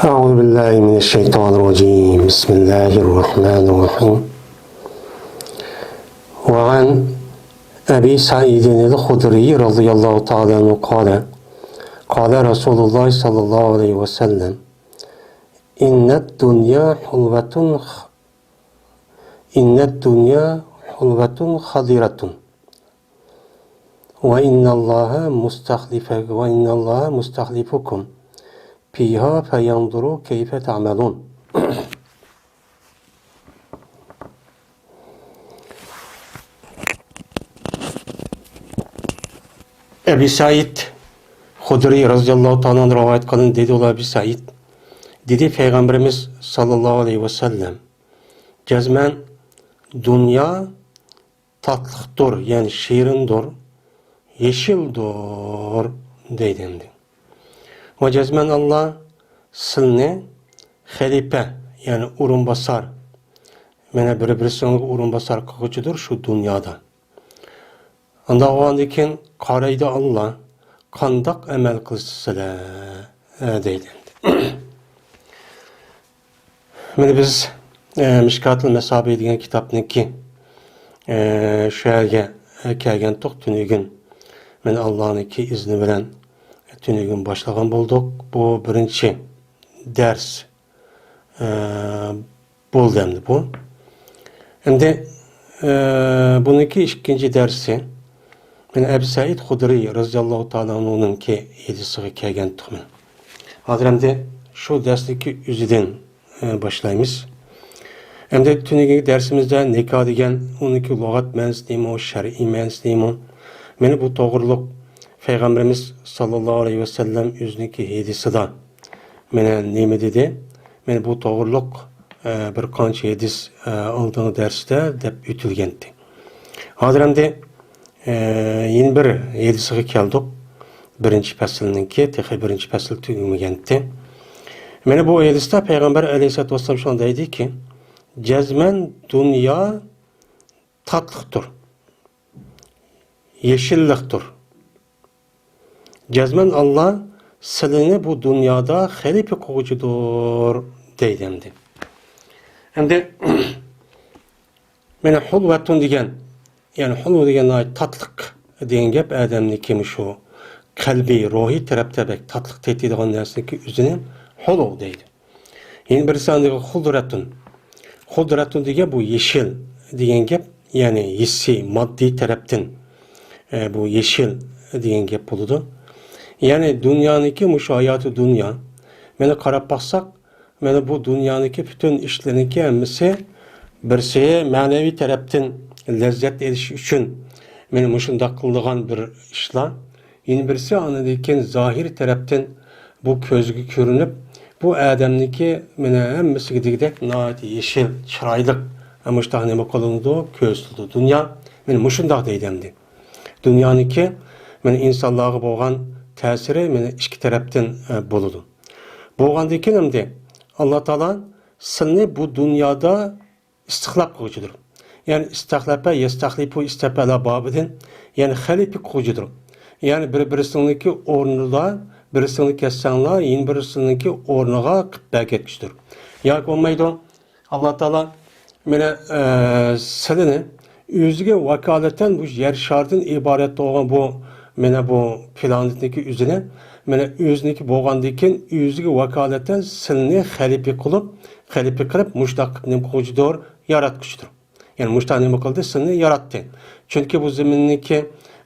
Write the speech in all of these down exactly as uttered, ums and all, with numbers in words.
أعوذ بالله من الشيطان الرجيم. بسم الله الرحمن الرحيم. وعن أبي سعيد الخدري رضي الله تعالى عنه قال: قال رسول الله صلى الله عليه وسلم: إن الدنيا حلوة خ-، إن الدنيا حلوة خضرة، وإن الله مستخلف-، وإن الله مستخلفكم فيها فينظر كيف تعملون. ئەبى سەئىد خۇدرىي رەزىيەللاھۇ تائالا ئەنھۇ رىۋايەت قىلىندى، دېدى ئۇلار، ئەبى سەئىد، دېدى پەيغەمبىرىمىز ساللاللاھۇ ئەلەيھى ۋەسەللەم، جەزمەن دۇنيا تاتلىقتۇر، يەنى شېرىندۇر، يېشىلدۇر دەيدۇ ئەمدى. ۋە جەزمەن ئاللا سىلنى خەلىپە، يەنى ئورۇنباسار، مانا بىر-بىرسىنىڭ ئورۇنباسار قىلغۇچىدۇر شۇ دۇنيادا. ئانداق بولغاندىن كېيىن قارايدۇ ئاللا، قانداق ئەمەل قىلىسىلەر دەيدۇ ئەمدى. مانا بىز، ئە، مىشكاتۇل مەسابىھ دېگەن كىتابنىڭكى، ئە، شۇ يەرگە، ئە، كەلگەنتۇق تۈنۈگۈن. مانا ئاللانىڭكى ئىزنى بىلەن تۈنۈگۈن باشلىغان بولدۇق. بۇ بىرىنچى دەرس، ئە، بولدى ئەمدى بۇ. ئەمدى، ئە، بۇنىڭكى ئىككىنچى دەرسى، مانا ئەبى سەئىد خۇدرىي رەزىيەللاھۇ تائالا ئەنھۇنىڭكى ھەدىسىگە كەلگەنتۇق مانا. ھازىر ئەمدى شۇ دەرسنىڭكى ئۆزىدىن، ئە، باشلايمىز. ئەمدى تۈنۈگۈنكى دەرسىمىزدە نىكاھ دېگەن ئۇنىڭكى لۇغەت مەنىسى نېمە، شەرئىي مەنىسى نېمە؟ مانا بۇ توغرۇلۇق پەيغەمبىرىمىز ساللاللاھۇ ئەلەيھى ۋەسەللەم ئۆزىنىڭكى ھەدىسىدا مانا نېمە دېدى؟ مانا بۇ توغرۇلۇق، ئە، بىر قانچە ھەدىس، ئە، ئالدىنقى دەرستە دەپ ئۆتۈلگەنتى. ھازىر ئەمدى، ئە، يەنە بىر ھەدىسىگە كەلدۇق. بىرىنچى پەسىلنىڭكى، تېخى بىرىنچى پەسىل تۈگىمىگەنتى. مانا بۇ ھەدىستە پەيغەمبەر ئەلەيھىسسالاتۇ ۋەسسالام شۇنداق دەيدىكى، جەزمەن دۇنيا تاتلىقتۇر، يېشىللىقتۇر. جەزمەن ئاللا سىلىنى بۇ دۇنيادا خەلىپە قىلغۇچىدۇر دەيدۇ ئەمدى. ئەمدى مانا ھۇلۋەتۇن دېگەن، يەنى ھۇلۋە دېگەن ناھايىتى تاتلىق دېگەن گەپ، ئادەمنىڭكى مۇشۇ قەلبىي، روھىي تەرەپتە بەك تاتلىق تېتىيدىغان نەرسىنىڭكى ئۆزىنى ھۇلۋ دەيدۇ. يەنە بىرسى ئاندىن خۇدرەتۇن. خۇدرەتۇن دېگەن بۇ يېشىل دېگەن گەپ، يەنى ھېسسىي، ماددىي تەرەپتىن، ئە، بۇ يېشىل دېگەن گەپ بولىدۇ. يەنى دۇنيانىڭكى مۇشۇ ھاياتى دۇنيا، مانا قاراپ باقساق، مانا بۇ دۇنيانىڭكى پۈتۈن ئىشلىرىنىڭكى ھەممىسى بىرسى مەنىۋى تەرەپتىن لەززەت ئېلىش ئۈچۈن، مانا مۇشۇنداق قىلىدىغان بىر ئىشلار. يەنە بىرسى ئاندىن كېيىن زاھىرىي تەرەپتىن بۇ كۆزگە كۆرۈنۈپ، بۇ ئادەمنىڭكى مانا ھەممىسىگە دېگۈدەك ناھايىتى يېشىل، چىرايلىق، مۇشۇنداق نېمە قىلىنىدۇ، كۆرسىتىلىدۇ. دۇنيا مانا مۇشۇنداق دەيدۇ ئەمدى. دۇنيانىڭكى مانا ئىنسانلارغا بولغان تەسىرى مانا ئىككى تەرەپتىن، ئە، بولىدۇ. بولغاندىن كېيىن ئەمدى ئاللا تائالا سىلنى بۇ دۇنيادا ئىستىخلاپ قىلغۇچىدۇر. يەنى ئىستەخلەپە، يەستەخلىپۇ، ئىستەپەلە بابىدىن، يەنى خەلىپە قىلغۇچىدۇر. يەنى بىر-بىرسىنىڭكى ئورنىدا، بىرسىنى كەتسەڭلار، يەنە بىرسىنىڭكى ئورنىغا قىلىپ بەرگەتكۈچىدۇر. ياكى بولمايدۇ، ئاللا تائالا مانا، ئە، سىلىنى ئۆزىگە ۋاكالىتەن بۇ يەر شارىدىن ئىبارەت بولغان بۇ، مانا بۇ پلانېتنىڭكى ئۆزىنى، مانا ئۆزىنىڭكى بولغاندىن كېيىن ئۆزىگە ۋاكالىتەن سىلىنى خەلىپە قىلىپ، خەلىپە قىلىپ، مۇشۇنداق قىلىپ نېمە قىلغۇچىدۇر؟ ياراتقۇچىدۇر. يەنى مۇشۇنداق نېمە قىلدى؟ سىلىنى ياراتتى. چۈنكى بۇ زېمىننىڭكى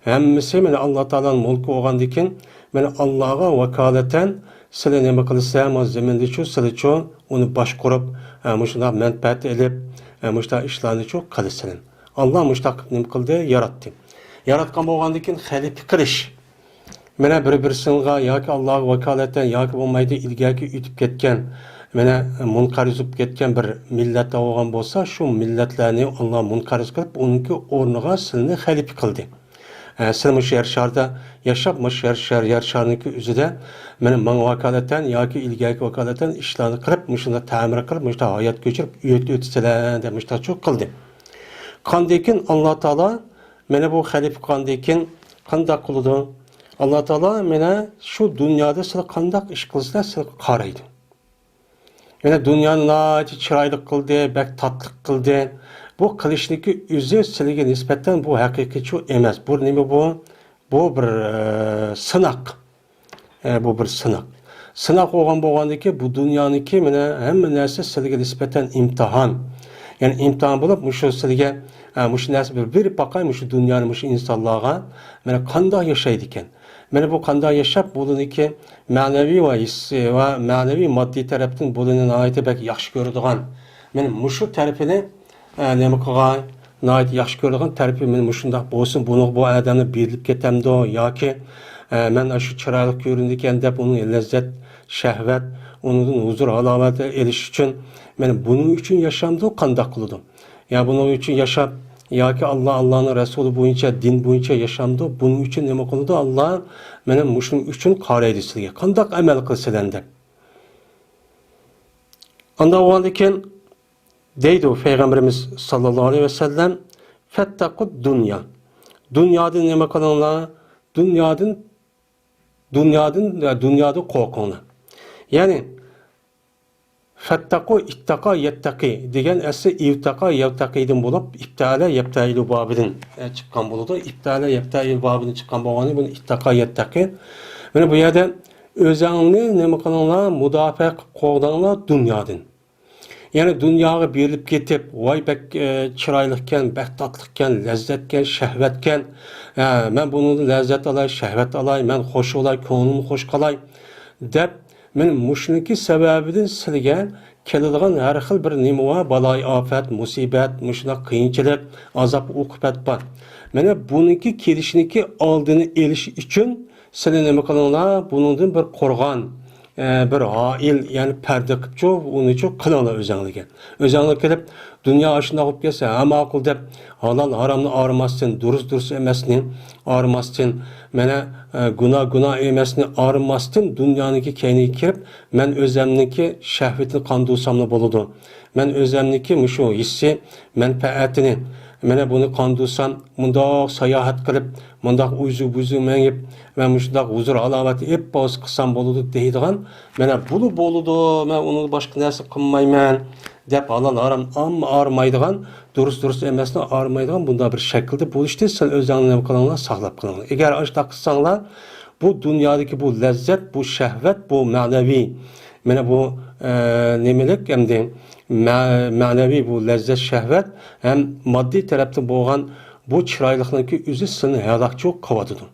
ھەممىسى مانا ئاللا تائالانىڭ مۈلكى بولغاندىن كېيىن، مانا ئاللاغا ۋاكالىتەن سىلى نېمە قىلىسىلەر، مانا زېمىندىچۇ، سىلىچۇ ئۇنى باشقۇرۇپ، ئە، مۇشۇنداق مەنپەئەت ئېلىپ، ئە، مۇشۇنداق ئىشلارنىچۇ قىلىسىلەر. ئاللا مۇشۇنداق قىلىپ نېمە قىلدى؟ ياراتتى. ياراتقان بولغاندىن كېيىن خەلىپە قىلىش. مانا بىر-بىرسىنىڭغا ياكى ئاللاغا ۋاكالەتەن ياكى بولمايدۇ ئىلگەركى ئۆتۈپ كەتكەن، مانا مۇنقەرز بولۇپ كەتكەن بىر مىللەتلەر بولغان بولسا، شۇ مىللەتلەرنى ئاللا مۇنقەرز قىلىپ، ئۇنىڭكى ئورنىغا سىلىنى خەلىپە قىلدى. ئە، سىلى مۇشۇ يەر شارىدا ياشاپ، مۇشۇ يەر شار، يەر شارىنىڭكى ئۆزىدە مانا ماڭا ۋاكالەتەن ياكى ئىلگەركى ۋاكالەتەن ئىشلارنى قىلىپ، مۇشۇنداق تەمىر قىلىپ، مۇشۇنداق ھايات كۆچۈرۈپ ئۆت-، ئۆتىسىلەر دەپ مۇشۇنداق چۇ قىلدى. قاندىن كېيىن ئاللا تائالا مانا بۇ خەلىپە قاندىن كېيىن قانداق قىلىدۇ؟ ئاللا تائالا مانا شۇ دۇنيادا سىلى قانداق ئىش قىلسىلەر، سىلىگە قارايدۇ. مانا دۇنيانى ناھايىتى چىرايلىق قىلدى، بەك تاتلىق قىلدى. بۇ قىلىشنىكى ئۆزى سىلىگە نىسبەتەن بۇ ھەقىقىيچۇ ئەمەس. بۇ نېمە بۇ؟ بۇ بىر، ئە، سىناق. ئە، بۇ بىر سىناق. سىناق بولغان بولغاندىكى بۇ دۇنيانىكى مانا ھەممە نەرسە سىلىگە نىسبەتەن ئىمتىھان. يەنى ئىمتىھان بولۇپ، مۇشۇ سىلىگە، ئە، مۇشۇ نەرسە بىر بېرىپ باقاي، مۇشۇ دۇنيانى مۇشۇ ئىنسانلارغا مانا قانداق ياشايدىكەن. مانا بۇ قانداق ياشاپ، بۇلىنىكى مەنىۋى ۋە ھېسسىي ۋە مەنىۋى ماددىي تەرەپتىن بۇلىنى ناھايىتى بەك ياخشى كۆرىدىغان. مانا مۇشۇ تەرىپىنى، ئە، نېمە قىلغاي؟ ناھايىتى ياخشى كۆرىدىغان تەرىپى مانا مۇشۇنداق بولسۇن، بۇنىڭغا بۇ ئادەمنى بېرىلىپ كېتەمدۇ ياكى، ئە، مەن ئاشۇ چىرايلىق كۆرۈنىدىكەن دەپ ئۇنىڭ لەززەت، شەھۋەت، ئۇنىڭدىن ھۇزۇر ھالاۋەت ئېلىش ئۈچۈن مانا بۇنىڭ ئۈچۈن ياشامدۇ، قانداق قىلىدۇ؟ يا بۇنىڭ ئۈچۈن ياشاپ ياكى ئاللا، ئاللانىڭ رەسۇلى بويىچە، دىن بويىچە ياشامدۇ؟ بۇنىڭ ئۈچۈن نېمە قىلىدۇ؟ ئاللا مانا مۇشۇنىڭ ئۈچۈن قارايدۇ سىلىگە. قانداق ئەمەل قىلىسىلەن دەپ. ئانداق بولغاندىكىن دەيدۇ پەيغەمبىرىمىز ساللاللاھۇ ئەلەيھى ۋەسەللەم، فەتتەقۇد دۇنيا. دۇنيادىن نېمە قىلىڭلار؟ دۇنيادىن، دۇنيادىن، دۇنيادىن قورقۇڭلار. يەنى، فەتتەقۇ، ئىتتەقا، يەتتەقى دېگەن ئەسلى ئىۋتەقا، يەۋتەقىدىن بولۇپ، ئىبتەئەلە يەبتەئىلۇ بابىدىن، ئە، چىققان بولىدۇ. ئىبتەئەلە يەبتەئىلۇ بابىدىن چىققان بولغانلىكى بۇنى ئىتتەقا، يەتتەقى. مانا بۇ يەردە ئۆزەڭنى نېمە قىلىڭلار، مۇداپىئە قىلىپ قوغداڭلار دۇنيادىن. يەنى دۇنياغا بېرىلىپ كېتىپ، ۋاي بەك، ئە، چىرايلىقكەن، بەك تاتلىقكەن، لەززەتكەن، شەھۋەتكەن، ئە، مەن بۇنىڭدىن لەززەت ئالاي، شەھۋەت ئالاي، مەن خوش بولاي، كۆڭلۈمنى خوش قىلاي دەپ، مانا مۇشۇنىڭكى سەۋەبىدىن سىلىگە كېلىدىغان ھەر خىل بىر نېمە بار، بالايىئاپەت، مۇسىبەت، مۇشۇنداق قىيىنچىلىق، ئازاب-ئوقۇبەت بار. مانا بۇنىڭكى كېلىشىنىڭكى ئالدىنى ئېلىش ئۈچۈن سىلى نېمە قىلىڭلار؟ بۇنىڭدىن بىر قورغان، ئە، بىر ھائىل، يەنى پەردە قىپچۇ، ئۇنىچۇ قىلىڭلار ئۆزەڭلىگە. ئۆزەڭلار كېلىپ، دۇنيا ئاشۇنداق بولۇپ كەتسە، ھە ماقۇل دەپ، ھالال ھارامنى ئايرىماستىن، دۇرۇس دۇرۇس ئەمەسنى ئايرىماستىن، مانا، ئە، گۇناھ گۇناھ ئەمەسنى ئايرىماستىن، دۇنيانىڭكى كەينىگە كىرىپ، مەن ئۆزەمنىڭكى شەھۋىتىنى قاندۇرساملا بولىدۇ. مەن ئۆزەمنىڭكى مۇشۇ ھېسسىي مەنپەئەتىنى، مانا بۇنى قاندۇرسام، مۇنداق ساياھەت قىلىپ، مۇنداق ئۇزۇ-بۇزۇ مېڭىپ، مەن مۇشۇنداق ھۇزۇر-ھالاۋەت ئېلىپ بولسا قىلسام بولىدۇ دەيدىغان، مانا بۇلا بولىدۇ، مەن ئۇنىڭغا باشقا نەرسە قىلمايمەن دەپ، ھالال-ھارام ئامما ئايرىمايدىغان، دۇرۇس-دۇرۇس ئەمەسنى ئايرىمايدىغان بۇنداق بىر شەكىلدە بولۇشتىن سىز ئۆزۈڭلارنى نېمە قىلىڭلار، ساقلاپ قېلىڭلار. ئەگەر ئاشۇنداق قىلساڭلار، بۇ دۇنيادىكى بۇ لەززەت، بۇ شەھۋەت، بۇ مەنىۋى، مانا بۇ، ئە، نېمىلىك ئەمدى مە-، مەنىۋى بۇ لەززەت، شەھۋەت ھەم ماددىي تەرەپتىن بولغان بۇ چىرايلىقنىڭكى ئۆزى سىلىنى ھالاكچى قىلىۋاتىدۇ.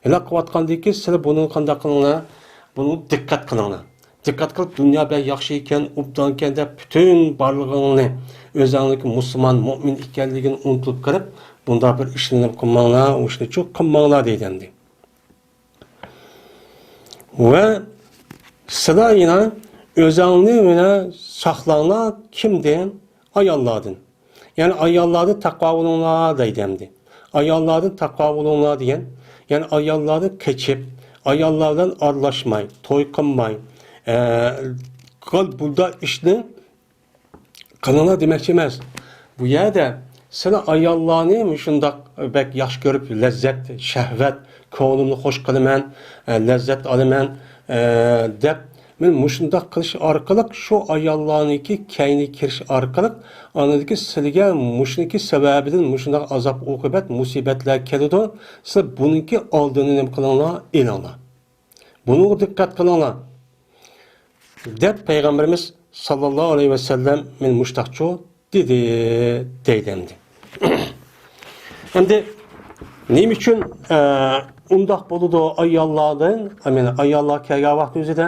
ھالاك قىلىۋاتقاندىن كېيىن سىلى بۇنىڭغا قانداق قىلىڭلار؟ بۇنىڭغا دىققەت قىلىڭلار. دىققەت قىلىپ، دۇنيا بەك ياخشى ئىكەن، ئوبدان ئىكەن دەپ پۈتۈن بارلىقىڭنى، ئۆزۈڭنىڭكى مۇسۇلمان، مۇئمىن ئىكەنلىكىنى ئۇنتۇلۇپ قېلىپ، بۇنداق بىر ئىشنى قىلماڭلار، ئۇ ئىشنى چۇ قىلماڭلار دەيدۇ ئەمدى. ۋە سىلەر يەنە ئۆزەڭنى يەنە ساقلاڭلار. كىمدىن؟ ئاياللاردىن. يەنى ئاياللاردىن تەقۋا بولۇڭلار دەيدۇ ئەمدى. ئاياللاردىن تەقۋا بولۇڭلار دېگەن، يەنى ئاياللاردىن قېچىپ، ئاياللار بىلەن ئارىلاشماي، توي قىلماي، ئە، قىل بۇنداق ئىشنى قىلىڭلار دېمەكچى ئەمەس. بۇ يەردە سىلى ئاياللارنى مۇشۇنداق بەك ياخشى كۆرۈپ، لەززەت، شەھۋەت، كۆڭلۈمنى خوش قىلىمەن، ئە، لەززەت ئالىمەن، ئە، دەپ، مەن مۇشۇنداق قىلىش ئارقىلىق، شۇ ئاياللارنىڭكى كەينىگە كىرىش ئارقىلىق، ئاندىكى سىلىگە مۇشۇنىڭكى سەۋەبىدىن مۇشۇنداق ئازاب-ئوقۇبەت، مۇسىبەتلەر كېلىدۇ. سىلەر بۇنىڭكى ئالدىنى نېمە قىلىڭلار؟ ئېلىڭلار. بۇنىڭغا دىققەت قىلىڭلار، دەپ پەيغەمبىرىمىز ساللاللاھۇ ئەلەيھى ۋەسەللەم مەن مۇشتاقچۇ دېدى، دەيدۇ ئەمدى. ئەمدى نېمە ئۈچۈن، ئە، ئۇنداق بولىدۇ ئاياللاردىن؟ ئەمىنە ئاياللار كەلگەن ۋاقىت ئۆزىدە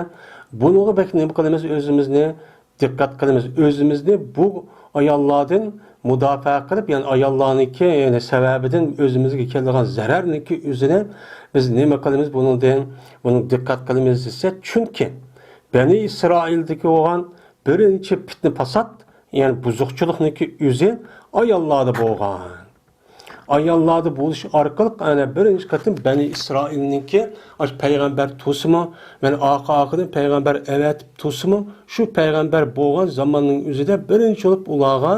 بۇنىڭغا بەك نېمە قىلىمىز ئۆزىمىزنى؟ دىققەت قىلىمىز. ئۆزىمىزنى بۇ ئاياللاردىن مۇداپىئە قىلىپ، يەنى ئاياللارنىڭكى، يەنى سەۋەبىدىن ئۆزىمىزگە كېلىدىغان زەرەرنىڭكى ئۆزىنى بىز نېمە قىلىمىز بۇنىڭدىن؟ بۇنى دىققەت قىلىمىز دېسە، چۈنكى بەنى ئىسرائىلدىكى بولغان بىرىنچى پىتنە-پاسات، يەنى بۇزۇقچىلىقنىڭكى ئۆزى ئاياللاردا بولغان. ئاياللاردا بولۇش ئارقىلىق، ئەنە، بىرىنچى قېتىم بەنى ئىسرائىلنىڭكى ئاشۇ پەيغەمبەر تۇرسىمۇ، مەن ئارقا-ئارقىدىن پەيغەمبەر ئەۋەتىپ تۇرسىمۇ، شۇ پەيغەمبەر بولغان زاماننىڭ ئۆزىدە بىرىنچى بولۇپ ئۇلارغا،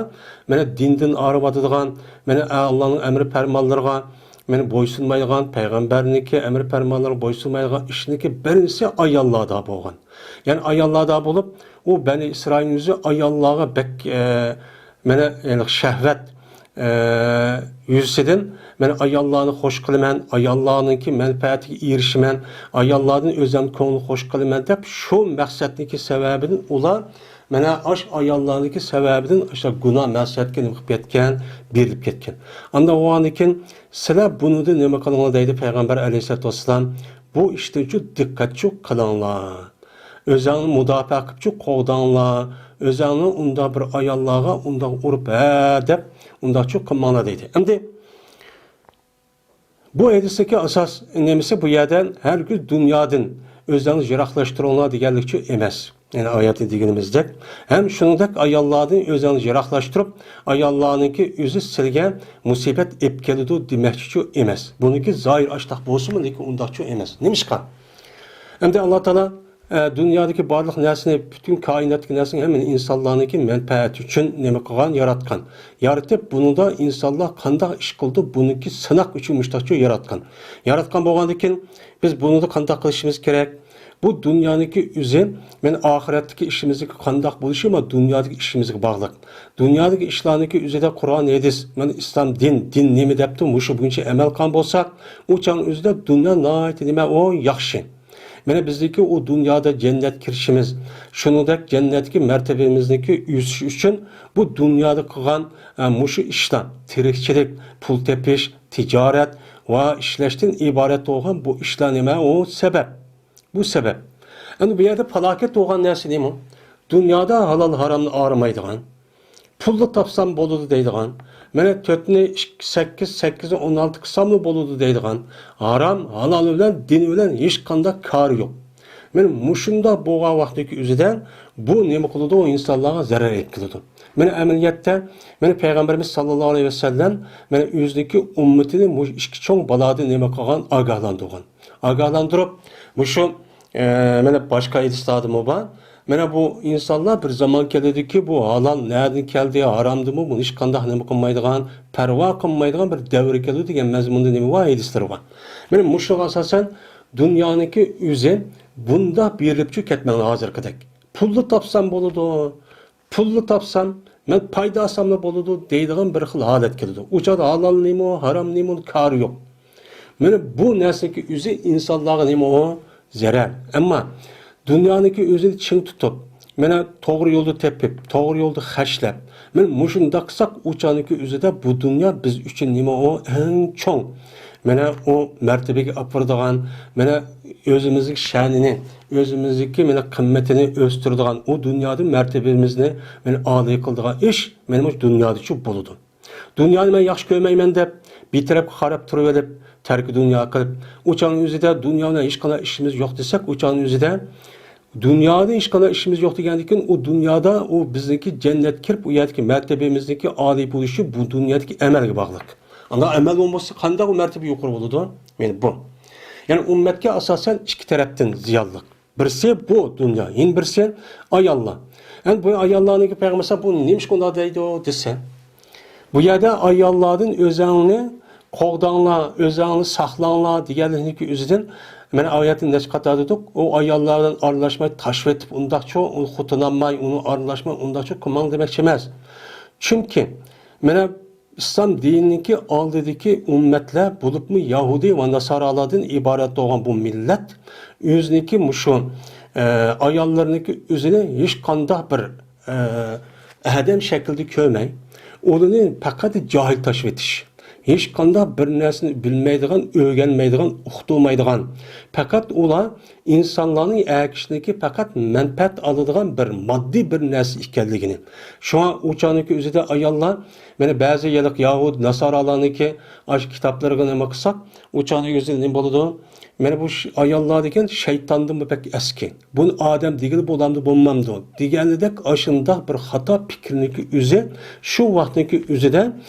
مەنە، دىندىن ئايرىۋاتىدىغان، مەنە، ئاللانىڭ ئەمرى پەرمانلىرىغا، مانا بويسۇنمايدىغان، پەيغەمبەرنىڭكى ئەمر پەرمانلىرىغا بويسۇنمايدىغان ئىشنىڭكى بىرىنچىسى ئاياللاردا بولغان. يەنى ئاياللاردا بولۇپ، ئۇ بەنى ئىسرائىلنىڭ ئۆزى ئاياللارغا بەك، ئە، مانا، يەنى شەھۋەت، ئە، يۈزىسىدىن، مانا ئاياللارنى خوش قىلىمەن، ئاياللارنىڭكى مەنپەئەتىگە ئېرىشىمەن، ئاياللاردىن ئۆزۈمنىڭ كۆڭلىنى خوش قىلىمەن دەپ، شۇ مەقسەتنىڭكى سەۋەبىدىن ئۇلار مانا ئاش ئاياللارنىڭكى سەۋەبىدىن ئاشۇ گۇناھ مەقسەتكە نېمە قىلىپ كەتكەن، بېرىلىپ كەتكەن. ئاندىن بولغاندىن كېيىن، سىلەر بۇنىڭدىن نېمە قىلىڭلار دەيدۇ پەيغەمبەر ئەلەيھىسسالاتۇ ۋەسسالام. بۇ ئىشتىنچۇ دىققەتچۇ قىلىڭلار. ئۆزۈڭنى مۇداپىئە قىلىپچۇ قوغداڭلار. ئۆزۈڭنى ئۇنداق بىر ئاياللارغا ئۇنداق ئۇرۇپ، ھە دەپ ئۇنداقچۇ قىلماڭلار دەيدۇ. ئەمدى بۇ ھەدىستىكى ئاساس نېمىسى؟ بۇ يەردە ھەرگىز دۇنيادىن ئۆزۈڭنى يىراقلاشتۇرۇڭلار دېگەنلىكچۇ ئەمەس. يەنى ئايەتتە دېگىنىمىزدەك، ھەم شۇنىڭدەك ئاياللاردىن ئۆزۈڭنى يىراقلاشتۇرۇپ، ئاياللارنىڭكى ئۆزى سىلگە مۇسىبەت ئېلىپ كېلىدۇ دېمەكچىچۇ ئەمەس. بۇنىڭكى زاھىر ئاشتاق بولسىمۇ، لېكىن ئۇنداقچۇ ئەمەس. نېمىشقا؟ ئەمدى ئاللا تائالا، ئە، دۇنيادىكى بارلىق نەرسىنى، پۈتۈن كائىناتتىكى نەرسىنى ھەممىنى ئىنسانلارنىڭكى مەنپەئەتى ئۈچۈن نېمە قىلغان؟ ياراتقان. يارىتىپ، بۇنىڭدا ئىنسانلار قانداق ئىش قىلىدۇ، بۇنىڭكى سىناق ئۈچۈن مۇشتاقچۇ ياراتقان. ياراتقان بولغاندىن كېيىن، بىز بۇنىڭدا قانداق قىلىشىمىز كېرەك؟ بۇ دۇنيانىڭكى ئۆزى، مەن ئاخىرەتتىكى ئىشىمىزنىڭكى قانداق بولۇشى، مانا دۇنيادىكى ئىشىمىزغا باغلىق. دۇنيادىكى ئىشلارنىڭكى ئۆزىدە قۇرئان، ھەدىس، مانا ئىسلام دىن، دىن نېمە دەپتۇ، مۇشۇ بويىچە ئەمەل قىلغان بولساق، ئۇ چاغنىڭ ئۆزىدە دۇنيا ناھايىتى نېمە، ئۇ ياخشى. مانا بىزنىڭكى ئۇ دۇنيادا جەننەت كىرىشىمىز، شۇنىڭدەك جەننەتتىكى مەرتىۋىمىزنىڭكى ئۆسۈشى ئۈچۈن بۇ دۇنيادا قىلغان، ئە، مۇشۇ ئىشلار، تىرىكچىلىك، پۇل تېپىش، تىجارەت ۋە ئىشلەشتىن ئىبارەت بولغان بۇ ئىشلار نېمە؟ ئۇ سەۋەب. بۇ سەۋەب. ئەمدى بۇ يەردە پالاكەت بولغان نەرسە نېمە؟ دۇنيادا ھالال ھارامنى ئايرىمايدىغان، پۇللا تاپسام بولىدۇ دەيدىغان، مانا تۆتنى ئىككى، سەككىز، سەككىزنى ئون ئالتە قىلساملا بولىدۇ دەيدىغان، ھارام، ھالال بىلەن، دىن بىلەن ھېچقانداق كارى يوق. مانا مۇشۇنداق بولغان ۋاقىتتىكى ئۆزىدە بۇ نېمە قىلىدۇ؟ ئۇ ئىنسانلارغا زەرەر ئەكېلىدۇ. مانا ئەمەلىيەتتە، مانا پەيغەمبىرىمىز ساللاللاھۇ ئەلەيھى ۋەسەللەم مانا ئۆزىنىڭكى ئۈممىتىنى مۇشۇ ئىككى چوڭ بالادىن نېمە قىلغان؟ ئاگاھلاندۇرغان. ئاگاھلاندۇرۇپ، مۇشۇ، ئە، مانا باشقا ھەدىسلاردىمۇ بار. مانا بۇ ئىنسانلار بىر زامان كېلىدۇكى، بۇ ھالال نەدىن كەلدى، ھارامدىمۇ، بۇنى ھېچقانداق نېمە قىلمايدىغان، پەرۋا قىلمايدىغان بىر دەۋر كېلىدۇ دېگەن مەزمۇندا نېمە بار؟ ھەدىسلىرى بار. مانا مۇشۇغا ئاساسەن دۇنيانىڭكى ئۆزى بۇنداق بېرىلىپچۇ كەتمەڭلار ھازىرقىدەك. پۇللا تاپسام بولىدۇ، پۇللا تاپسام، مەن پايدا ئالساملا بولىدۇ دەيدىغان بىر خىل ھالەت كېلىدۇ. ئۇ چاغدا ھالال نېمە، ھارام نېمە، ئۇنىڭ كارى يوق. مانا بۇ نەرسىنىڭكى ئۆزى ئىنسانلارغا نېمە ئۇ؟ زەرەر. ئەمما دۇنيانىڭكى ئۆزىنى چىڭ تۇتۇپ، مانا توغرا يولدا تېپىپ، توغرا يولدا خەجلەپ، مانا مۇشۇنداق قىلساق، ئۇ چاغنىڭكى ئۆزىدە بۇ دۇنيا بىز ئۈچۈن نېمە ئۇ؟ ئەڭ چوڭ. مانا ئۇ مەرتىۋىگە ئاپىرىدىغان، مانا ئۆزىمىزنىڭ شەنىنى، ئۆزىمىزنىڭكى مانا قىممىتىنى ئۆستۈرىدىغان، ئۇ دۇنيادا مەرتىۋىمىزنى مانا ئالىي قىلىدىغان ئىش مانا مۇشۇ دۇنيادىچۇ بولىدۇ. دۇنيانى مەن ياخشى كۆرمەيمەن دەپ، بىتەرەپ قاراپ تۇرۇۋېلىپ، تەركى دۇنيا قىلىپ، ئۇ چاغنىڭ ئۆزىدە دۇنيا بىلەن ھېچقانداق ئىشىمىز يوق دېسەك، ئۇ چاغنىڭ ئۆزىدە دۇنيادا ھېچقانداق ئىشىمىز يوق دېگەندىن كېيىن، ئۇ دۇنيادا ئۇ بىزنىڭكى جەننەتكە كىرىپ، ئۇ يەردىكى مەرتىۋىمىزنىڭكى ئالىي بولۇشى بۇ دۇنيادىكى ئەمەلگە باغلىق. ئانداق ئەمەل بولمىسا، قانداق ئۇ مەرتىۋە يۇقىرى بولىدۇ؟ يەنى بۇ. يەنى ئۈممەتكە ئاساسەن ئىككى تەرەپتىن زىيانلىق. بىرسى بۇ دۇنيا، يەنە بىرسى ئاياللار. ئەمدى بۇ ئاياللارنىڭكى پەيغەمبەر بۇ نېمىشقا ئۇنداق دەيدۇ دېسە، بۇ يەردە ئاياللاردىن ئۆزەڭنى قوغداڭلار، ئۆزەڭنى ساقلاڭلار دېگەنلىكنىڭكى ئۆزىدىن، مانا ئايەتنى نەچچە قېتىم ئوقۇدۇق، ئۇ ئاياللار بىلەن ئارىلاشماي تاشلىۋېتىپ ئۇنداقچۇ، ئۇنى خوتۇنالماي، ئۇنى ئارىلاشماي ئۇنداقچۇ قىلماڭ دېمەكچى ئەمەس. چۈنكى، مانا ئىسلام دىنىنىڭكى ئالدىدىكى ئۈممەتلەر، بولۇپمۇ يەھۇدىي ۋە ناسارالاردىن ئىبارەت بولغان بۇ مىللەت ئۆزىنىڭكى مۇشۇ، ئە، ئاياللىرىنىڭكى ئۆزىنى ھېچقانداق بىر، ئە، ئادەم شەكلىدە كۆرمەي، ئۇلارنى پەقەت جاھىل تاشلىۋېتىش. ھېچقانداق بىر نەرسىنى بىلمەيدىغان، ئۆگەنمەيدىغان، ئۇقتۇرمايدىغان. پەقەت ئۇلار ئىنسانلارنىڭ ئەكىشىدىكى پەقەت مەنپەئەت ئالىدىغان بىر ماددىي بىر نەرسە ئىكەنلىكىنى. شۇڭا ئۇ چاغنىڭكى ئۆزىدە ئاياللار، مانا بەزى يىللىق يەھۇد، ناسارالارنىڭكى ئاشۇ كىتابلىرىغا نېمە قىلساق، ئۇ چاغنىڭ ئۆزىدە نېمە بولىدۇ؟ مانا بۇ ش-، ئاياللار دېگەن شەيتاندىنمۇ بەك ئەسكى. بۇنى ئادەم دېگىلى بولامدۇ، بولمامدۇ دېگەندەك ئاشۇنداق بىر خاتا پىكىرنىڭكى ئۆزى شۇ ۋاقىتنىڭكى ئۆزىدە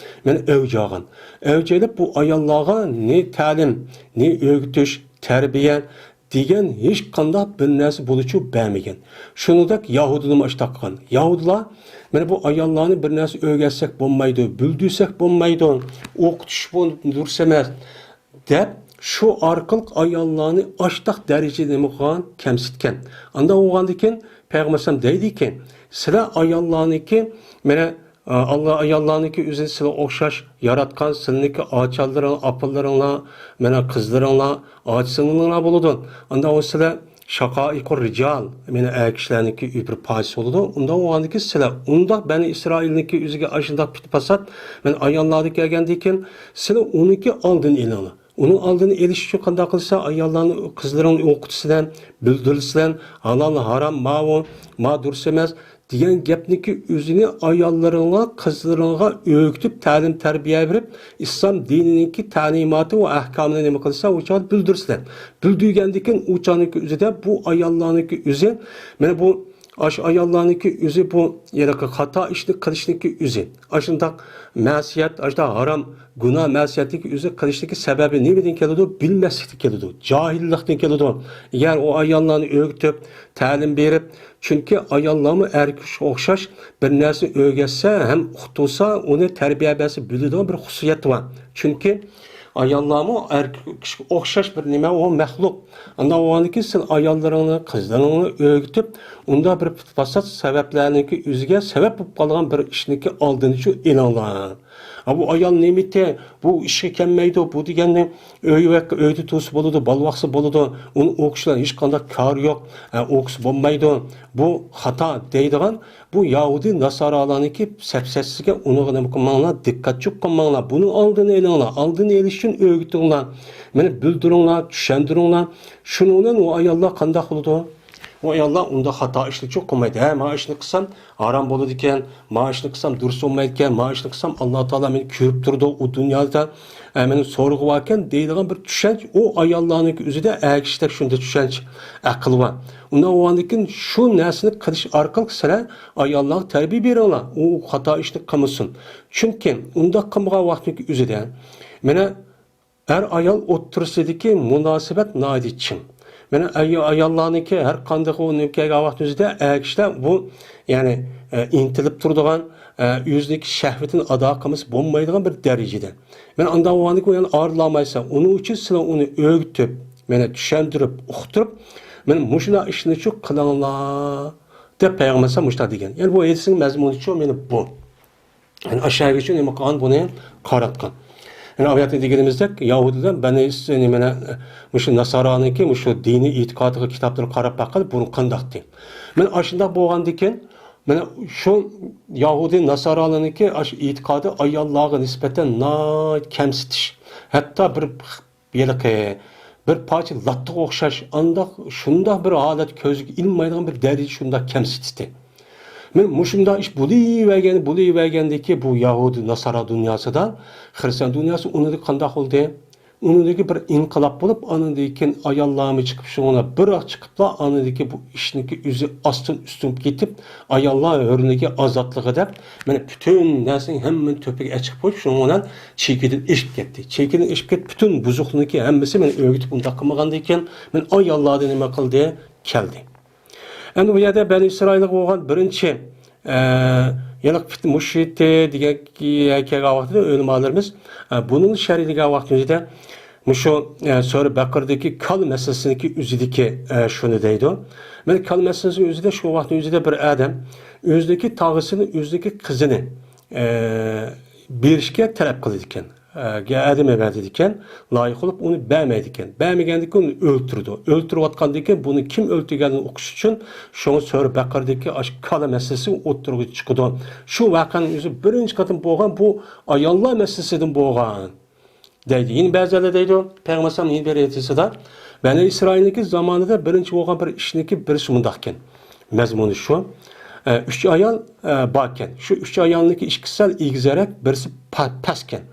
مانا ئەۋج ئالغان. ئەۋج ئېلىپ بۇ ئاياللارغا نى تەلىم، نى ئۆگىتىش، تەربىيە، دېگەن ھېچقانداق بىر نەرسە بولۇچۇ بەرمىگەن. شۇنىڭدەك يەھۇدىيلارمۇ ئاشۇنداق قىلغان. يەھۇدىيلار، مانا بۇ ئاياللارنى بىر نەرسە ئۆگەتسەك بولمايدۇ، بىلدۈرسەك بولمايدۇ، ئوقۇتۇش بۇ دۇرۇس ئەمەس، دەپ، شۇ ئارقىلىق ئاياللارنى ئاشتاق دەرىجىدە نېمە قىلغان؟ كەمسىتكەن. ئانداق بولغاندىكىن، پەيغەمبەر ئەلەيھىسسالام دەيدىكى، سىلەر ئاياللارنىڭكى، مانا، ئا، ئاللا ئاياللارنىڭكى ئۆزىنى سىلەر ئوخشاش ياراتقان، سىلىنىڭكى ئاچالىرىڭ، ئاپىلىرىڭلار، مانا، قىزلىرىڭلار، ئاچا-سىڭلىڭلار بولىدۇ. ئانداق بولسا سىلەر شاقائىقۇر رىجال، مانا، ئەر كىشىلەرنىڭكى بىر پارچىسى بولىدۇ. ئۇنداق بولغاندىكىن سىلەر ئۇنداق بەنى ئىسرائىلنىڭكى ئۆزىگە ئاشۇنداق پىت-پاسات، مانا، ئاياللاردا كەلگەندىكىن، سىلەر ئۇنىڭكى ئالدىنى ئېلىڭلار. ئۇنىڭ ئالدىنى ئېلىش ئۈچۈن قانداق قىلسا، ئاياللارنى قىزلىرىڭنى ئوقۇتىسىلەن، بىلدۈرىسىلەن، ھالال، ھارام، ماۋۇ، ما دۇرۇس ئەمەس دېگەن گەپنىكى ئۆزىنى ئاياللىرىڭغا، قىزلىرىڭغا ئۆگىتىپ، تەلىم-تەربىيە بېرىپ، ئىسلام دىنىنىڭكى تەلىماتى ۋە ئەھكامىنى نېمە قىلسا، ئۇ چاغدا بىلدۈرىسىلەن. بىلدۈرگەندىكىن ئۇ چاغنىڭكى ئۆزىدە بۇ ئاياللارنىڭكى ئۆزى، مانا بۇ ئاشۇ ئاياللارنىڭكى ئۆزى بۇ ھېلىقى خاتا ئىشنى قىلىشنىڭكى ئۆزى. ئاشۇنداق مەسىيەت، ئاشۇنداق ھارام، گۇناھ، مەسىيەتنىڭكى ئۆزى قىلىشنىڭكى سەۋەبى نېمىدىن كېلىدۇ؟ بىلمەسلىكتىن كېلىدۇ، جاھىللىقتىن كېلىدۇ. ئەگەر ئۇ ئاياللارنى ئۆگىتىپ، تەلىم بېرىپ، چۈنكى ئاياللارمۇ ئەركەككە ئوخشاش بىر نەرسىنى ئۆگەتسە ھەم ئۇقتۇرسا، ئۇنى تەربىيە بەرسە بىلىدىغان بىر خۇسۇسىيەت بار. چۈنكى ئاياللارمۇ ئەركەككە ئوخشاش بىر نېمە، ئۇ مەخلۇق. ئانداق بولغاندىكىن سىز ئاياللىرىڭنى، قىزلىرىڭنى ئۆگىتىپ، ئۇنداق بىر پاسات سەۋەبلەرنىڭكى ئۆزىگە سەۋەب بولۇپ قالغان بىر ئىشنىڭكى ئالدىنى شۇ ئېلىڭلار. ھا، بۇ ئايال نېمىتى، بۇ ئىشقا كەلمەيدۇ، بۇ دېگەننى ئۆي ۋە ئۆيدە تۇرسا بولىدۇ، بالا باقسا بولىدۇ، ئۇنىڭ ئۇ كىشىلەر ھېچقانداق كارى يوق، ھە، ئۇ كىشى بولمايدۇ، بۇ خاتا دەيدىغان بۇ يەھۇدىي ناسارالارنىڭكى سەپسەتىسىگە، ئۇنىڭغا نېمە قىلماڭلار، دىققەتچى قىلماڭلار. بۇنىڭ ئالدىنى ئېلىڭلار، ئالدىنى ئېلىش ئۈچۈن ئۆگىتىڭلار، مېنى بىلدۈرۈڭلار، چۈشەندۈرۈڭلار. شۇنىڭ بىلەن ئۇ ئاياللار قانداق بولىدۇ؟ ئۇ ئاياللار ئۇنداق خاتا ئىشنى چوق قىلمايدۇ. ھە، مانا ئىشنى قىلسام ھارام بولىدىكەن، مانا ئىشنى قىلسام دۇرۇس بولمايدىكەن، مانا ئىشنى قىلسام ئاللا تائالا مېنى كۆرۈپ تۇرىدۇ، ئۇ دۇنيادا، ھە، مېنىڭ سورىقى باركەن دەيدىغان بىر چۈشەنچە ئۇ ئاياللارنىڭكى ئۆزىدە ئەر كىشىدەك شۇنداق چۈشەنچە، ئەقىل بار. ئۇنداق بولغاندىكىن شۇ نەرسىنى قىلىش ئارقىلىق سىلەر ئاياللارغا تەربىيە بېرىڭلار. ئۇ خاتا ئىشنى قىلمىسۇن. چۈنكى ئۇنداق قىلمىغان ۋاقتىنىڭكى ئۆزىدە، مانا، ئەر-ئايال ئوتتۇرىسىدىكى مۇناسىۋەت ناھايىتى چىڭ. مانا، ئاي-، ئاياللارنىڭكى ھەر قانداق ئۇنىڭ كەلگەن ۋاقتىمىزدا ئەر كىشىلەر بۇ، يەنى، ئە، ئىنتىلىپ تۇرىدىغان، ئە، ئۆزىنىڭكى شەھۋىتىنى ئادا قىلمىسا بولمايدىغان بىر دەرىجىدە. مانا، ئانداق بولغاندىكىن ئۇ يەنە ئارىلالمايسەن. ئۇنىڭ ئۈچۈن سىلەر ئۇنى ئۆگىتىپ، مانا، چۈشەندۈرۈپ، ئۇقتۇرۇپ، مانا، مۇشۇنداق ئىشنى شۇ قىلىڭلار، دەپ پەيغەمبەر ئەلەيھىسسالام مۇشۇنداق دېگەن. يەنى بۇ ھەدىسنىڭ مەزمۇنى شۇ، مانا بۇ. يەنى ئاشۇ يەرگىچە نېمە قىلغان، بۇنى قاراتقان. يەنى ئايەتتە دېگىنىمىزدەك، يەھۇدىيلار بەنى ئىس-، نېمىنى، مۇشۇ ناسارانىڭكى مۇشۇ دىنىي ئېتىقادىغا، كىتابلىرىغا قاراپ باققان، بۇرۇن قانداقتى. مانا ئاشۇنداق بولغاندىكىن، مانا شۇ يەھۇدىي ناسارالارنىڭكى ئاشۇ ئېتىقادى ئاياللارغا نىسبەتەن ناھايىتى كەمسىتىش. ھەتتا بىر ھېلىقى بىر پارچە لاتتىغا ئوخشاش، ئانداق، شۇنداق بىر ھالەت كۆزگە ئىلمايدىغان بىر دەرىجە شۇنداق كەمسىتىشتى. مانا مۇشۇنداق ئىش بولۇۋەرگەن، بولۇۋەرگەندىكى بۇ يەھۇدىي ناسارا دۇنياسىدا، خىرىستىيان دۇنياسى ئۇنىڭدىن قانداق بولدى؟ ئۇنىڭدىكى بىر ئىنقىلاب بولۇپ، ئانىڭدىن كېيىن ئاياللارمۇ چىقىپ، شۇڭا بىراق چىقىپلا، ئانىڭدىكى بۇ ئىشنىڭكى ئۆزى ئاستىن ئۈستۈن كېتىپ، ئاياللار ھۆرلۈكى، ئازادلىقى دەپ، مانا پۈتۈن نەرسىنىڭ ھەممىنى تۆپىگە ئەچىقىپ قويۇپ، شۇنىڭ بىلەن چېكىدىن ئېشىپ كەتتى. چېكىدىن ئېشىپ كېتىپ، پۈتۈن بۇزۇقلۇقنىڭكى ھەممىسى مانا ئۆگىتىپ ئۇنداق قىلمىغاندىكىن، مانا ئاياللاردىن نېمە قىلدى؟ كەلدى. ئەمدى بۇ يەردە بەنى ئىسرائىلغا بولغان بىرىنچى، ئە، يەنى پىت-، مۇشرىتى دېگەن كەلگەن ۋاقتىدا ئۆلىمالىرىمىز، ئە، بۇنىڭ شەرھى دېگەن ۋاقتىمىزدا مۇشۇ، ئە، سۈرە بەقىرىدىكى كالا مەسىلىسىنىڭكى ئۆزىدىكى، ئە، شۇنى دەيدۇ. مانا كالا مەسىلىسىنىڭ ئۆزىدە شۇ ۋاقىتنىڭ ئۆزىدە بىر ئادەم ئۆزىنىڭكى تاغىسىنى، ئۆزىنىڭكى قىزىنى، ئە، بېرىشكە تەلەپ قىلىدىكەن. ئە، ئادەم ئەۋەتىدىكەن، لايىق بولۇپ ئۇنى بەرمەيدىكەن. بەرمىگەندىن كېيىن ئۇنى ئۆلتۈرىدۇ. ئۆلتۈرۈۋاتقاندىن كېيىن بۇنى كىم ئۆلتۈرگەنلىكىنى ئۇقۇش ئۈچۈن شۇڭا سۈرە بەقەردىكى ئاشۇ كالا مەسىلىسى ئوتتۇرىغا چىقىدۇ. شۇ ۋەقەنىڭ ئۆزى بىرىنچى قېتىم بولغان، بۇ ئاياللار مەسىلىسىدىن بولغان. دەيدۇ. يەنە بەزىلەر دەيدۇ، پەيغەمبەر ئەلەيھىسسالام يەنە بىر ھەدىسىدە، بەنى ئىسرائىلنىڭكى زامانىدا بىرىنچى بولغان بىر ئىشنىڭكى بىرسى مۇنداقكەن. مەزمۇنى شۇ. ئە، ئۈچ ئايال، ئە، باركەن. شۇ ئۈچ ئايالنىڭكى ئىككىسى سەل ئېگىزرەك، بىرسى پا-، پەسكەن.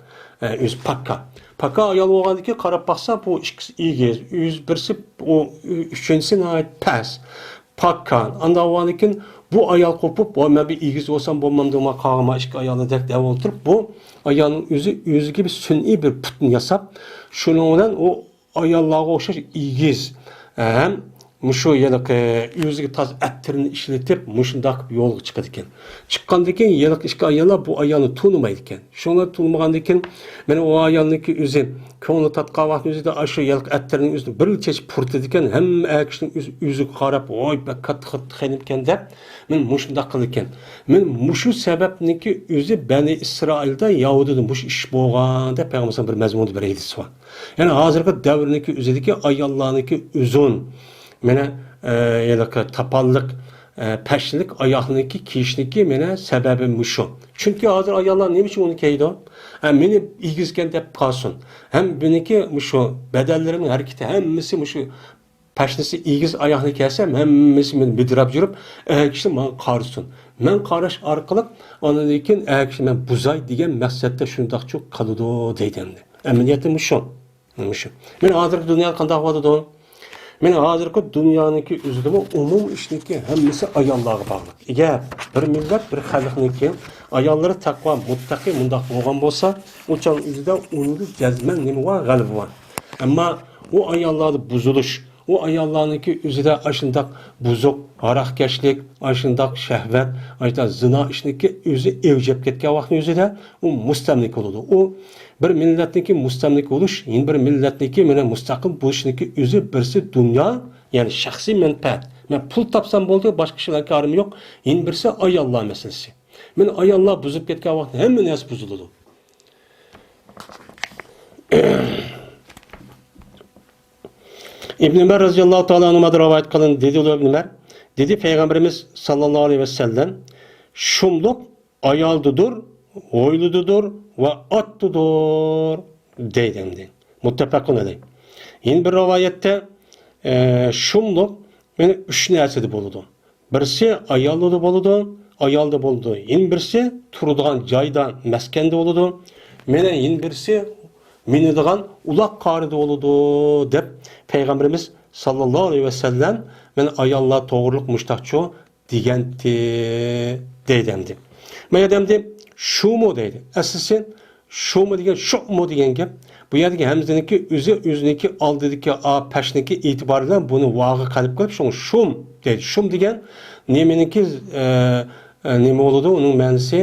ئە، ئۆزى پاكا. پاكا ئايال بولغاندىكىن قاراپ باقسا، بۇ ئىككىسى ئېگىز، ئۆزى بىرسى، ئۇ ئۈچىنچىسى ناھايىتى پەس. پاكا. ئانداق بولغاندىكىن بۇ ئايال قوپۇپ، ۋاي، مەن بىر ئېگىز بولسام بولمامدۇ، ما قالغان ما ئىككى ئايالدەك دەپ ئولتۇرۇپ، بۇ ئايالنىڭ ئۆزى ئۆزىگە بىر سۈنئىي بىر پۇتنى ياساپ، شۇنىڭ بىلەن ئۇ ئاياللارغا ئوخشاش ئېگىز ھەم مۇشۇ ھېلىقى ئۆزىگە تازا ئەتىرنى ئىشلىتىپ، مۇشۇنداق يولغا چىقىدىكەن. چىققاندىن كېيىن ھېلىقى ئىككى ئاياللار بۇ ئايالنى تونۇمايدىكەن. شۇڭلار تونۇمىغاندىن كېيىن، مانا ئۇ ئايالنىڭكى ئۆزى كۆڭلى تارتقان ۋاقىتنىڭ ئۆزىدە ئاشۇ ھېلىقى ئەتىرنىڭ ئۆزىنى بىر چېچىپ پۇرىتىدىكەن. ھەممە ئەر كىشىنىڭ ئۆزى، ئۆزىگە قاراپ، ۋاي، بەك كاتتا خېنىمكەن دەپ، مانا مۇشۇنداق قىلىدىكەن. مانا مۇشۇ سەۋەبنىڭكى ئۆزى بەنى ئىسرائىلدا، يەھۇدىيدا مۇشۇ ئىش بولغان دەپ پەيغەمبەر بىر مەزمۇندا بىر ھەدىسى بار. يەنى ھازىرقى دەۋرنىڭكى ئۆزىدىكى ئاياللارنىڭكى ئۇزۇن، مانا، ئە، ھېلىقى تاپانلىق، ئە، پەشنىلىك ئاياغنىڭكى كىيىشنىكى مانا سەۋەبى مۇشۇ. چۈنكى ھازىر ئاياللار نېمە ئۈچۈن ئۇنى كىيىدۇ؟ ئە، مېنى ئېگىزكەن دەپ قارىسۇن. ھەم مېنىڭكى مۇشۇ بەدەنلىرىمنىڭ ھەرىكىتى ھەممىسى مۇشۇ پەشنىسى ئېگىز ئاياغنى كىيسەم، ھەممىسى مېنى مىدىراپ يۈرۈپ، ئەر كىشى ماڭا قارىسۇن. مەن قاراش ئارقىلىق ئاندىن كېيىن ئەر كىشى مەن بۇزاي دېگەن مەقسەتتە شۇنداقچۇ قىلىدۇ دەيدۇ ئەمدى. ئەمەلىيەتتە مۇشۇ. مۇشۇ. مانا ھازىرقى دۇنيادا قانداق بولىدۇ؟ مانا ھازىرقى دۇنيانىڭكى ئۆزىدىمۇ ئومۇمىي ئىشنىڭكى ھەممىسى ئاياللارغا باغلىق. ئەگەر بىر مىللەت، بىر خەلقنىڭكى ئاياللىرى تەقۋا، مۇتتەقى مۇنداق بولغان بولسا، ئۇ چاغنىڭ ئۆزىدە ئۇنىڭدا جەزمەن نېمە بار؟ غەلىبە بار. ئەمما ئۇ ئاياللاردا بۇزۇلۇش، ئۇ ئاياللارنىڭكى ئۆزىدە ئاشۇنداق بۇزۇق، ھاراقكەشلىك، ئاشۇنداق شەھۋەت، ئاشۇنداق زىنا ئىشنىڭكى ئۆزى ئەۋج ئېلىپ كەتكەن ۋاقىتنىڭ ئۆزىدە ئۇ مۇستەملىكە بولىدۇ. ئۇ بىر مىللەتنىڭكى مۇستەملىكە بولۇش، يەنە بىر مىللەتنىڭكى مانا مۇستەقىل بولۇشنىڭكى ئۆزى بىرسى دۇنيا، يەنى شەخسىي مەنپەئەت. مەن پۇل تاپسام بولدى، باشقا كىشىلەرگە كارىم يوق. يەنە بىرسى ئاياللار مەسىلىسى. مانا ئاياللار بۇزۇپ كەتكەن ۋاقىتتا ھەممە نەرسە بۇزۇلىدۇ. ئىبن ئۆمەر رەزىياللاھۇ تائالا ئەنھۇمادىن رىۋايەت قىلىندى، دېدى ئۇلار ئىبن ئۆمەر، دېدى پەيغەمبىرىمىز ساللاللاھۇ ئەلەيھى ۋەسەللەم، شۇملۇق ئايالدىدۇر، ھويلىدىدۇر ۋە ئاتتىدۇر، دەيدۇ ئەمدى. مۇتتەپەقۇن ئەلەيھ. يەنە بىر رىۋايەتتە، ئە، شۇملۇق مانا ئۈچ نەرسىدە بولىدۇ. بىرسى ئايالدا بولىدۇ، ئايالدا بولىدۇ. يەنە بىرسى تۇرىدىغان جايدا، مەسكەندە بولىدۇ. مانا يەنە بىرسى مىنىدىغان ئۇلاق قارىدا بولىدۇ، دەپ پەيغەمبىرىمىز ساللاللاھۇ ئەلەيھى ۋەسەللەم مانا ئاياللار توغرۇلۇق مۇشتاقچۇ دېگەنتى، دەيدۇ ئەمدى. ما يەردە ئەمدى شۇمۇ دەيدۇ. ئەسلىسى شۇمۇ دېگەن شۇمۇ دېگەن گەپ. بۇ يەردىكى ھەمزىنىڭكى ئۆزى، ئۆزىنىڭكى ئالدىدىكى ئا پەشنىڭكى ئېتىبارى بىلەن بۇنى ۋاغا قەلب قىلىپ، شۇڭا شۇم دەيدۇ. شۇم دېگەن نېمىنىڭكى، ئە، ئە، نېمە بولىدۇ؟ ئۇنىڭ مەنىسى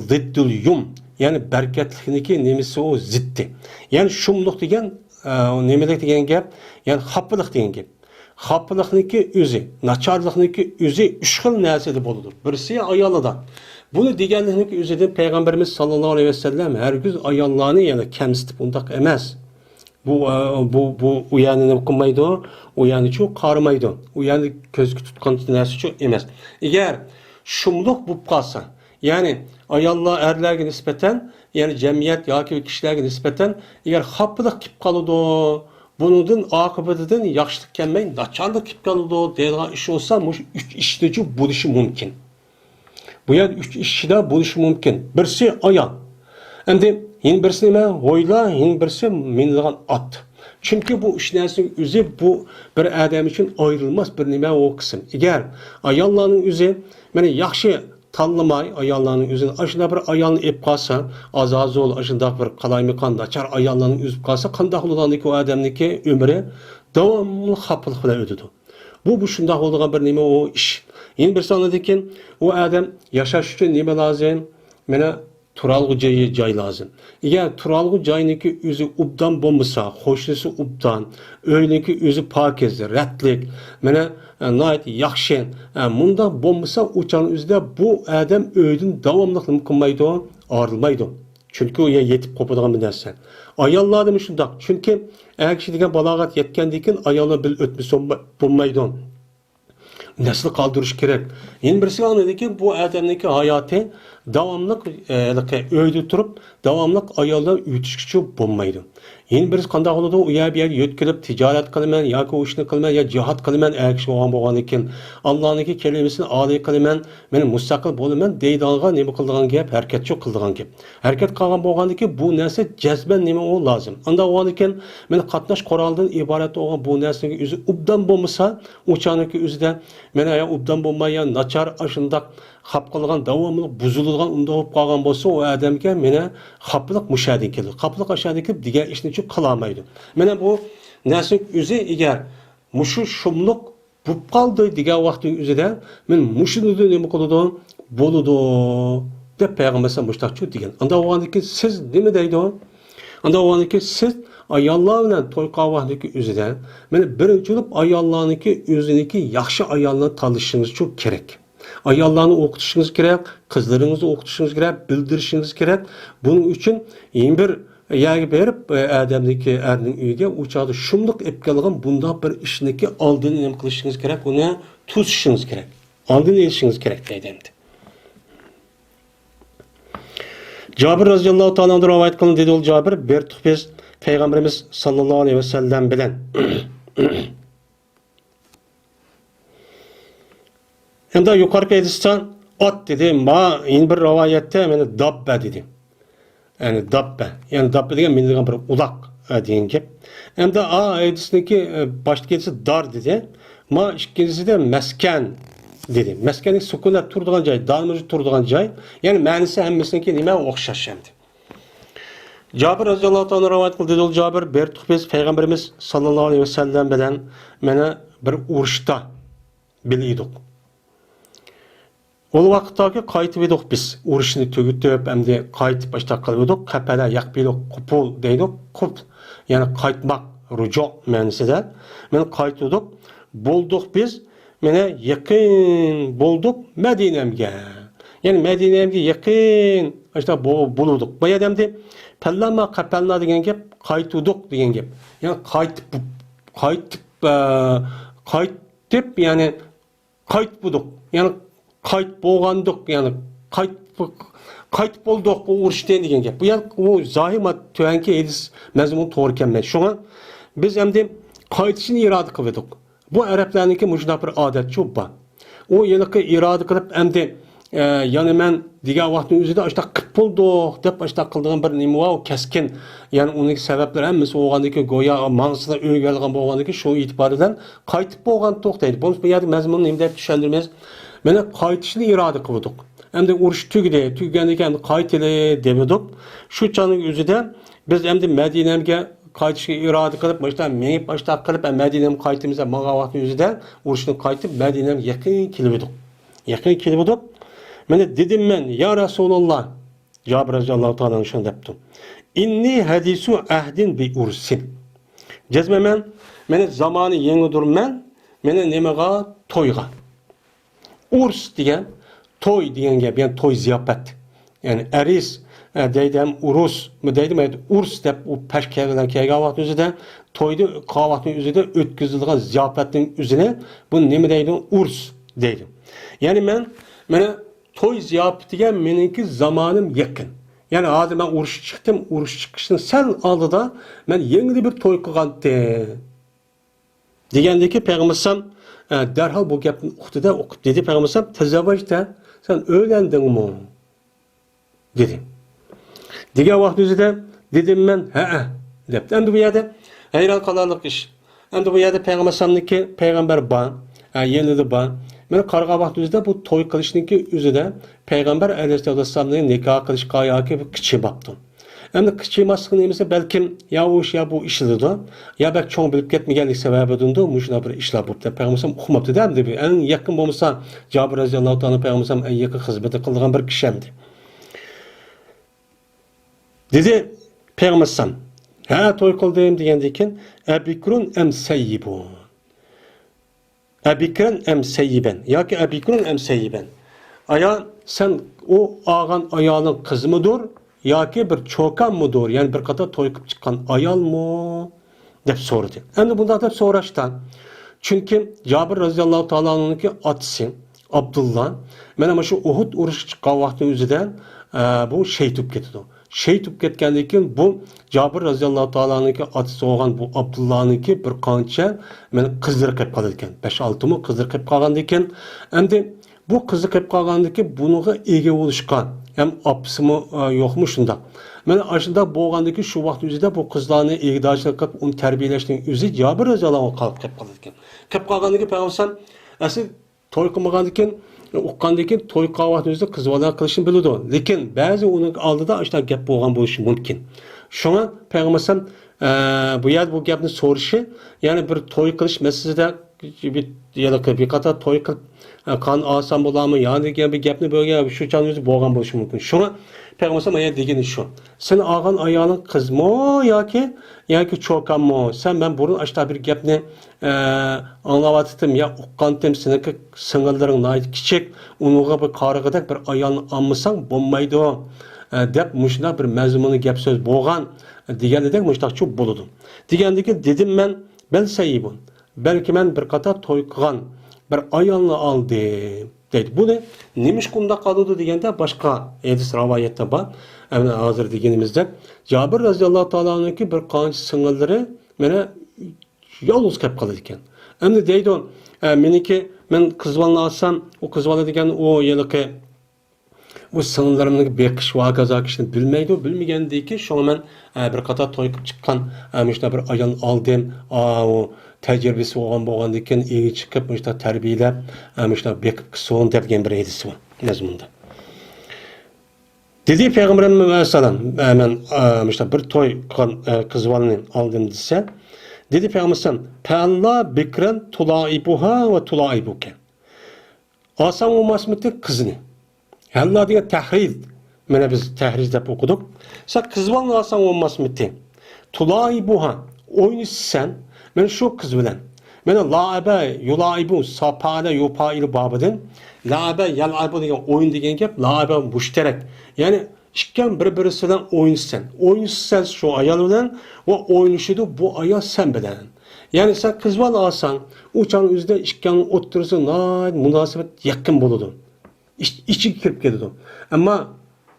زىددۇل يۇم. يەنى بەرىكەتلىكنىڭكى نېمىسى ئۇ زىددى. يەنى شۇملۇق دېگەن، ئە، نېمىلىك دېگەن گەپ؟ يەنى خاپىلىق دېگەن گەپ. خاپىلىقنىڭكى ئۆزى، ناچارلىقنىڭكى ئۆزى ئۈچ خىل نەرسىدە بولىدۇ. بىرسى ئايالىدا. بۇنى دېگەنلىكنىڭكى ئۆزىدىن پەيغەمبىرىمىز ساللاللاھۇ ئەلەيھى ۋەسەللەم ھەرگىز ئاياللارنى يەنى كەمسىتىپ ئۇنداق ئەمەس. بۇ، ئە، بۇ، بۇ ئۇ يەرنى نېمە قىلمايدۇ، ئۇ يەرنىچۇ قارىمايدۇ. ئۇ يەرنى كۆزگە تۇتقان نەرسىچۇ ئەمەس. ئەگەر شۇملۇق بولۇپ قالسا، يەنى ئاياللار ئەرلەرگە نىسبەتەن، يەنى جەمئىيەت ياكى كىشىلەرگە نىسبەتەن، ئەگەر خاپىلىق كېلىپ قالىدۇ، بۇنىڭدىن ئاقىۋىتىدىن ياخشىلىق كەلمەي، ناچارلىق كېلىپ قالىدۇ دەيدىغان ئىش بولسا، مۇشۇ ئۈچ ئىشتىچۇ بولۇشى مۇمكىن. بۇ يەردە ئۈچ ئىش ئىچىدە بولۇشى مۇمكىن. بىرسى ئايال. ئەمدى يەنە بىرسى نېمە؟ ھويلا، يەنە بىرسى مىنىدىغان ئات. چۈنكى بۇ ئۈچ نەرسىنىڭ ئۆزى بۇ بىر ئادەم ئۈچۈن ئايرىلماس بىر نېمە ئۇ قىسىم. ئەگەر ئاياللارنىڭ ئۆزى مانا ياخشى تاللىماي، ئاياللارنىڭ ئۆزىنى ئاشۇنداق بىر ئايالنى ئېلىپ قالسا، ئازازۇل، ئاشۇنداق بىر قالايمىقان، ناچار ئاياللارنى ئۈزۈپ قالسا، قانداق بولىدۇ ئاندىكى ئۇ ئادەمنىڭكى ئۆمرى؟ داۋاملىق خاپىلىق بىلەن ئۆتىدۇ. بۇ، بۇ شۇنداق بولىدىغان بىر نېمە ئۇ ئىش. يەنە بىرسى ئاندىن كېيىن ئۇ ئادەم ياشاش ئۈچۈن نېمە لازىم؟ مانا تۇرالغۇ جايى، جاي لازىم. ئەگەر تۇرالغۇ جاينىڭكى ئۆزى ئوبدان بولمىسا، قوشنىسى ئوبدان، ئۆينىڭكى ئۆزى پاكىز، رەتلىك، مانا، ئە، ناھايىتى ياخشى، ئە، مۇنداق بولمىسا، ئۇ چاغنىڭ ئۆزىدە بۇ ئادەم ئۆيدىن داۋاملىق نېمە قىلمايدۇ؟ ئايرىلمايدۇ. چۈنكى ئۇ يەر يېتىپ قوپىدىغان بىر نەرسە. ئاياللاردىمۇ شۇنداق. چۈنكى ئەر كىشى دېگەن بالاغەت يەتكەندىن كېيىن ئاياللار بىلەن ئۆتمىسە بولمايدۇ. نەسىل قالدۇرۇش كېرەك. يەنە بىرسى ئاندىكى بۇ ئادەمنىڭكى ھاياتى داۋاملىق، ئە، ھېلىقى ئۆيدە تۇرۇپ، داۋاملىق ئاياللار ئۆتۈشكىچە بولمايدۇ. يەنە بىرسى قانداق بولىدۇ؟ ئۇ يەر بۇ يەرگە يۆتكىلىپ، تىجارەت قىلىمەن ياكى ئۇ ئىشنى قىلىمەن يا جىھاد قىلىمەن، ئەر كىشى بولغان بولغاندىن كېيىن، ئاللانىڭكى كەلىمىسىنى ئالىي قىلىمەن، مەن مۇستەقىل بولىمەن دەيدىغانغا نېمە قىلىدىغان گەپ، ھەرىكەتچۇ قىلىدىغان گەپ. ھەرىكەت قىلغان بولغاندىن كېيىن بۇ نەرسە جەزمەن نېمە ئۇ لازىم. ئانداق بولغاندىن كېيىن مانا قاتناش قورالىدىن ئىبارەت بولغان بۇ نەرسىنىڭ ئۆزى ئوبدان بولمىسا، ئۇ چاغنىڭكى ئۆزىدە مانا يا ئوبدان بولماي يا ناچار ئاشۇنداق خاپ قالغان، داۋاملىق بۇزۇلىدىغان ئۇنداق بولۇپ قالغان بولسا، ئۇ ئادەمگە مانا خاپىلىق مۇشۇ يەردىن كېلىدۇ. خاپىلىق ئاشۇ يەردىن كېلىپ دېگەن ئىشنى چۈ قىلالمايدۇ. مانا بۇ نەرسىنىڭ ئۆزى ئەگەر مۇشۇ شۇملۇق بوپ قالدى دېگەن ۋاقىتنىڭ ئۆزىدە، مەن مۇشۇنى نېمە قىلىدۇ؟ بولىدۇ، دەپ پەيغەمبەر ئەلەيھىسسالام مۇشۇنداق دېگەن. ئانداق بولغاندىن كېيىن سىز نېمە دەيدۇ؟ ئانداق بولغاندىن كېيىن سىز ئاياللار بىلەن توي قىلغان ۋاقىتنىڭكى ئۆزىدە، مانا، بىرىنچى بولۇپ ئاياللارنىڭكى ئۆزىنىڭكى ياخشى ئايالنى تاللىشىڭىز شۇ كېرەك. ئاياللارنى ئوقۇتۇشىڭىز كېرەك، قىزلىرىڭىزنى ئوقۇتۇشىڭىز كېرەك، بىلدۈرۈشىڭىز كېرەك. بۇنىڭ ئۈچۈن يەنە بىر يەرگە بېرىپ، ئادەمنىڭكى، ئەرنىڭ ئۆيىگە ئۇ چاغدا شۇملۇق ئېلىپ كەلگەن بۇنداق بىر ئىشنىڭكى ئالدىنى نېمە قىلىشىڭىز كېرەك، ئۇنى توسۇشىڭىز كېرەك. ئالدىنى ئېلىشىڭىز كېرەك دەيدۇ ئەمدى. جابىر رەزىياللاھۇ تائالا ئەنھۇدىن رىۋايەت قىلىندى، دېدى ئۇ جابىر، بىر تۇق بىز پەيغەمبىرىمىز ساللاللاھۇ ئەلەيھى ۋەسەللەم بىلەن. ئەمدى يۇقىرىقى ھەدىستە ئات دېدى، ما يەنە بىر رىۋايەتتە مانا داببە دېدى. يەنى داببە. يەنى داببە دېگەن مىنىدىغان بىر ئۇلاق، ئە، دېگەن گەپ. ئەمدى ئا ھەدىسنىڭكى، ئە، باشتىكىسى دار دېدى. ما ئىككىنچىسىدە مەسكەن دېدى. مەسكەن دېگەن سۈكۈنەت تۇرىدىغان جاي، دارمۇ تۇرىدىغان جاي. يەنى مەنىسى ھەممىسىنىڭكى نېمە ئوخشاش ئەمدى. جابىر رەزىياللاھۇ تائالا رىۋايەت قىلدى، دېدى جابىر، بىر تۇق بىز پەيغەمبىرىمىز ساللاللاھۇ ئەلەيھى ۋەسەللەم بىلەن مانا بىر ئۇرۇشتا بىللە ئىدۇق. ئۇ ۋاقىتتاكى قايتىۋىدۇق بىز. ئۇرۇشنى تۈگىتىپ، ئەمدى قايتىپ ئاشتاق قىلىۋىدۇق. قەپەلە يەقبىلۇق قۇپۇل دەيدۇ. قۇپ، يەنى قايتماق، رۇجۇ مەنىسىدە. مانا قايتىۋىدۇق. بولدۇق بىز. مانا يېقىن بولدۇق مەدىنەمگە. يەنى مەدىنەمگە يېقىن ئاشتاق بو-، بولۇدۇق. بۇ يەردە ئەمدى پەللەما قەپەلنا دېگەن گەپ، قايتىۋىدۇق دېگەن گەپ. يەنى قايتىپ، قايتىپ، ئە، قايتىپ، يەنى قايتىپ بولدۇق. يەنى قايتىپ بولغاندۇق. يەنى قايتىپ، قايتىپ بولدۇق، ئۇ ئۇرۇشتىن دېگەن گەپ. بۇ يەر، ئۇ زاھىر ما-، تۆۋەنكى ھەدىس مەزمۇنى توغرا كەلمەيدۇ. شۇڭا بىز ئەمدى قايتىشنى ئىرادە قىلدۇق. بۇ ئەرەبلەرنىڭكى مۇشۇنداق بىر ئادەت شۇ بار. ئۇ ھېلىقى ئىرادە قىلىپ ئەمدى، ئە، يەنى مەن دېگەن ۋاقىتنىڭ ئۆزىدە ئاشتاق قىلىپ بولدۇق دەپ ئاشتاق قىلىدىغان بىر نېمە بار، ئۇ كەسكىن. يەنى ئۇنىڭ سەۋەبلىرى ھەممىسى بولغاندىكىن، گويا ماڭسىلا ئۆگەنگەن بولغاندىكىن، شۇ ئېتىبارى بىلەن قايتىپ بولغانتۇق دەيدۇ. بولمىسا بۇ يەردە مەزمۇننى نېمە دەپ چۈشەندۈرىمىز؟ مانا قايتىشنى ئىرادە قىلدۇق. ئەمدى ئۇرۇش تۈگىدى، تۈگىگەندىن كېيىن قايتىلى دېۋىدۇق. شۇ چاغنىڭ ئۆزىدە بىز ئەمدى مەدىنەمگە قايتىشقا ئىرادە قىلىپ، مۇشۇنداق مېڭىپ، مۇشۇنداق قىلىپ، مەدىنەمگە قايتىمىز دەپ ماڭغان ۋاقىتنىڭ ئۆزىدە ئۇرۇشتىن قايتىپ، مەدىنەمگە يېقىن كېلىۋىدۇق. يېقىن كېلىۋىدۇق. مانا دېدىم مەن، يا رەسۇلاللا، جابىر رەزىياللاھۇ تائالا ئەنھۇ شۇنى دەپتۇ. ئىننى ھەدىسۇ ئەھدىن بى ئۇرسىن. جەزمەن مەن، مانا زامانى يېڭىدۇرمەن، مانا نېمىغا؟ تويغا. ئۇرس دېگەن، توي دېگەن گەپ، يەنى توي زىياپەت. يەنى ئەرىس، ئە، دەيدۇ ھەم ئۇرۇس، مۇ دەيدۇ، مانا ئۇرس دەپ ئۇ پەش كەلگەن، كەلگەن ۋاقىتنىڭ ئۆزىدە، تويدا قىلغان ۋاقىتنىڭ ئۆزىدە ئۆتكۈزۈلىدىغان زىياپەتنىڭ ئۆزىنى، بۇ نېمە دەيدۇ؟ ئۇرس دەيدۇ. يەنى مەن، مانا توي زىياپىتىگە مېنىڭكى زامانىم يېقىن. يەنى ھازىر مەن ئۇرۇشقا چىقتىم، ئۇرۇش چىقىشتىن سەل ئالدىدا مەن يېڭىلا بىر توي قىلغانتىم. دېگەندىكىن پەيغەمبەر ئەلەيھىسسالام، ئە، دەرھال بۇ گەپنى ئۇقتى-دە، ئۇقۇپ دېدى پەيغەمبەر ئەلەيھىسسالام، تەزەۋۋەجتە، سەن ئۆيلەندىڭمۇ؟ دېدى. دېگەن ۋاقىت ئۆزىدە دېدىم مەن، ھەئە، دەپتۇ. ئەمدى بۇ يەردە ھەيران قالارلىق ئىش. ئەمدى بۇ يەردە پەيغەمبەر ئەلەيھىسسالامنىڭكى پەيغەمبەر بار، ھە، يېنىدا بار. مانا قارىغان ۋاقىت ئۆزىدە بۇ توي قىلىشنىڭكى ئۆزىدە پەيغەمبەر ئەلەيھىسسالام نىكاھ قىلىشقا ياكى قىچىماپتۇ. ئەمدى قىچىماسلىقنى دېمىسە، بەلكىم، يا ئۇ ئىش، يا بۇ ئىشلىدىدۇ، يا بەك چوڭ بىلىپ كەتمىگەنلىك سەۋەبىدىندۇ، مۇشۇنداق بىر ئىشلار بوپتۇ. پەيغەمبەر ئەلەيھىسسالام ئۇقماپتۇ-دە، ئەمدى بۇ ئەڭ يېقىن بولمىسا، جابىر رەزىياللاھۇ تائالا پەيغەمبەر ئەلەيھىسسالام ئەڭ يېقىن خىزمىتى قىلىدىغان بىر كىشى ئەمدى. دېدى پەيغەمبەر ئەلەيھىسسالام، ھە، توي قىلدىم دېگەندىن كېيىن، ئەبىكرۇن ئەم سەييىبۇن. ئەبىكرەن ئەم سەييىبەن ياكى ئەبىكرۇن ئەم سەييىبەن. ئايال، سەن ئۇ ئالغان ئايالىڭ قىزمىدۇر ياكى بىر چوكانمىدۇر؟ يەنى بىر قېتىم توي قىلىپ چىققان ئايالمۇ؟ دەپ سورىدى. ئەمدى بۇنداق دەپ سوراشتا، چۈنكى جابىر رەزىياللاھۇ تائالا ئەنھۇنىڭكى ئاتىسى ئابدۇللا مانا مۇشۇ ئۇھۇد ئۇرۇشى چىققان ۋاقتىنىڭ ئۆزىدە، ئە، بۇ شېھىت بولۇپ كېتىدۇ. شېھىت بولۇپ كەتكەندىن كېيىن بۇ جابىر رەزىياللاھۇ تائالانىڭكى ئاتىسى بولغان بۇ ئابدۇللانىڭكى بىر قانچە مانا قىزلىرى قېلىپ قالىدىكەن. بەش-ئالتىمۇ قىزلىرى قېلىپ قالغاندىن كېيىن، ئەمدى بۇ قىزى قېلىپ قالغاندىن كېيىن بۇنىڭغا ئىگە بولۇشقا ھەم ئاپىسىمۇ، ئە، يوقمۇ شۇنداق. مانا ئاشۇنداق بولغاندىن كېيىن شۇ ۋاقىت ئۆزىدە بۇ قىزلارنى ئىگىدارچىلىق قىلىپ ئۇنى تەربىيەلەشنىڭ ئۆزى جابىر رەزىياللاھۇ ئانھۇغا قالىپ قېلىپ قالىدىكەن. قېلىپ قالغاندىن كېيىن پەيغەمبەر ئەسلى توي قىلمىغاندىكىن، ئۇققاندىكىن توي قىلغان ۋاقتىدا ئۆزى قىز بالا قىلىشنى بىلىدۇ. لېكىن بەزى ئۇنىڭ ئالدىدا ئاشۇنداق گەپ بولغان بولۇشى مۇمكىن. شۇڭا پەيغەمبەر ئەلەيھىسسالام، ئە، بۇ يەردە بۇ گەپنى سورىشى، يەنى بىر توي قىلىش مەسىلىسىدە بىر، ھېلىقى بىر قاتار توي قىلىپ، ئە، قان ئالسام بولامۇ يا دېگەن بىر گەپنى بۆلگەن، شۇ چاغنىڭ ئۆزى بولغان بولۇشى مۇمكىن. شۇڭا پەيغەمبەر ئەلەيھىسسالام دېگىنى شۇ. سېنى ئالغان ئايالىڭ قىزمۇ ياكى، ياكى چوكانمۇ؟ سەن، مەن بۇرۇن ئاشتا بىر گەپنى، ئە، ئاڭلاۋاتىتتىم يا ئۇققانتىم، سېنىڭكى سىڭىللىرىڭ ناھايىتى كىچىك، ئۇنىڭغا بىر قارىغۇدەك بىر ئايالنى ئالمىساڭ بولمايدۇ، ئە، دەپ مۇشۇنداق بىر مەزمۇنلۇق گەپ سۆز بولغان دېگەندەك مۇشۇنداقچۇ بولىدۇ. دېگەندىكىن دېدىم مەن، بەل سەييىبۇن. بەلكى مەن بىر قاتار توي قىلغان بىر ئايالنى ئالدىم دەيدۇ. بۇنى نېمىشقا ئۇنداق قالىدۇ دېگەندە، باشقا ھەدىس رىۋايەتتە بار. ئەمدى ھازىر دېگىنىمىزدەك، جابىر رەزىياللاھۇ تائالا ئەنھۇنىڭكى بىر قانچە سىڭىللىرى مانا يالغۇز كەپ قالىدىكەن. ئەمدى دەيدۇ، ئە، مېنىڭكى، مەن قىز بالىنى ئالسام، ئۇ قىز بالا دېگەن ئۇ ھېلىقى بۇ سىڭىللىرىمنى بېقىش ۋە ھاكازا ئىشنى بىلمەيدۇ، بىلمىگەندىكىن شۇڭا مەن، ئە، بىر قاتار توي قىلىپ چىققان، ئە، مۇشۇنداق بىر ئايال ئالدىم. ئاۋۇ تەجرىبىسى بولغان، بولغاندىكىن ئىگە چىقىپ مۇشۇنداق تەربىيەلەپ، ئە، مۇشۇنداق بېقىپ قىلسۇن دەپ دېگەن بىر ھەدىسى بار مەزمۇندا. دېدى پەيغەمبىرىم ئەلەيھىسسالام، ئە، مەن، ئە، مۇشۇنداق بىر توي قىلغان، ئە، قىز بالىنى ئالدىم دېسە، دېدى پەيغەمبەر ئەلەيھىسسالام، پەللا بىكرەن تۇلائىبۇھا ۋە تۇلائىبۇكە. ئالساڭ بولماسمىدى قىزنى؟ ھەللا دېگەن تەھرىز. مانا بىز تەھرىز دەپ ئوقۇدۇق. سەن قىز بالىنى ئالساڭ بولماسمىدى؟ تۇلائىبۇھا، ئوينىسىسەن. مانا شۇ قىز بىلەن. مانا لائەبە، يۇلائىبۇ، ساپائەلە، يۇپائىلۇ بابىدىن. لائەبە، يەلئەبۇ دېگەن ئويۇن دېگەن گەپ. لائەبە مۇشتەرەك. يەنى ئىككىڭ بىر-بىرىسى بىلەن ئوينىسىسەن. ئوينىسىسەن شۇ ئايال بىلەن ۋە ئوينىشىدۇ بۇ ئايال سەن بىلەن. يەنى سەن قىز بالا ئالساڭ، ئۇ چاغنىڭ ئۆزىدە ئىككىڭنىڭ ئوتتۇرىسىدا ناھايىتى مۇناسىۋەت يېقىن بولىدۇ. ئىچ-، ئىچىگە كىرىپ كېتىدۇ. ئەمما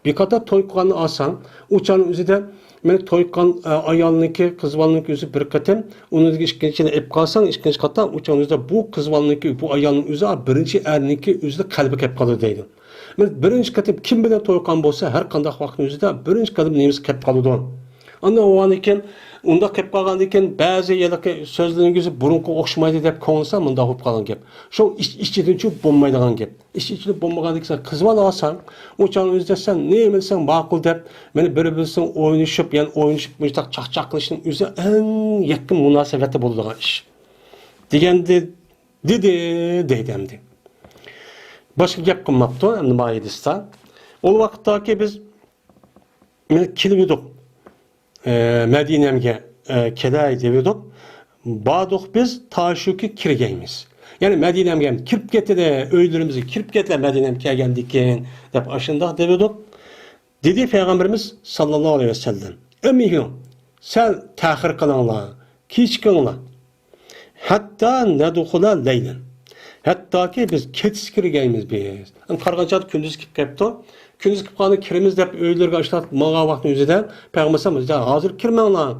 بىر قاتار توي قىلغاننى ئالساڭ، ئۇ چاغنىڭ ئۆزىدە مانا توي قىلغان، ئە، ئايالنىڭكى، قىز بالىنىڭكى ئۆزى بىر قېتىم، ئۇنىڭ ئىككىنچىنى ئېلىپ قالساڭ، ئىككىنچى قاتار، ئۇ چاغنىڭ ئۆزىدە بۇ قىز بالىنىڭكى، بۇ ئايالنىڭ ئۆزى، ئا، بىرىنچى ئەرنىڭكى ئۆزىدە قەلبى كەپ قالىدۇ دەيدۇ. مانا بىرىنچى قېتىم كىم بىلەن توي قىلغان بولسا، ھەر قانداق ۋاقىتنىڭ ئۆزىدە بىرىنچى قەدەم نېمىسى كەپ قالىدۇ. ئاندىن ئۇندىن كېيىن، ئۇنداق كەپ قالغاندىن كېيىن، بەزى ھېلىقى سۆزلىرىڭىز بۇرۇنقىغا ئوخشىمايدۇ دەپ كۆڭلىسە، مۇنداق بولۇپ قالغان گەپ. شۇ ئىچ-، ئىچىدىنچۇ بولمايدىغان گەپ. ئىچ-، ئىچىدە بولمىغاندىن كېيىن سەن قىز بالا ئالساڭ، ئۇ چاغنىڭ ئۆزىدە سەن نېمە دېسەڭ ماقۇل دەپ، مانا بىر-بىرسىنىڭ ئوينىشىپ، يەنى ئوينىشىپ، مۇشۇنداق چاقچاق قىلىشنىڭ ئۆزى ئەڭ يېقىن مۇناسىۋەتتە بولىدىغان ئىش. دېگەندە، دېدى، دەيدۇ ئەمدى. باشقا گەپ قىلماپتۇ ئەمدى ماھىدىستا. ئۇ ۋاقىتتاكى بىز، مانا كېلىۋىدۇق، ئە، مەدىنەمگە، ئە، كېلەي دېۋىدۇق. باردۇق بىز، تاشۇكى كىرگەيمىز. يەنى مەدىنەمگە كىرىپ كېتىلى، ئۆيلىرىمىزگە كىرىپ كېتىلە مەدىنەمگە كەلگەندىكىن، دەپ ئاشۇنداق دېۋىدۇق. دېدى پەيغەمبىرىمىز ساللاللاھۇ ئەلەيھى ۋەسەللەم، ئەمىھلۇ، سەل تەخىر قىلىڭلار، كېچىكىڭلار. ھەتتا نەدخۇلە لەيلەن. ھەتتاكى بىز كېچىسى كىرگەيمىز بىز. ئەمدى قارىغان چاغدا كۈندۈز كېلىپ قېپتۇ. كۈندۈز كېلىپ قالغاندا كىرىمىز دەپ ئۆيلىرىگە ئاشۇنداق ماڭغان ۋاقىتنىڭ ئۆزىدە پەيغەمبەر ئەلەيھىسسالام، يا ھازىر كىرمەڭلار.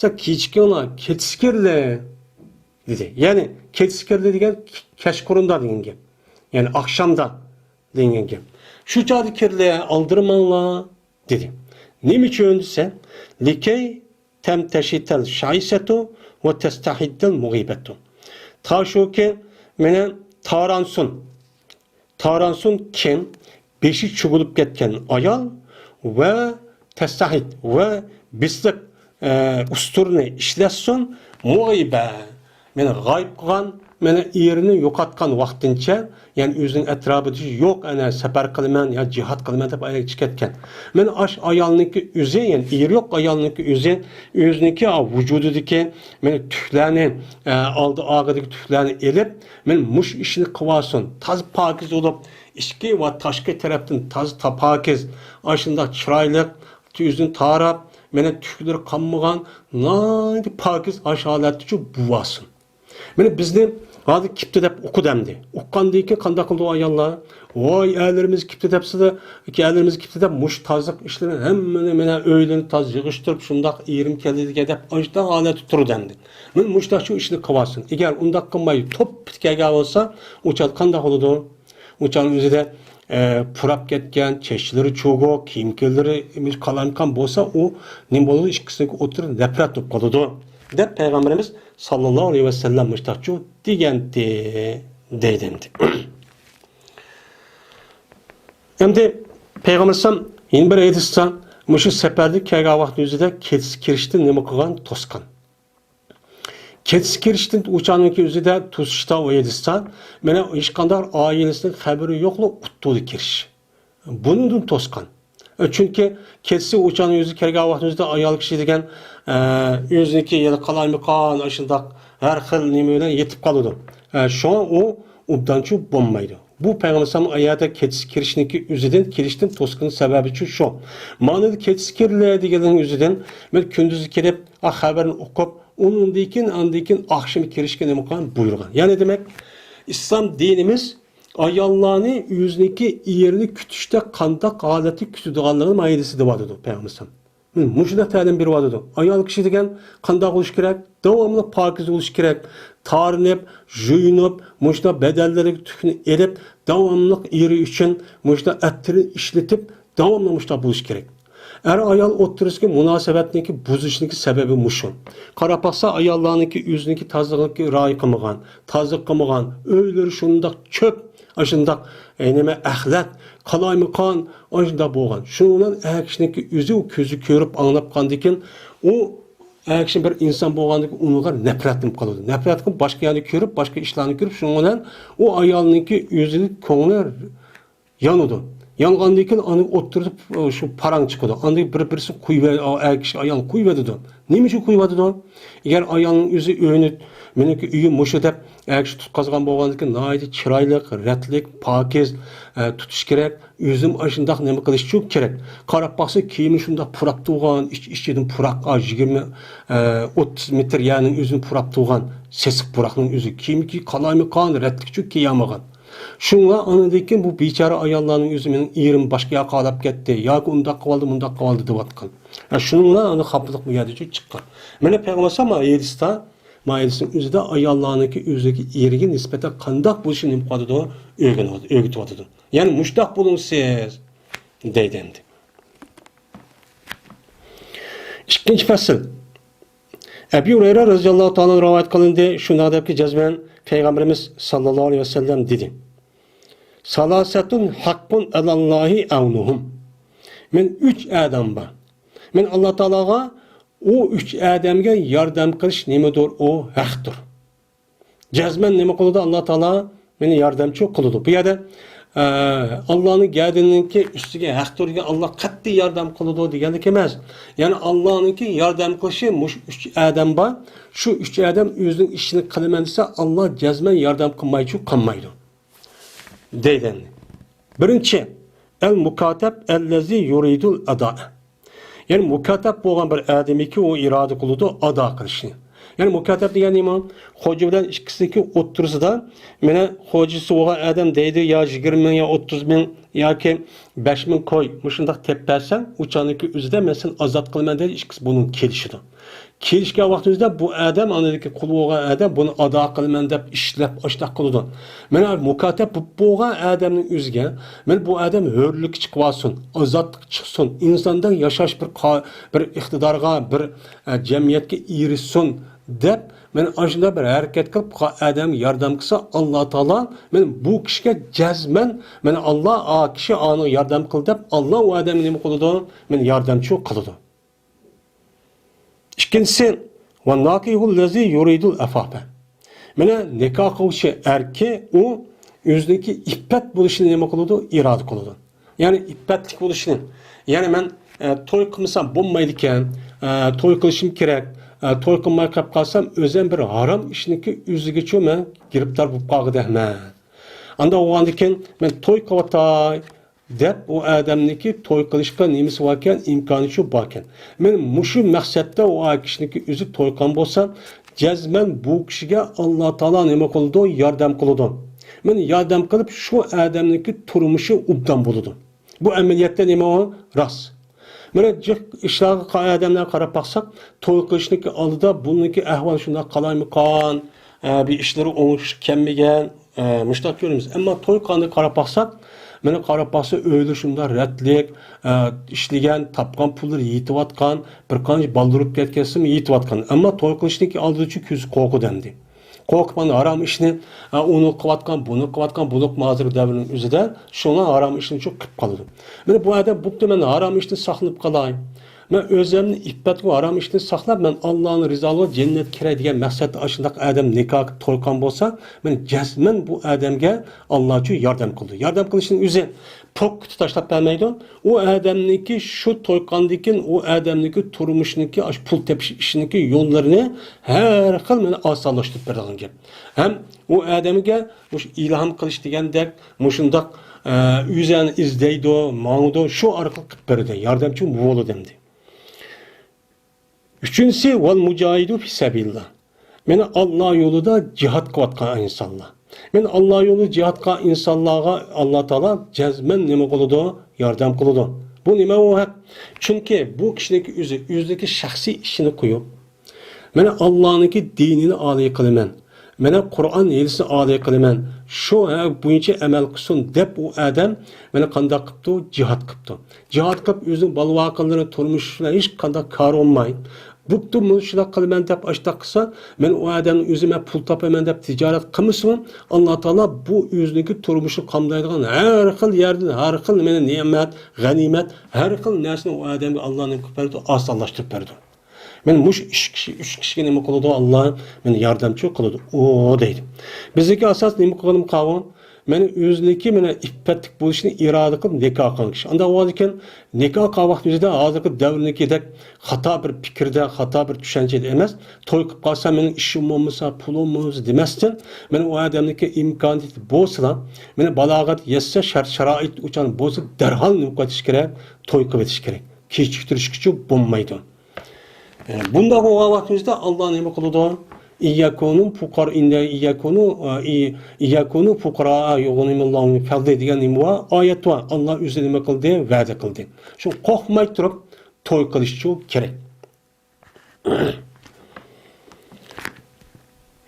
سەل كېچىكىڭلار، كېچىسى كىرلى، دېدى. يەنى كېچىسى كىرلى دېگەن كەچقۇرۇندا دېگەن گەپ. يەنى ئاخشامدا دېگەن گەپ. شۇ چاغدا كىرلى، ئالدىرىماڭلار، دېدى. نېمە ئۈچۈن دېسە، لىكەي تەمتەشىتەل شايسەتۇ ۋە تەستەھىددەل مۇغىبەتۇ. تا شۇكى، مانا، تارانسۇن، تارانسۇن كىم، بېشى چۈگۈلۈپ كەتكەن ئايال ۋە تەستەھىد ۋە بېسىق، ئە، ئۇستۇرىنى ئىشلەتسۇن، مۇغىبە. مانا غايىب قىلغان، مانا ئېرىنى يوقاتقان ۋاقتىنچە، يەنى ئۆزىنىڭ ئەتراپىدا يوق، ئەنە سەپەر قىلىمەن يا جىھاد قىلىمەن دەپ ئاياغ چىقىپ كەتكەن. مانا ئاش ئايالنىڭكى ئۆزى، يەنى ئېرى يوق ئايالنىڭكى ئۆزى، ئۆزىنىڭكى ۋۇجۇدىدىكى مانا تۈكلەرنى، ئە، ئالدى ئاغىدىكى تۈكلەرنى ئېلىپ، مانا مۇشۇ ئىشنى قىلىۋالسۇن. تازا پاكىز بولۇپ، ئىچكى ۋە تاشقى تەرەپتىن تازا تا-، پاكىز، ئاشۇنداق چىرايلىق، ئۆزىنى تاراپ، مانا تۈكلىرى قانمىغان، ناھايىتى پاكىز ئاشۇ ھالەتتىچۇ بولۇۋالسۇن. مانا بىزنى ھازىر كېپتۇ دەپ ئۇقىدۇ ئەمدى. ئۇققاندىن كېيىن قانداق قىلىدۇ ئاياللار؟ ۋاي، ئەرلىرىمىز كېپتۇ دەپسىلە، ئەرلىرىمىز كېپتۇ دەپ مۇشۇ تازىلىق ئىشلىرىنى ھەممىنى مانا ئۆيلىرىنى تازا يىغىشتۇرۇپ، شۇنداق ئېرىم كەلدى دېگەن دەپ ئاشۇنداق ھالەتتە تۇرىدۇ ئەمدى. مانا مۇشۇنداق شۇ ئىشنى قىلىۋالسۇن. ئەگەر ئۇنداق قىلماي توپ پېتى كەلگەن بولسا، ئۇ چاغدا قانداق بولىدۇ؟ ئۇ چاغنىڭ ئۆزىدە، ئە، پۇراپ كەتكەن، چاچلىرى چوغۇق، كىيىم-كىيىملىرى قالايمىقان بولسا، ئۇ نېمە بولىدۇ؟ ئىككىسىنىڭكى ئوتتۇرىدا نەپرەت بولۇپ قالىدۇ، دەپ پەيغەمبىرىمىز ساللاللاھۇ ئەلەيھى ۋەسەللەم مۇشۇنداقچۇ دېگەنتى، دەيدۇ ئەمدى. ئەمدى پەيغەمبەر ئەلەيھىسسالام يەنە بىر ھەدىستە مۇشۇ سەپەردە كەلگەن ۋاقىتنىڭ ئۆزىدە كېچىسى كىرىشتىن نېمە قىلغان؟ توسقان. كېچىسى كىرىشتىن ئۇ چاغنىڭكى ئۆزىدە توسۇشتا، ئۇ ھەدىستە، مانا ھېچقانداق ئائىلىسىنىڭ خەۋىرى يوقلا ئۇتتۇرىدا كىرىش. بۇنىڭدىن توسقان. چۈنكى كېچىسى ئۇ چاغنىڭ ئۆزى كىرگەن ۋاقتىمىزدا ئايال كىشى دېگەن، ئە، ئۆزىنىڭكى يەنە قالايمىقان، ئاشۇنداق ھەر خىل نېمە بىلەن يېتىپ قالىدۇ. ئە، شۇڭا ئۇ ئوبدانچۇ بولمايدۇ. بۇ پەيغەمبەر ئەلەيھىسسالام ئايەتتە كېچىسى كىرىشنىڭكى ئۆزىدىن، كىرىشتىن توسقان سەۋەبى ئۈچۈن شۇ. مانا كېچىسى كىرىلە دېگەننىڭ ئۆزىدىن، مەن كۈندۈزى كىرىپ، ئا، خەۋەرنى ئوقۇپ، ئۇنىڭدىن كېيىن، ئاندىن كېيىن ئاخشىمى كىرىشكە نېمە قىلغان؟ بۇيرۇغان. يەنى دېمەك، ئىسلام دىنىمىز ئاياللارنى ئۆزىنىڭكى ئېرىنى كۈتۈشتە قانداق ھالەتتە كۈتىدىغانلىقىنى مايىلىسى دەۋاتىدۇ پەيغەمبەر ئەلەيھىسسالام. مۇشۇنداق تەلىم بېرىۋاتىدۇ. ئايال كىشى دېگەن قانداق بولۇشى كېرەك؟ داۋاملىق پاكىز بولۇشى كېرەك. تارىنىپ، يۇيۇنۇپ، مۇشۇنداق بەدەنلىرىگە تۈكنى ئېلىپ، داۋاملىق ئېرى ئۈچۈن مۇشۇنداق ئەتىرىنى ئىشلىتىپ، داۋاملىق مۇشۇنداق بولۇشى كېرەك. ئەر-ئايال ئوتتۇرىسىدىكى مۇناسىۋەتنىڭكى بۇزۇلۇشىنىڭكى سەۋەبى مۇشۇ. قاراپ باقسا، ئاياللارنىڭكى ئۆزىنىڭكى تازىلىقىغا رىئايە قىلمىغان، تازىلىق قىلمىغان، ئۆيلىرى شۇنداق چۆپ، ئاشۇنداق، ئە، نېمە، ئەخلەت، قالايمىقان، ئاشۇنداق بولغان. شۇنىڭ بىلەن ئەر كىشىنىڭكى ئۆزى ئۇ كۆزى كۆرۈپ ئاڭلاپ قالغاندىن كېيىن، ئۇ ئەر كىشى بىر ئىنسان بولغاندىن كېيىن ئۇنىڭغا نەپرەتلىنىپ قالىدۇ. نەپرەت قىلىپ، باشقا يەرنى كۆرۈپ، باشقا ئىشلارنى كۆرۈپ، شۇنىڭ بىلەن ئۇ ئايالنىڭكى ئۆزىنىڭ كۆڭلى يانىدۇ. يانغاندىن كېيىن ئاندىن ئوتتۇرىدا شۇ پاراڭ چىقىدۇ. ئاندىن بىر-، بىرسى قويۇۋە-، ئەر كىشى ئايالنى قويۇۋېتىدۇ. نېمە ئۈچۈن قويۇۋېتىدۇ؟ ئەگەر ئايالنىڭ ئۆزى ئۆينى، مېنىڭكى ئۆيۈم مۇشۇ دەپ ئەر كىشى تۇتقازغان بولغاندىن كېيىن ناھايىتى چىرايلىق، رەتلىك، پاكىز، ئە، تۇتۇش كېرەك. ئۆزۈم ئاشۇنداق نېمە قىلىش ئۈچۈن كېرەك. قاراپ باقسا، كىيىمى شۇنداق پۇراپ تۇرغان، ئىچ-، ئىچىدىن پۇراق، ئا، يىگىرمە، ئە، ئوتتۇز مېتىر يەرنىڭ ئۆزىنى پۇراپ تۇرغان، سېسىق پۇراقنىڭ ئۆزى. كىيىمى كى-، قالايمىقان، رەتلىك ئۈچۈن كىيەلمىگەن. شۇڭا ئاندىن كېيىن بۇ بىچارە ئاياللارنىڭ ئۆزى مېنىڭ ئېرىم باشقا ياققا ئالاپ كەتتى ياكى ئۇنداق قىلىۋالدى، مۇنداق قىلىۋالدى دەۋاتقان. ھە، شۇنىڭ بىلەن ئاندىن خاپىلىق بۇ يەردىن چىققان. مانا پەيغەمبەر ئەلەيھىسسالام ھەدىستە، ھەدىسنىڭ ئۆزىدە ئاياللارنىڭكى ئۆزىگە ئېرىگە نىسبەتەن قانداق بولۇشىنى نېمە قىلىۋاتىدۇ؟ ئۆگىنىۋاتىدۇ، ئۆگىتىۋاتىدۇ. يەنى مۇشۇنداق بولۇڭ سىز دەيدۇ ئەمدى. ئىككىنچى پەسىل. ئەبى ھۇرەيرە رەزىياللاھۇ تائالا رىۋايەت قىلىندى، شۇنداق دەپكى جەزمەن پەيغەمبىرىمىز ساللاللاھۇ ئەلەيھى ۋەسەللەم دېدى: سالاسەتۇن ھەققۇن ئەلەللاھى ئەۋنۇھۇم. مەن ئۈچ ئادەم بار. مەن ئاللا تائالاغا ئۇ ئۈچ ئادەمگە ياردەم قىلىش نېمىدۇر، ئۇ ھەقتۇر. جەزمەن نېمە قىلىدۇ؟ ئاللا تائالا مېنى ياردەمچى قىلىدۇ. بۇ يەردە، ئە، ئاللانىڭ گەدىنىنىڭكى ئۈستىگە ھەق تۇرغان ئاللا قەتئىي ياردەم قىلىدۇ دېگەنلىك ئەمەس. يەنى ئاللانىڭكى ياردەم قىلىشى مۇشۇ ئۈچ ئادەم بار. شۇ ئۈچ ئادەم ئۆزىنىڭ ئىشىنى قىلىمەن دېسە، ئاللا جەزمەن ياردەم قىلمايچۇ قالمايدۇ. دەيدۇ. بىرىنچى، ئەل مۇكاتەب ئەللەزى يۇرىدۇل ئادا. يەنى مۇكاتەب بولغان بىر ئادەمكى ئۇ ئىرادە قىلىدۇ ئادا قىلىشنى. يەنى مۇكاتەب دېگەن نېمە؟ خوجا بىلەن ئىككىسىنىڭكى ئوتتۇرىسىدا، مانا خوجىسى بولغان ئادەم دەيدۇ، يا يىگىرمە مىڭ، يا ئوتتۇز مىڭ ياكى بەش مىڭ كوي مۇشۇنداق تېپىپ بەرسەڭ، ئۇ چاغنىڭكى ئۆزىدە مەن سېنى ئازاد قىلىمەن دەيدۇ، ئىككىسى بۇنىڭ كېلىشىدۇ. كېلىشكەن ۋاقتىمىزدا بۇ ئادەم، ئاندىكى قۇل بولغان ئادەم بۇنى ئادا قىلىمەن دەپ ئىشلەپ، ئاشۇنداق قىلىدۇ. مانا مۇكاتەب بولۇپ بولغان ئادەمنىڭ ئۆزىگە، مانا بۇ ئادەم ھۆرلۈككە چىقىۋالسۇن، ئازادلىققا چىقسۇن، ئىنساندەك ياشاش بىر قا-، بىر ئىقتىدارغا، بىر، ئە، جەمئىيەتكە ئېرىشسۇن دەپ، مانا ئاشۇنداق بىر ھەرىكەت قىلىپ، بۇ ئادەمگە ياردەم قىلسا، ئاللا تائالا، مانا بۇ كىشىگە جەزمەن، مانا ئاللا، ئا كىشى ئاڭا ياردەم قىل دەپ، ئاللا ئۇ ئادەمگە نېمە قىلىدۇ؟ مانا ياردەمچى قىلىدۇ. ئىككىنچىسى، ۋە ناكىھۇللەزى يۇرىدۇل ئەفافە. مانا نىكاھ قىلغۇچى ئەركى ئۇ ئۆزىنىڭكى ئىپپەت بولۇشىنى نېمە قىلىدۇ؟ ئىرادە قىلىدۇ. يەنى ئىپپەتلىك بولۇشىنى. يەنى مەن، ئە، توي قىلمىسام بولمايدىكەن، ئە، توي قىلىشىم كېرەك، ئە، توي قىلماي قېلىپ قالسام ئۆزۈم بىر ھارام ئىشنىڭكى ئۆزىگىچۇ مەن گىرىپتار بولۇپ قالغۇدەكمەن. ئانداق بولغاندىن كېيىن مەن توي قىلىۋاتاي، دەپ، ئۇ ئادەمنىڭكى توي قىلىشقا نېمىسى باركەن، ئىمكانىيىتى باركەن. مەن مۇشۇ مەقسەتتە ئۇ كىشىنىڭكى ئۆزى توي قىلغان بولسا، جەزمەن بۇ كىشىگە ئاللا تائالا نېمە قىلىدۇ؟ ياردەم قىلىدۇ. مەن ياردەم قىلىپ، شۇ ئادەمنىڭكى تۇرمۇشى ئوبدان بولىدۇ. بۇ ئەمەلىيەتتە نېمە ئۇ؟ راست. مانا جىق ئىشلارغا قا-، ئادەملەرگە قاراپ باقساق، توي قىلىشنىڭكى ئالدىدا بۇنىڭكى ئەھۋالى شۇنداق قالايمىقان، ئە، بىر ئىشلىرى ئوڭۇشلۇق كەلمىگەن، ئە، مۇشۇنداق كۆرىمىز. ئەمما توي قىلغاندىن قاراپ باقساق، مانا قاراپ باقسا ئۆيلىرى شۇنداق رەتلىك، ئە، ئىشلىگەن، تاپقان پۇللىرى يېتىۋاتقان، بىر قانچە بالا تۇغۇپ كەتكەنسىمۇ يېتىۋاتقان. ئەمما توي قىلىشتىكى ئالدىدىچۇ كۆزى قورقىدۇ ئەمدى. قورقۇپ ئانا ھارام ئىشنى، ئە، ئۇنى قىلىۋاتقان، بۇنى قىلىۋاتقان، بولۇپمۇ ھازىرقى دەۋرنىڭ ئۆزىدە شۇڭا ھارام ئىشنىچۇ قىلىپ قالىدۇ. مانا بۇ ئادەم بوپتۇ، مەن ھارام ئىشتىن ساقلىنىپ قالاي. مەن ئۆزۈمنى ئىپپەتكە ھارام ئىشتىن ساقلاپ، مەن ئاللانىڭ رىزالىقى، جەننەتكە كىرەي دېگەن مەقسەتتە ئاشۇنداق ئادەم نىكاھ قىلىپ توي قىلغان بولسا، مەن جەزمەن بۇ ئادەمگە ئاللا ئۈچۈن ياردەم قىلىدۇ. ياردەم قىلىشنىڭ ئۆزى پوككىتى تاشلاپ بەرمەيدۇ. ئۇ ئادەمنىڭكى شۇ توي قىلغاندىن كېيىن ئۇ ئادەمنىڭكى تۇرمۇشىنىڭكى، ئاشۇ پۇل تېپىش ئىشىنىڭكى يوللىرىنى ھەر خىل مانا ئاسانلاشتۇرۇپ بېرىدىغان گەپ. ھەم ئۇ ئادەمگە مۇشۇ ئىلھام قىلىش دېگەندەك مۇشۇنداق، ئە، ئۆزىنى ئىزدەيدۇ، ماڭىدۇ، شۇ ئارقىلىق قىلىپ بېرىدۇ. ياردەمچى بولىدۇ ئەمدى. ئۈچىنچىسى، ۋەل مۇجاھىدۇ فى سەبىلىللا. مانا ئاللا يولىدا جىھاد قىلىۋاتقان ئىنسانلار. مانا ئاللا يولىدا جىھاد قىلغان ئىنسانلارغا ئاللا تائالا جەزمەن نېمە قىلىدۇ؟ ياردەم قىلىدۇ. بۇ نېمە ئۇ ھەق؟ چۈنكى بۇ كىشىنىڭكى ئۆزى، ئۆزىدىكى شەخسىي ئىشىنى قويۇپ، مانا ئاللانىڭكى دىنىنى ئالىي قىلىمەن، مانا قۇرئان ھەدىسنى ئالىي قىلىمەن، شۇ ھە، بويىچە ئەمەل قىلسۇن دەپ ئۇ ئادەم مانا قانداق قىپتۇ؟ جىھاد قىپتۇ. جىھاد قىپ ئۆزىنىڭ بالا-ۋاقىلىرىنى، تۇرمۇشى بىلەن ھېچقانداق كارى بولماي، بوپتۇ، مۇشۇنداق قىلىمەن دەپ ئاشۇنداق قىلسا، مەن ئۇ ئادەمنىڭ ئۆزى مەن پۇل تاپىمەن دەپ تىجارەت قىلمىسىمۇ، ئاللا تائالا بۇ ئۆزىنىڭكى تۇرمۇشىنى قامدايدىغان ھەر خىل يەردىن ھەر خىل نېمىنى، نېمەت، غەنىيمەت، ھەر خىل نەرسىنى ئۇ ئادەمگە ئاللا نېمە قىلىپ بەردى؟ ئاسانلاشتۇرۇپ بەردى. مانا مۇشۇ ئۈچ كىشى، ئۈچ كىشىگە نېمە قىلىدۇ؟ ئاللا مانا ياردەمچى قىلىدۇ، ئۇ دەيدۇ. بىزدىكى ئاساس نېمە قىلغىنىم قاۋۇ؟ مانا ئۆزىنىڭكى مانا ئىپپەتلىك بولۇشىنى ئىرادە قىلىپ نىكاھ قىلغان كىشى. ئانداق بولغاندىكىن نىكاھ قىلغان ۋاقتى ئۆزىدە ھازىرقى دەۋرنىڭكىدەك خاتا بىر پىكىردە، خاتا بىر چۈشەنچىدە ئەمەس، توي قىلىپ قالسا مېنىڭ ئىشىم بولمىسا، پۇلۇم بولمىسا دېمەستىن، مانا ئۇ ئادەمنىڭكى ئىمكانىيىتى بولسىلا، مانا بالاغەت يەتسە، شەرت-شارائىت ئۇچان بولسا، دەرھال نېمە قىلىۋېتىش كېرەك؟ توي قىلىۋېتىش كېرەك. كېچىكتۈرۈشكىچە بولمايدۇ. ئە، بۇنداق بولغان ۋاقتىمىزدا ئاللا نېمە قىلىدۇ؟ ئىيەكۇنۇ پۇقار-، ئىندە ئىيەكۇنۇ، ئە، ئى-، ئىيەكۇنۇ پۇقراء يۇغنىمۇللاھۇ مىن فەزلى دېگەن نېمە بار؟ ئايەت بار. ئاللا ئۆزى نېمە قىلدى؟ ۋەدە قىلدى. شۇ قورقماي تۇرۇپ توي قىلىشچۇ كېرەك.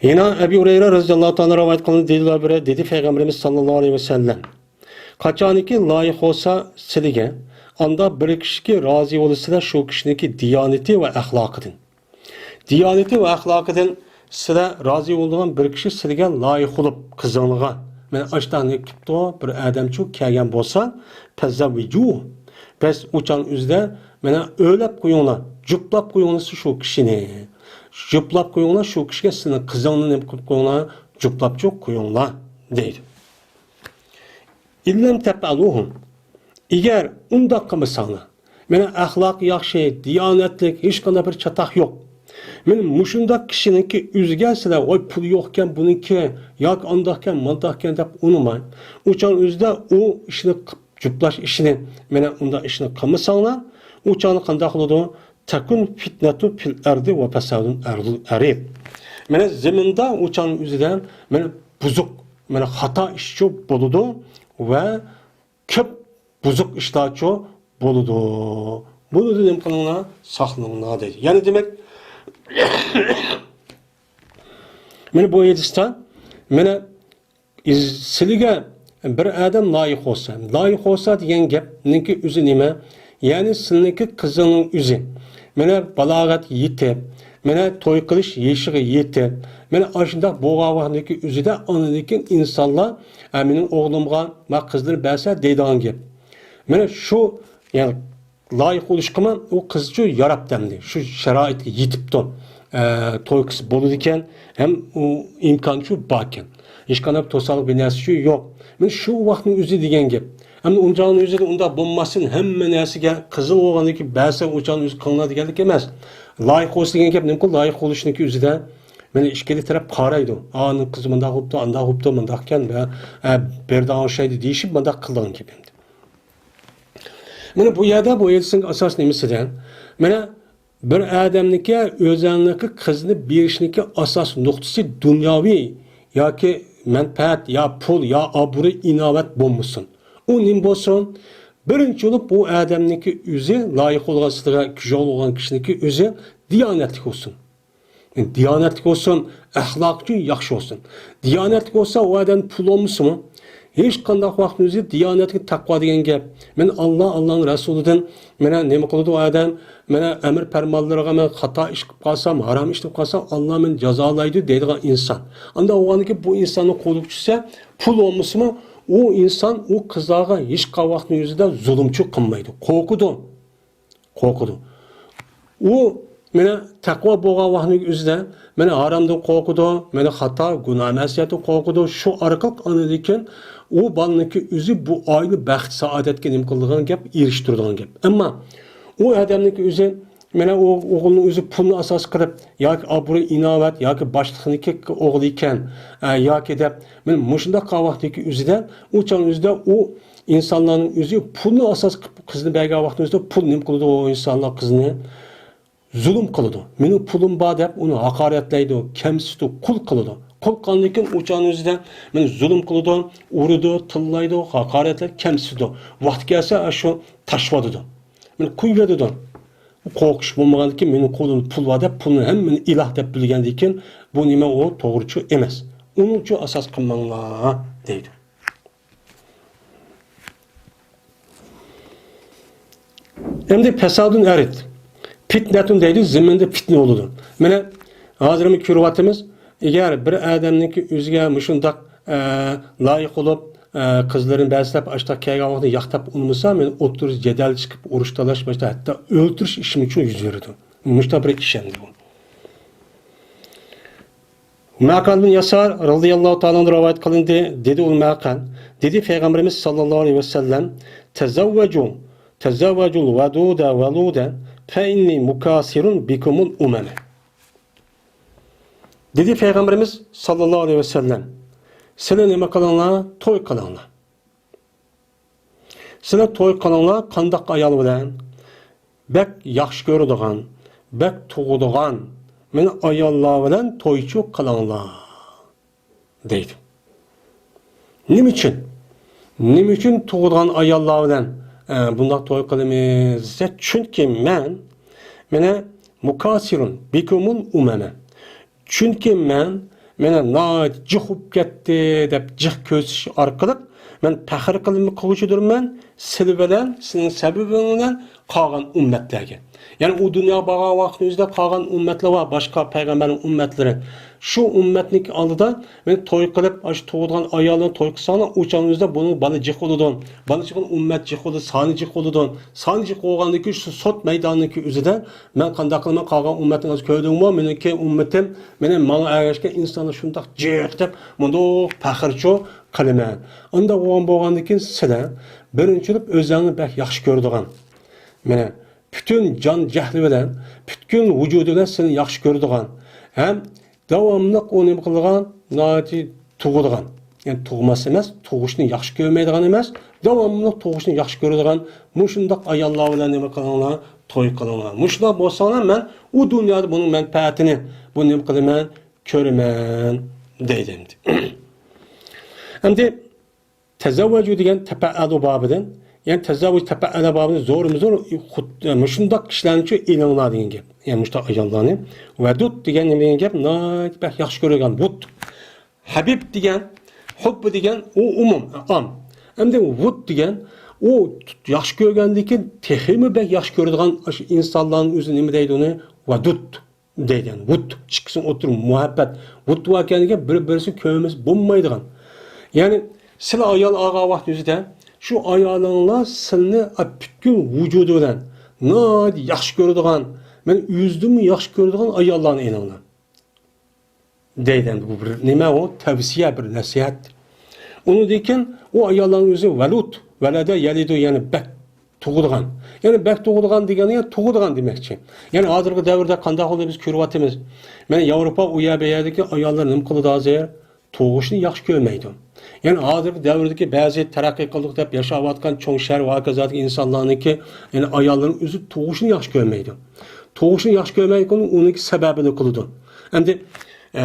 يەنە ئەبى ھۇرەيرە رەزىياللاھۇ تائالا رىۋايەت قىلىندى، دېدىلەر بىرى، دېدى پەيغەمبىرىمىز ساللاللاھۇ ئەلەيھى ۋەسەللەم، قاچانكى لايىق بولسا سىلىگە، ئاندا بىر كىشىكى رازى بولىسىلەر شۇ كىشىنىڭكى دىيانىتى ۋە ئەخلاقىدىن. دىيانىتى ۋە ئەخلاقىدىن سىلەر رازى بولىدىغان بىر كىشى سىلىگە لايىق بولۇپ، قىزىڭلىغا، مانا ئاشتاننى كېلىپتۇ، بىر ئادەمچۇ كەلگەن بولسا، پەززەۋۋىجۇ، بەس ئۇچان ئۆزىدە، مانا ئۆيلەپ قويۇڭلار، جۇپلاپ قويۇڭلار شۇ كىشىنى. جۇپلاپ قويۇڭلار شۇ كىشىگە سىلىنىڭ قىزىڭنى نېمە قىلىپ قويۇڭلار، جۇپلاپچۇ قويۇڭلار، دەيدۇ. ئىللەم تەپئەلۇھۇ. ئەگەر ئۇنداق قىلمىساڭلار، مانا ئەخلاقى ياخشى، دىيانەتلىك، ھېچقانداق بىر چاتاق يوق. مانا مۇشۇنداق كىشىنىڭكى ئۆزىگە سىلەر، ۋاي پۇلى يوقكەن بۇنىڭكى، ياكى ئانداقكەن، مانداقكەن دەپ ئۇنىماي. ئۇچان ئۆزىدە ئۇ ئىشنى قىپ-، جۇپلاش ئىشىنى، مانا ئۇنداق ئىشنى قىلمىساڭلار، ئۇچان قانداق بولىدۇ؟ تەكۇن فىتنەتۇ فىل ئەردى ۋە پەسادۇن ئەردۇ ئەرىب. مانا زېمىندا ئۇچان ئۆزىدە مانا بۇزۇق، مانا خاتا ئىشچۇ بولىدۇ ۋە كۆپ بۇزۇق ئىشلارچۇ بولىدۇ. بۇنىڭدىن نېمە قىلىڭلار؟ ساقلىنىڭلار دەيدۇ. يەنى دېمەك، مانا بۇ ھەدىستە، مانا ئىز-، سىلىگە بىر ئادەم لايىق بولسا، لايىق بولسا دېگەن گەپنىڭكى ئۆزى نېمە؟ يەنى سىلىنىڭكى قىزىڭنىڭ ئۆزى، مانا بالاغەت يېتىپ، مانا توي قىلىش يېشىغا يېتىپ، مانا ئاشۇنداق بولغان ۋاقىتنىڭكى ئۆزىدە ئاندىن كېيىن ئىنسانلار، ئە، مېنىڭ ئوغلۇمغا ما قىزلىرى بەرسە دەيدىغان گەپ. مانا شۇ، يەنى لايىق بولۇشقىمۇ ئۇ قىزچۇ ياراپتۇ ئەمدى. شۇ شارائىتقا يېتىپتۇ. ئە، توي قىلسا بولىدىكەن. ھەم ئۇ ئىمكانچۇ باركەن. ھېچقانداق توسالغۇ بىر نەرسىچۇ يوق. مانا شۇ ۋاقىتنىڭ ئۆزى دېگەن گەپ. ئەمدى ئۇنچانىڭ ئۆزىدە ئۇنداق بولماستىن، ھەممە نەرسىگە قىزىل بولغاندىن كېيىن بەرسە، ئۇنچانىڭ ئۆزى قىلىنىدىغان دېگەنلىك ئەمەس. لايىق بولسا دېگەن گەپ نېمىكۇ؟ لايىق بولۇشنىڭكى ئۆزىدە مانا ئىككىلى تەرەپ قارايدۇ. ئا، ئۇنىڭ قىزى مۇنداق بوپتۇ، ئانداق بوپتۇ، مۇنداقكەن، ۋە، ئە، بېرىدىغان ئوخشايدۇ دېيىشىپ مۇنداق قىلىدىغان گەپ ئەمدى. مانا بۇ يەردە بۇ ھەدىسنىڭ ئاساس نېمىسىدە؟ مانا بىر ئادەمنىڭكى ئۆزەلنىكى قىزنى بېرىشنىكى ئاساس نۇقتىسى دۇنياۋى ياكى مەنپەئەت، يا پۇل، يا ئابرۇي، ئىناۋەت بولمىسۇن. ئۇ نېمە بولسۇن؟ بىرىنچى بولۇپ بۇ ئادەمنىڭكى ئۆزى لايىق بولغان سىلىگە كۈجاۋ بولغان كىشىنىڭكى ئۆزى دىيانەتلىك بولسۇن. دىيانەتلىك بولسۇن، ئەخلاقى ياخشى بولسۇن. دىيانەتلىك بولسا، ئۇ ئادەم پۇل بولمىسىمۇ، ھېچقانداق ۋاقىتنىڭ ئۆزى دىيانەتلىك، تەقۋا دېگەن گەپ. مەن ئاللا، ئاللانىڭ رەسۇلىدىن، مانا نېمە قىلىدۇ ئۇ ئادەم؟ مانا ئەمر پەرمانلىرىغا مەن خاتا ئىش قىلىپ قالسام، ھارام ئىش قىلىپ قالسام، ئاللا مېنى جازالايدۇ دەيدىغان ئىنسان. ئانداق بولغاندىكىن بۇ ئىنساننىڭ قولىغا چۈشسە، پۇل بولمىسىمۇ، ئۇ ئىنسان ئۇ قىزلارغا ھېچقانداق ۋاقىتنىڭ ئۆزىدە زۇلۇمچۇ قىلمايدۇ. قورقىدۇ. قورقىدۇ. ئۇ مانا تەقۋا بولغان ۋاقتىنىڭ ئۆزىدە مانا ھارامدىن قورقىدۇ، مانا خاتا، گۇناھ، مەسىيەتتىن قورقىدۇ. شۇ ئارقىلىق ئاندىن كېيىن ئۇ بالىنىڭكى ئۆزى بۇ ئائىلە بەخت سائادەتكە نېمە قىلىدىغان گەپ، ئېرىشتۈرىدىغان گەپ. ئەمما ئۇ ئادەمنىڭكى ئۆزى مانا ئۇ ئوغۇلنىڭ ئۆزى پۇلنى ئاساس قىلىپ ياكى ئابرۇي ئىناۋەت ياكى باشلىقنىڭكى ئوغلى ئىكەن، ئە، ياكى دەپ مانا مۇشۇنداق قىلغان ۋاقتىدىكى ئۆزىدە، ئۇ چاغنىڭ ئۆزىدە ئۇ ئىنسانلارنىڭ ئۆزى پۇلنى ئاساس قىلىپ قىزنى بەرگەن ۋاقتىنىڭ ئۆزىدە پۇل نېمە قىلىدۇ ئۇ ئىنسانلار قىزنى؟ زۇلۇم قىلىدۇ. مېنىڭ پۇلۇم بار دەپ ئۇنى ھاقارەتلەيدۇ، كەمسىتىدۇ، قۇل قىلىدۇ. قۇل قىلغاندىن كېيىن ئۇ چاغنىڭ ئۆزىدە مېنى زۇلۇم قىلىدۇ، ئۇرىدۇ، تىللايدۇ، ھاقارەتلەيدۇ، كەمسىتىدۇ. ۋاقتى كەلسە ئاشۇ تاشلىۋېتىدۇ. مېنى قويۇۋېتىدۇ. قورقۇش بولمىغاندىن كېيىن مېنىڭ قولۇمدا پۇل بار دەپ پۇلنى ھەممىنى ئىلاھ دەپ بىلگەندىن كېيىن بۇ نېمە ئۇ توغرىچۇ ئەمەس. ئۇنىڭچۇ ئاساس قىلماڭلار دەيدۇ. ئەمدى پەسادۇن ئەرىد. پىتنەتۇن دەيدۇ، زېمىندا پىتنە بولىدۇ. مانا، ھازىر مانا كۆرۈۋاتىمىز، ئەگەر بىر ئادەمنىڭكى ئۆزىگە مۇشۇنداق، ئە، لايىق بولۇپ، ئە، قىزلىرىنى بەرسەپ، ئاشتاق كەلگەن ۋاقتىدا ياق دەپ ئۇنىمىسا، مانا ئوتتۇرىسىدا جېدەل چىقىپ، ئۇرۇش تالاش، مانا ھەتتا ئۆلتۈرۈش ئىشىمۇ يۈز بېرىدۇ. مۇشۇنداق بىر ئىش ئەمدى بۇ. مەقەل بىن ياسار رەزىياللاھۇ تائالا ئەنھۇ رىۋايەت قىلىندى، دېدى ئۇ مەقەل. دېدى پەيغەمبىرىمىز ساللاللاھۇ ئەلەيھى ۋەسەللەم، تەزەۋۋەجۇ، تەزەۋۋەجۇل ۋەدۇدە ۋەلۇدە، فەئىننى مۇكاسىرۇن بىكۇمۇل ئۇمەمە. دېدى پەيغەمبىرىمىز ساللاللاھۇ ئەلەيھى ۋەسەللەم، سىلەر نېمە قىلىڭلار؟ توي قىلىڭلار. سىلەر توي قىلىڭلار، قانداق ئايال بىلەن؟ بەك ياخشى كۆرىدىغان، بەك تۇغىدىغان، مانا ئاياللار بىلەن تويچۇ قىلىڭلار، دەيدۇ. نېمە ئۈچۈن؟ نېمە ئۈچۈن تۇغىدىغان ئاياللار بىلەن، ئە، بۇنداق توي قىلىمىز دېسە، چۈنكى مەن، مانا، مۇكاسىرۇن بىكۇمۇل ئۇمەمە. چۈنكى مەن، مانا ناھايىتى جىق بولۇپ كەتتى دەپ جىق كۆرسىتىش ئارقىلىق مەن پەخىر قىلغۇچىدۇرمەن سىلى بىلەن، سېنىڭ سەۋەبىڭ بىلەن قالغان ئۈممەتلەرگە. يەنى ئۇ دۇنياغا بارغان ۋاقتىمىزدا قالغان ئۈممەتلەر بار، باشقا پەيغەمبەرنىڭ ئۈممەتلىرى. شۇ ئۈممەتنىڭكى ئالدىدا مەن توي قىلىپ، ئاشۇ تۇغىدىغان ئايالنى توي قىلساڭلار، ئۇ چاغنىڭ ئۆزىدە بۇنىڭ بالا جىق بولىدۇ. بالا جىق، ئۈممەت جىق بولىدۇ، سانى جىق بولىدۇ. سانى جىق بولغاندىن كېيىن شۇ سوت مەيدانىنىڭكى ئۆزىدە مەن قانداق قىلىمەن، قالغان ئۈممەتنى ھازىر كۆردۈڭمۇ؟ مېنىڭكى ئۈممىتىم، مېنى ماڭا ئەگەشكەن ئىنسانلار شۇنداق جىق دەپ مۇنداق پەخىرچۇ قىلىمەن. ئۇنداق بولغان بولغاندىن كېيىن سىلەر بىرىنچى بولۇپ ئۆزلەرنى بەك ياخشى كۆرىدىغان، مانا پۈتۈن جان جەھلى بىلەن، پۈتكۈل ۋۇجۇدى بىلەن سېنى ياخشى كۆرىدىغان ھەم داۋاملىق ئۇ نېمە قىلىدىغان؟ ناھايىتى تۇغىدىغان. يەنى تۇغماس ئەمەس، تۇغۇشنى ياخشى كۆرمەيدىغان ئەمەس، داۋاملىق تۇغۇشنى ياخشى كۆرىدىغان مۇشۇنداق ئاياللار بىلەن نېمە قىلىڭلار؟ توي قىلىڭلار. مۇشۇنداق بولساڭلار، مەن ئۇ دۇنيادا بۇنىڭ مەنپەئەتىنى، بۇنى نېمە قىلىمەن؟ كۆرىمەن، دەيدۇ ئەمدى. ئەمدى تەزەۋۋەجۇ دېگەن تەپەئەلۇ بابىدىن، يەنى تەزەۋۋۇج تەپەئەلە بابىدىن زورمۇ زور خۇد-، مۇشۇنداق كىشىلەرنىچۇ ئېلىڭلار دېگەن گەپ. يەنى مۇشۇنداق ئاياللارنى. ۋەدۇد دېگەن نېمە دېگەن گەپ؟ ناھايىتى بەك ياخشى كۆرىدىغان. ۋۇد. ھەبىب دېگەن، ھۇببى دېگەن ئۇ ئومۇم، ئام. ئەمدى ۋۇد دېگەن ئۇ ياخشى كۆرگەندىن كېيىن تېخىمۇ بەك ياخشى كۆرىدىغان ئاشۇ ئىنسانلارنىڭ ئۆزى نېمە دەيدۇ ئۇنى؟ ۋەدۇد. دەيدۇ. يەنى ۋۇد، ئىككىسىنىڭ ئوتتۇرا مۇھەببەت. ۋۇد باركەن دېگەن بىر-بىرسىنى كۆرمىسە بولمايدىغان. يەنى سىلەر ئايال ئالغان ۋاقتىڭىزدا شۇ ئايالىڭلار سىلىنى پۈتكۈل ۋۇجۇدى بىلەن ناھايىتى ياخشى كۆرىدىغان، مەن ئۆزىدىنمۇ ياخشى كۆرىدىغان ئاياللارنى ئېلىڭلار. دەيدۇ. بۇ بىر نېمە ئۇ؟ تەۋسىيە، بىر نەسىھەت. ئۇنىڭدىن كېيىن ئۇ ئاياللارنىڭ ئۆزى ۋەلۇد، ۋەلەدە يەلىدۇ، يەنى بەك تۇغىدىغان. يەنى بەك تۇغىدىغان دېگەنى يەنى تۇغىدىغان دېمەكچى. يەنى ھازىرقى دەۋردە قانداق بولدى بىز كۆرۈۋاتىمىز. مانا ياۋروپا ئۇ يەر بۇ يەردىكى ئاياللار نېمە قىلىدۇ ھازىر؟ تۇغۇشنى ياخشى كۆرمەيدۇ. يەنى ھازىرقى دەۋردىكى بەزى تەرەققىي قىلدۇق دەپ ياشاۋاتقان چوڭ شەھەر ۋە ھاكازادىكى ئىنسانلارنىڭكى، يەنى ئاياللىرىنىڭ ئۆزى تۇغۇشنى ياخشى كۆرمەيدۇ. تۇغۇشنى ياخشى كۆرمەيدىغان ئۇنىڭكى سەۋەبىنى قىلىدۇ. ئەمدى، ئە،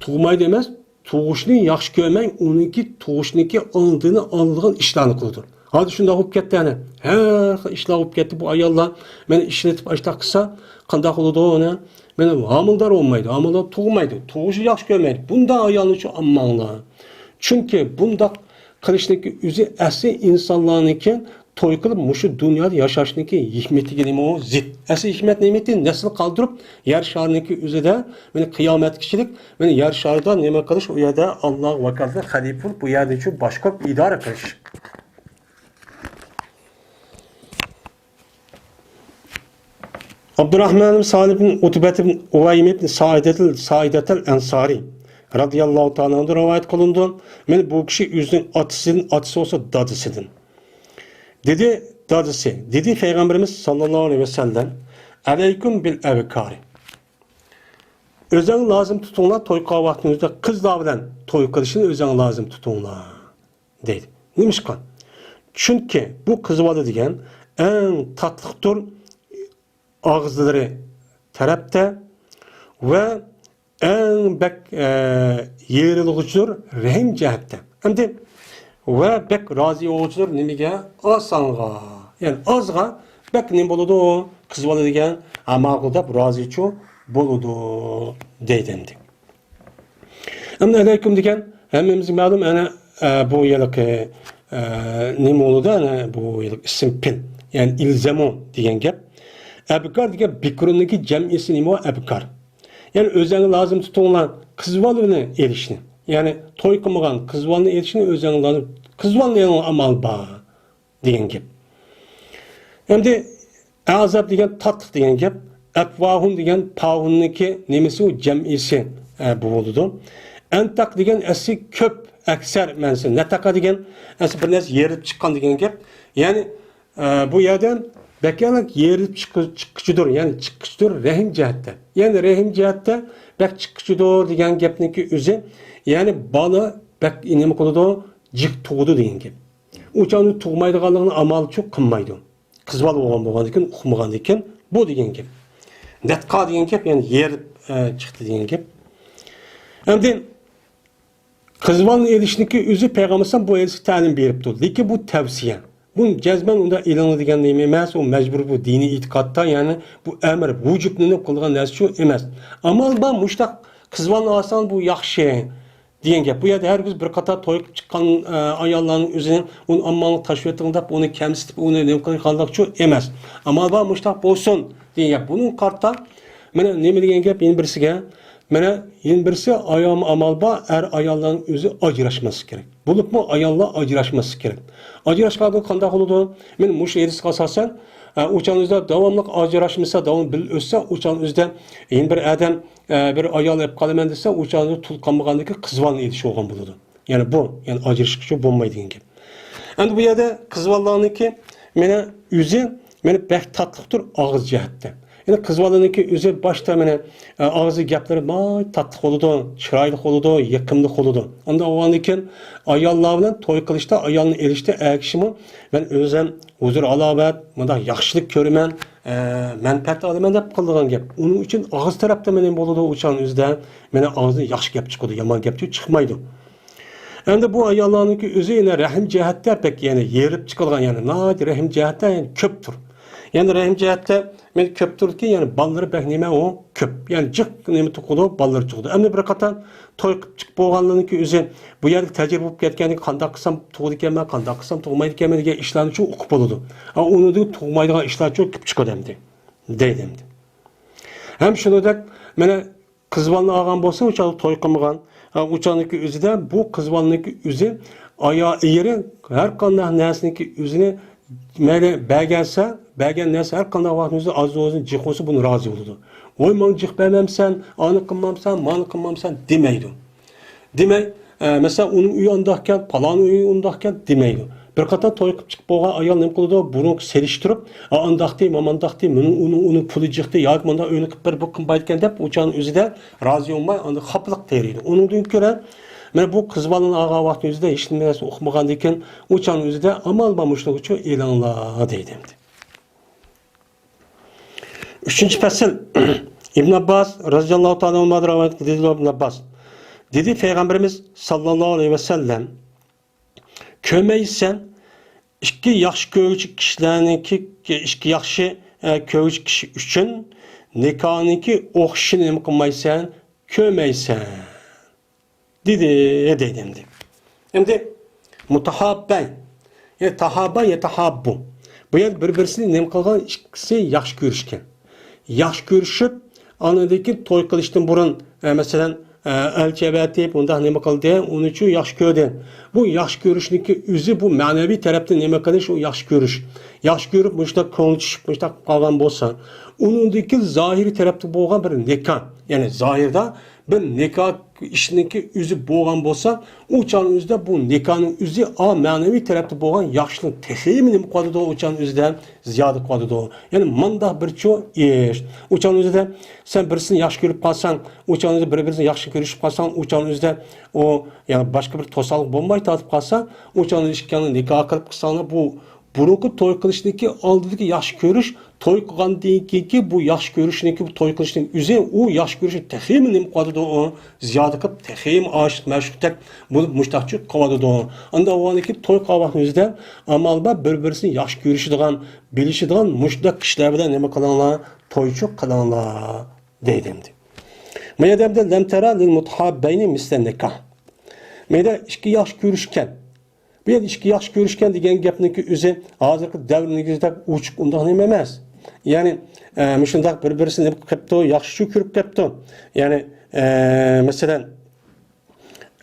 تۇغمايدۇ ئەمەس، تۇغۇشنى ياخشى كۆرمەي، ئۇنىڭكى تۇغۇشنىڭكى ئالدىنى ئالىدىغان ئىشلارنى قىلىدۇ. ھازىر شۇنداق بولۇپ كەتتى، ئەنە. ھەر خىل ئىشلار بولۇپ كەتتى. بۇ ئاياللار مانا ئىشلىتىپ ئاشتاق قىلسا، قانداق بولىدۇ ئۇنى؟ مانا ھامىلىدار بولمايدۇ، ھامىلىدار تۇغمايدۇ، تۇغۇشنى ياخشى كۆرمەيدۇ. بۇنداق ئايالنىچۇ ئالماڭلار. چۈنكى بۇنداق قىلىشنىڭكى ئۆزى ئەسلى ئىنسانلارنىڭكى توي قىلىپ مۇشۇ دۇنيادا ياشاشنىڭكى ھېكمىتىگە نېمە ئۇ زىت. ئەسلى ھېكمەت نېمىتى؟ نەسىل قالدۇرۇپ يەر شارىنىڭكى ئۆزىدە، مانا قىيامەتكىچىلىك، مانا يەر شارىدا نېمە قىلىش، ئۇ يەردە ئاللاغا ۋاكالەت، خەلىپە بولۇپ، بۇ يەردىچۇ باشقۇرۇپ ئىدارە قىلىش. ئابدۇراھمان ئىبن سالىم ئىبن ئۇتبەت ئىبن ئۇۋەيمىر ئىبن سائىدەتىل، سائىدەتەل ئەنسارى رەزىياللاھۇ تائالا ئەنھۇدىن رىۋايەت قىلىنىدۇ. مانا بۇ كىشى ئۆزىنىڭ ئاتىسىدىن، ئاتىسى بولسا دادىسىدىن. دېدى دادىسى، دېدى پەيغەمبىرىمىز ساللاللاھۇ ئەلەيھى ۋەسەللەم، ئەلەيكۇم بىل ئەبكارى. ئۆزەڭ لازىم تۇتۇڭلار، توي قىلغان ۋاقتىڭىزدا قىزلار بىلەن توي قىلىشنى ئۆزەڭ لازىم تۇتۇڭلار، دەيدۇ. نېمىشقا؟ چۈنكى بۇ قىز بالا دېگەن ئەڭ تاتلىقتۇر ئاغزىلىرى تەرەپتە ۋە ئەڭ بەك، ئە، يېرىلغۇچىدۇر رەھىم جەھەتتە. ئەمدى ۋە بەك رازى بولغۇچىدۇر نېمىگە؟ ئاسانغا. يەنى ئازغا بەك نېمە بولىدۇ؟ قىز بالا دېگەن، ھە، ماقۇل دەپ رازىچۇ بولىدۇ دەيدۇ ئەمدى. ئەمدى ئەلەيكۇم دېگەن ھەممىمىزگە مەلۇم، ئەنە، ئە، بۇ ھېلىقى، ئە، نېمە بولىدۇ؟ ئەنە بۇ ھېلىقى ئىسىم پېئىل. يەنى ئىلزەمۇ دېگەن گەپ. ئەبكار دېگەن بىكرۇنىڭكى جەمئىسى نېمە؟ ئەبكار. يەنى ئۆزەڭگە لازىم تۇتۇڭلار قىز بالىنى ئېلىشنى. يەنى توي قىلمىغان قىز بالىنى ئېلىشنى ئۆزەڭگە لازىم. قىز بالىنى ئېلىڭ، ئامال بار دېگەن گەپ. ئەمدى ئەزاب دېگەن تاتلىق دېگەن گەپ. ئەپۋاھۇن دېگەن پاھۇننىڭكى نېمىسى، ئۇ جەمئىسى، ئە، بۇ بولىدۇ. ئەنتەق دېگەن ئەسلى كۆپ، ئەكسەر مەنىسى. نەتەقە دېگەن ئەسلى بىر نەرسە يېرىلىپ چىققان دېگەن گەپ. يەنى، ئە، بۇ يەردە بەكرەك يېرىلىپ چىققۇ-، چىققۇچىدۇر، يەنى چىققۇچىدۇر رەھىم جەھەتتە. يەنى رەھىم جەھەتتە بەك چىققۇچىدۇر دېگەن گەپنىڭكى ئۆزى، يەنى بالا بەك نېمە قىلىدۇ، جىق تۇغىدۇ دېگەن گەپ. ئۇ چاغدا تۇغمايدىغانلىقىنى ئامالچۇ قىلمايدۇ. قىز بالا بولغان، بولغاندىكىن، ئۇقمىغاندىكىن بۇ دېگەن گەپ. نەتقا دېگەن گەپ، يەنى يېرىپ، ئە، چىقتى دېگەن گەپ. ئەمدى قىز بالىنى ئېلىشنىڭكى ئۆزى پەيغەمبەر ئەلەيھىسسالام بۇ ھەدىسكە تەلىم بېرىپتۇ. لېكىن بۇ تەۋسىيە. بۇ جەزمەن ئۇنداق ئېلىڭلار دېگەن نېمە ئەمەس، ئۇ مەجبۇر بۇ دىنىي ئېتىقادتا، يەنى بۇ ئەمر، ۋۇجۇبنى قىلغان نەرسىچۇ ئەمەس. ئامال بار مۇشتاق قىز بالىنى ئالساڭ بۇ ياخشى. دېگەن گەپ. بۇ يەردە ھەرگىز بىر قاتار توي قىلىپ چىققان، ئە، ئاياللارنىڭ ئۆزىنى ئۇنى ئامماڭلىق تاشلىۋېتىڭ دەپ، ئۇنى كەمسىتىپ، ئۇنى نېمە قىلغانلىقچۇ ئەمەس. ئامال بار مۇشتاق بولسۇن دېگەن گەپ. بۇنىڭغا قارىتا، مانا نېمە دېگەن گەپ يەنە بىرسىگە؟ مانا يەنە بىرسى، ئايال ئامال بار، ئەر ئاياللارنىڭ ئۆزى ئاجراشماسلىقى كېرەك. بولۇپمۇ ئاياللار ئاجراشماسلىقى كېرەك. ئاجراشقاندا قانداق بولىدۇ؟ مانا مۇشۇ ھەدىسكە ئاساسەن، ئە، ئۇ چاغنىڭ ئۆزىدە داۋاملىق ئاجراشمىسا، داۋاملىق بىللە ئۆتسە، ئۇ چاغنىڭ ئۆزىدە يەنە بىر ئادەم ئە، بىر ئايال ئېلىپ قالىمەن دېسە، ئۇ چاغدا تۇل قالمىغاندىكى قىز بالىنى ئېلىش بولغان بولىدۇ. يەنى بۇ، يەنى ئاجرىشىشقىچۇ بولمايدۇ دېگەن گەپ. ئەمدى بۇ يەردە قىز بالىلارنىڭكى مانا ئۆزى، مانا بەك تاتلىقتۇر ئاغزى جەھەتتە. يەنى قىز بالىنىڭكى ئۆزى باشتا مانا، ئە، ئاغزى گەپلىرى باي تاتلىق بولىدۇ، چىرايلىق بولىدۇ، يېقىملىق بولىدۇ. ئانداق بولغاندىكىن ئاياللار بىلەن توي قىلىشتا، ئايالنى ئېلىشتا ئەر كىشىمۇ مەن ئۆزۈم ھۇزۇر-ھالاۋەت، مۇنداق ياخشىلىق كۆرىمەن، ئە، مەنپەئەت ئالىمەن دەپ قىلىدىغان گەپ. ئۇنىڭ ئۈچۈن ئاغزى تەرەپتە مانا نېمە بولىدۇ، ئۇ چاغنىڭ ئۆزىدە مانا ئاغزىدىن ياخشى گەپ چىقىدۇ، يامان گەپ چىقمايدۇ. ئەمدى بۇ ئاياللارنىڭكى ئۆزى يەنە رەھىم جەھەتتە بەك يەنە يېرىپ چىقىدىغان، يەنە ناھايىتى رەھىم جەھەتتە يەنە كۆپتۇر. يەنە رەھىم جەھەتتە مانا كۆپتۇركى، يەنە بالىلىرى بەك نېمە ئۇ كۆپ. يەنە جىق نېمە تۇغىدۇ، بالىلىرى تۇغىدۇ. ئەمدى بىر قاتار توي قىلىپ چىقىپ بولغانلىرىنىڭكى ئۆزى بۇ يەرگە تەجرىبە بولۇپ كەتكەندىن كېيىن قانداق قىلسام تۇغىدىكەنمەن، قانداق قىلسام تۇغمايدىكەنمەن دېگەن ئىشلارنىچۇ ئۇقۇپ بولىدۇ. ئا، ئۇنىڭدىن تۇغمايدىغان ئىشلارچۇ كېلىپ چىقىدۇ ئەمدى. دەيدۇ ئەمدى. ھەم شۇنىڭدەك مانا قىز بالىنى ئالغان بولسا، ئۇ چاغدا توي قىلمىغان. ئا، ئۇ چاغنىڭكى ئۆزىدە بۇ قىز بالىنىڭكى ئۆزى ئايا-، ئېرى ھەر قانداق نەرسىنىڭكى ئۆزىنى مەيلى بەرگەنسە، بەرگەن نەرسە ھەر قانداق ۋاقىتنىڭ ئۆزىدە ئاز بولسۇن، جىق بولسۇن، بۇنى رازى بولىدۇ. ۋاي، ماڭا جىق بەرمەمسەن، ئانى قىلمامسەن، مانى قىلمامسەن دېمەيدۇ. دېمەي، ئە، مەسىلەن، ئۇنىڭ ئۆيى ئانداقكەن، پالان ئۆيى ئۇنداقكەن دېمەيدۇ. بىر قاتار توي قىلىپ چىقىپ بولغان ئايال نېمە قىلىدۇ؟ بۇرۇنقى سېلىشتۇرۇپ، ئا، ئانداقتى، مامانداقتى، مېنىڭ ئۇنىڭ، ئۇنىڭ پۇلى جىقتى ياكى مۇنداق ئۆينى قىلىپ بېرىپ بۇ قىلمايدىكەن دەپ، ئۇ چاغنىڭ ئۆزىدە رازى بولماي، ئاندىن خاپىلىق تېرىيدۇ. ئۇنىڭدىن كۆرە، مانا بۇ قىز بالىنى ئالغان ۋاقتىنىڭ ئۆزىدە ھېچ نېمە نەرسە ئۇقمىغاندىكىن، ئۇ چاغنىڭ ئۆزىدە ئامال بار مۇشۇنىڭغىچۇ ئېلىڭلار دەيدۇ ئەمدى. ئۈچىنچى پەسىل. ئىبن ئابباس رەزىياللاھۇ تائالا ئەنھۇمدىن رىۋايەت قىلىندى، ئىبن ئابباس دېدى، پەيغەمبىرىمىز ساللاللاھۇ ئەلەيھى ۋەسەللەم، كۆرمەيسەن، ئىككى ياخشى كۆرگۈچى كىشىلەرنىڭكى، ئىككى ياخشى، ئە، كۆرگۈچى كىشى ئۈچۈن نىكاھنىڭكى ئوخشىشىنى نېمە قىلمايسەن، كۆرمەيسەن. دېدى، دەيدۇ ئەمدى. ئەمدى مۇتەھاببەي، يەنى تەھاببا يەتەھاببۇ. بۇ يەردە بىر-بىرسىنى نېمە قىلغان؟ ئىككىسى ياخشى كۆرۈشكەن. ياخشى كۆرۈشۈپ، ئاندىن كېيىن توي قىلىشتىن بۇرۇن، ئە، مەسىلەن، ئەلچى ئەۋەتىپ، ئۇنداق نېمە قىلدى، ئۇنى چۇ ياخشى كۆردى. بۇ ياخشى كۆرۈشنىڭكى ئۆزى، بۇ مەنىۋى تەرەپتىن نېمە قىلىش، ئۇ ياخشى كۆرۈش. ياخشى كۆرۈپ، مۇشۇنداق كۆڭلى چۈشۈپ، مۇشۇنداق قىلىپ قالغان بولسا، ئۇنىڭدىكى زاھىرىي تەرەپتە بولغان بىر نىكاھ، يەنى زاھىردا بىر نىكاھ ئىشنىڭكى ئۆزى بولغان بولسا، ئۇ چاغنىڭ ئۆزىدە بۇ نىكاھنىڭ ئۆزى، ئا، مەنىۋى تەرەپتە بولغان ياخشىلىق تېخىمۇ نېمە قىلىۋاتىدۇ، ئۇ چاغنىڭ ئۆزىدە زىيادە قىلىۋاتىدۇ. يەنى مۇنداق بىر چۇ ئىش. ئۇ چاغنىڭ ئۆزىدە سەن بىرسىنى ياخشى كۆرۈپ قالساڭ، ئۇ چاغنىڭ ئۆزىدە بىر-بىرسىنى ياخشى كۆرۈشۈپ قالساڭ، ئۇ چاغنىڭ ئۆزىدە ئۇ، يەنى باشقا بىر توسالغۇ بولماي تارتىپ قالسا، ئۇ چاغنىڭ ئىككىڭلار نىكاھ قىلىپ قىلساڭلار، بۇ بۇرۇنقى توي قىلىشتىكى ئالدىدىكى ياخشى كۆرۈش، توي قىلغاندىن كېيىنكى بۇ ياخشى كۆرۈشنىڭكى، بۇ توي قىلىشنىڭ ئۆزى، ئۇ ياخشى كۆرۈشنى تېخىمۇ نېمە قىلىۋاتىدۇ، ئۇ زىيادە قىلىپ، تېخىمۇ ئاشىق مەشۇقتەك بولۇپ، مۇشتاقچۇ قىلىۋاتىدۇ. ئاندىن ئۇنىڭدىن كېيىن توي قىلغان ۋاقىتنىڭ ئۆزىدە ئامال بار بىر-بىرسىنى ياخشى كۆرۈشىدىغان، بىلىشىدىغان مۇشۇنداق كىشىلەر بىلەن نېمە قىلىڭلار، تويچۇ قىلىڭلار دەيدۇ ئەمدى. ما يەردە ئەمدى لەم تەرا لىل مۇتەھاببەينى مىسلەن نىكاھ. ما يەردە ئىككى ياخشى كۆرۈشكەن. بۇ يەردە ئىككى ياخشى كۆرۈشكەن دېگەن گەپنىڭكى ئۆزى ھازىرقى دەۋرنىڭكىدەك ئوچۇق ئۇنداق نېمە ئەمەس. يەنى، ئە، مۇشۇنداق بىر-بىرسىنى قىپتۇ، ياخشى كۆرۈپ كەپتۇ. يەنى، ئە، مەسىلەن،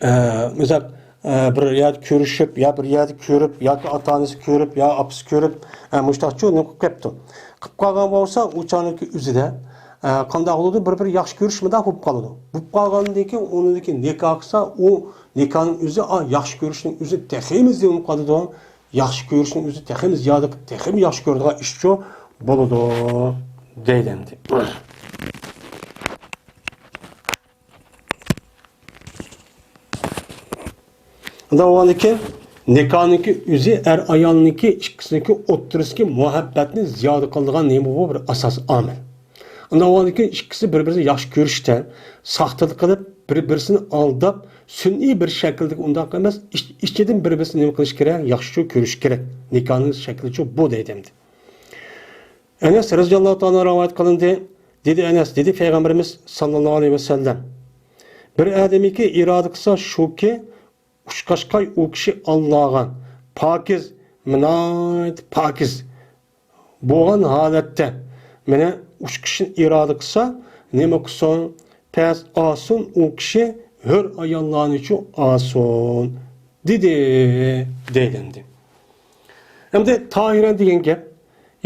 ئە، مىسال، ئە، بىر يەردە كۆرۈشۈپ، يا بىر يەردە كۆرۈپ، ياكى ئاتا-ئانىسى كۆرۈپ، يا ئاپىسى كۆرۈپ، ئە، مۇشتاقچۇ نېمە قىلىپ كەپتۇ. قىلىپ قالغان بولسا، ئۇ چاغنىڭكى ئۆزىدە، ئە، قانداق بولىدۇ؟ بىر-بىر ياخشى كۆرۈش مۇنداق بولۇپ قالىدۇ. بولۇپ قالغاندىن كېيىن ئۇنىڭدىكى نىكاھ قىلسا، ئۇ نىكاھنىڭ ئۆزى، ئا، ياخشى كۆرۈشنىڭ ئۆزى تېخىمۇ زىيادە قالىدۇ. ياخشى كۆرۈشنىڭ ئۆزى تېخىمۇ زىيادە، تېخىمۇ ياخشى كۆرىدىغان ئىشچۇ بولىدۇ دەيدۇ ئەمدى. ئۇنداق بولغاندىكىن نىكاھنىڭكى ئۆزى ئەر-ئايالنىڭكى ئىككىسىنىڭكى ئوتتۇرىسىدىكى مۇھەببەتنى زىيادە قىلىدىغان نېمە، بۇ بىر ئاساسىي ئامىل. ئۇنداق بولغاندىكىن ئىككىسى بىر-بىرىنى ياخشى كۆرۈشتە، ساختىلىق قىلىپ، بىر-بىرسىنى ئالداپ، سۈنئىي بىر شەكىلدىكى ئۇنداق ئەمەس، ئىچ-، ئىچىدىن بىر-بىرسىنى نېمە قىلىش كېرەك؟ ياخشى كۆرۈش كېرەك. نىكاھنىڭ شەكلىچۇ بۇ دەيدۇ ئەمدى. ئەنەس رەزىياللاھۇ تائالا رىۋايەت قىلىندى. دېدى ئەنەس، دېدى پەيغەمبىرىمىز ساللاللاھۇ ئەلەيھى ۋەسەللەم، بىر ئادەمنىڭكى ئىرادە قىلسا شۇكى، ئۇچقاچقاي ئۇ كىشى ئاللاغا پاكىز، ناھايىتى پاكىز بولغان ھالەتتە، مانا ئۇچقۇچنى ئىرادە قىلسا، نېمە قىلسۇن؟ پەس ئالسۇن، ئۇ كىشى ھۆر ئاياللارنىچۇ ئالسۇن، دېدى، دەيدۇ ئەمدى. ئەمدى تاھىرەن دېگەن گەپ،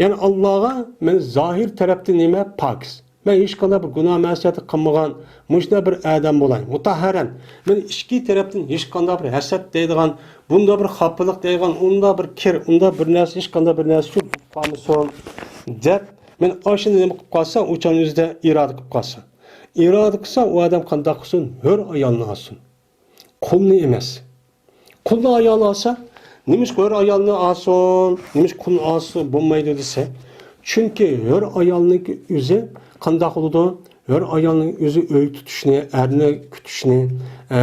يەنى ئاللاغا مەن زاھىر تەرەپتىن نېمە؟ پاكىز. مەن ھېچقانداق بىر گۇناھ مەسىيەت قىلمىغان، مۇشۇنداق بىر ئادەم بولاي. مۇتەھھەرەن. مەن ئىچكى تەرەپتىن ھېچقانداق بىر ھەسەت دەيدىغان، بۇنداق بىر خاپىلىق دەيدىغان، ئۇنداق بىر كىر، ئۇنداق بىر نەرسە، ھېچقانداق بىر نەرسە شۇ بولۇپ قالمىسۇن، دەپ، مەن ئاشۇنى نېمە قىلىپ قالسا، ئۇ چاغنىڭ ئۆزىدە ئىرادە قىلىپ قالسا. ئىرادە قىلسا، ئۇ ئادەم قانداق قىلسۇن؟ ھۆر ئايالنى ئالسۇن. قۇلنى ئەمەس. قۇلنى ئايال ئالسا، نېمىشقا ھۆر ئايالنى ئالسۇن، نېمىشقا قۇلنى ئالسا بولمايدۇ دېسە، چۈنكى ھۆر ئايالنىڭكى ئۆزى قانداق بولىدۇ؟ ھۆر ئايالنىڭ ئۆزى ئۆي تۇتۇشنى، ئەرنى كۈتۈشنى، ئە،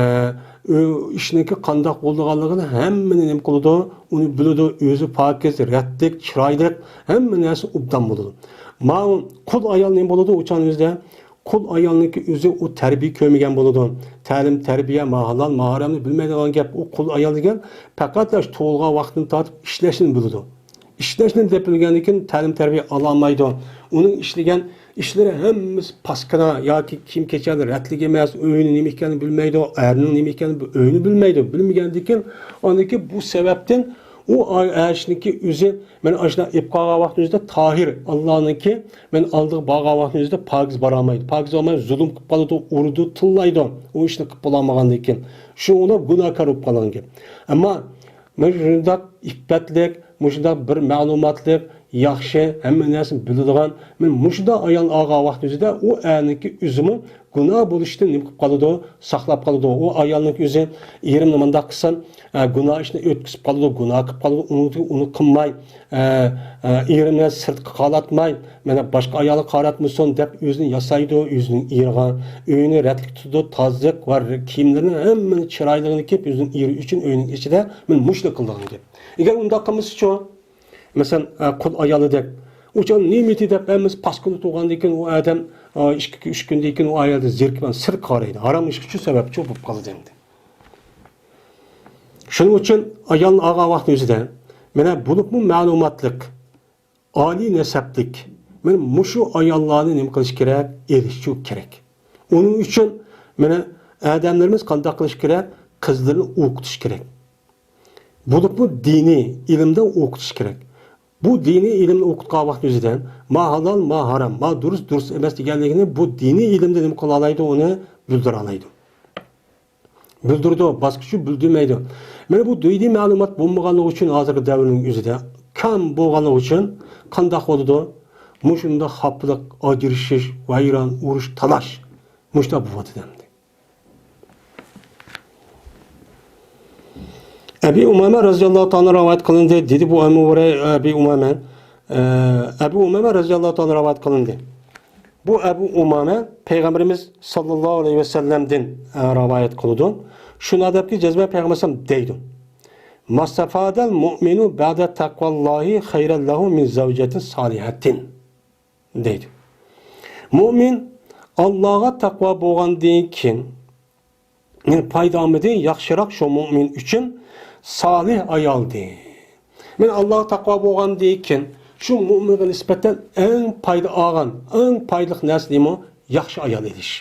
ئۆ-، ئىشنىڭكى قانداق بولىدىغانلىقىنى ھەممىنى نېمە قىلىدۇ؟ ئۇنى بىلىدۇ، ئۆزى پاكىز، رەتلىك، چىرايلىق، ھەممە نەرسە ئوبدان بولىدۇ. ماۋۇ قۇل ئايال نېمە بولىدۇ؟ ئۇ چاغنىڭ ئۆزىدە قۇل ئايالنىڭكى ئۆزى ئۇ تەربىيە كۆرمىگەن بولىدۇ. تەلىم، تەربىيە، ما ھالال، ما ھارامنى بىلمەيدىغان گەپ. ئۇ قۇل ئايال دېگەن پەقەتلا شۇ تۇغۇلغان ۋاقتىدىن تارتىپ ئىشلەشنى بىلىدۇ. ئىشلەشنى دەپ بىلگەندىن كېيىن تەلىم، تەربىيە ئالالمايدۇ. ئۇنىڭ ئىشلىگەن ئىشلىرى ھەممىسى پاسكىنا ياكى كىيىم-كېچەكلىرى رەتلىك ئەمەس، ئۆينىڭ نېمە ئىكەنلىكىنى بىلمەيدۇ، ئەرنىڭ نېمە ئىكەنلىكىنى، ئۆينى بىلمەيدۇ. بىلمىگەندىن كېيىن ئاندىن كېيىن بۇ سەۋەبتىن ئۇ ئاي-، ئەرنىڭكى ئۆزى مانا ئاشۇنداق ئېلىپ قالغان ۋاقتىنىڭ ئۆزىدە تاھىر، ئاللانىڭكى، مانا ئالدىغا بارغان ۋاقتىنىڭ ئۆزىدە پاكىز بارالمايدۇ. پاكىز بارماي زۇلۇم قىلىپ قالىدۇ، ئۇرىدۇ، تىللايدۇ. ئۇ ئىشنى قىلىپ بولالمىغاندىن كېيىن. شۇنىڭ بىلەن گۇناھكار بولۇپ قالغان گەپ. ئەمما مانا شۇنداق ئىپپەتلىك، مۇشۇنداق بىر مەلۇماتلىق، ياخشى، ھەممە نەرسىنى بىلىدىغان، مانا مۇشۇنداق ئايال ئالغان ۋاقتىنىڭ ئۆزىدە ئۇ ئەرنىڭكى ئۆزىمۇ گۇناھ بولۇشتىن نېمە قىلىپ قالىدۇ؟ ساقلاپ قالىدۇ. ئۇ ئايالنىڭ ئۆزى، ئېرىمنى مۇنداق قىلسام، ئە، گۇناھ ئىشنى ئۆتكۈزۈپ قالىدۇ، گۇناھ قىلىپ قالىدۇ، ئۇنى، ئۇنى قىلماي، ئە، ئە، ئېرىمنى سىرتقا قاراتماي، مانا باشقا ئايالغا قاراتمىسۇن دەپ ئۆزىنى ياسايدۇ، ئۆزىنىڭ ئېرىغا. ئۆيىنى رەتلىك تۇتىدۇ، تازىلىق ۋە كىيىملىرىنى ھەممىنى چىرايلىقىنى كىيىپ، ئۆزىنىڭ ئېرى ئۈچۈن ئۆينىڭ ئىچىدە مانا مۇشۇنى قىلىدىغان گەپ. ئەگەر ئۇنداق قىلمىسىچۇ؟ مەسىلەن، ئە، قۇل ئايالىدەك. ئۇ چاغ نېمىتى دەپ ھەممىسى پاسكىنا تۇرغاندىن كېيىن ئۇ ئادەم، ئە، ئىككى، ئۈچ كۈندىن كېيىن ئۇ ئايالدىن زېرىكىپ سىرتقا قارايدۇ. ھارام ئىشقا شۇ سەۋەبچۇ بولۇپ قالىدۇ ئەمدى. شۇنىڭ ئۈچۈن ئايالنى ئالغان ۋاقتىنىڭ ئۆزىدە، مانا بولۇپمۇ مەلۇماتلىق، ئالىي نەسەبلىك، مانا مۇشۇ ئاياللارنى نېمە قىلىش كېرەك؟ ئېلىشچۇ كېرەك. ئۇنىڭ ئۈچۈن مانا ئادەملىرىمىز قانداق قىلىش كېرەك؟ قىزلىرىنى ئوقۇتۇش كېرەك. بولۇپمۇ دىنىي ئىلىمدە ئوقۇتۇش كېرەك. بۇ دىنىي ئىلىمنى ئوقۇتقان ۋاقىت يۈزىدىن ما ھالال، ما ھارام، ما دۇرۇس، دۇرۇس ئەمەس دېگەنلىكىنى بۇ دىنىي ئىلىمدە نېمە قىلالايدۇ، ئۇنى بىلدۈرالايدۇ. بىلدۈرىدۇ، باشقىچە بىلدۈرمەيدۇ. مانا بۇ دىنىي مەلۇمات بولمىغانلىقى ئۈچۈن ھازىرقى دەۋرنىڭ ئۆزىدە كەم بولغانلىقى ئۈچۈن قانداق بولىدۇ؟ مۇشۇنداق خاپىلىق، ئاجرىشىش، ۋەيران، ئۇرۇش، تالاش. مۇشۇنداق بولۇۋاتىدۇ ئەمدى. ئەبى ئۇمامە رەزىياللاھۇ تائالا رىۋايەت قىلىندى، دېدى بۇ ئەبى ھۇرەي-، ئەبى ئۇمامە، ئە، ئەبى ئۇمامە رەزىياللاھۇ تائالا رىۋايەت قىلىندى. بۇ ئەبۇ ئۇمامە پەيغەمبىرىمىز ساللاللاھۇ ئەلەيھى ۋەسەللەمدىن، ئە، رىۋايەت قىلىدۇ. شۇنداق دەپكى، جەزمەن پەيغەمبەر دەيدۇ: ماستافادەل مۇئمىنۇ بەدە تەقۋاللاھى خەيرەللەھۇ مىن زەۋجەتىن سالىھەتىن. دەيدۇ. مۇئمىن ئاللاغا تەقۋا بولغاندىن كېيىن، يەنى پايدا ئالمىدى، ياخشىراق شۇ مۇئمىن ئۈچۈن سالىھ ئايالدىن. مەن ئاللاغا تەقۋا بولغاندىن كېيىن، شۇ مۇئمىنغا نىسبەتەن ئەڭ پايدا ئالغان، ئەڭ پايدىلىق نەرسە نېمە؟ ياخشى ئايال ئېلىش.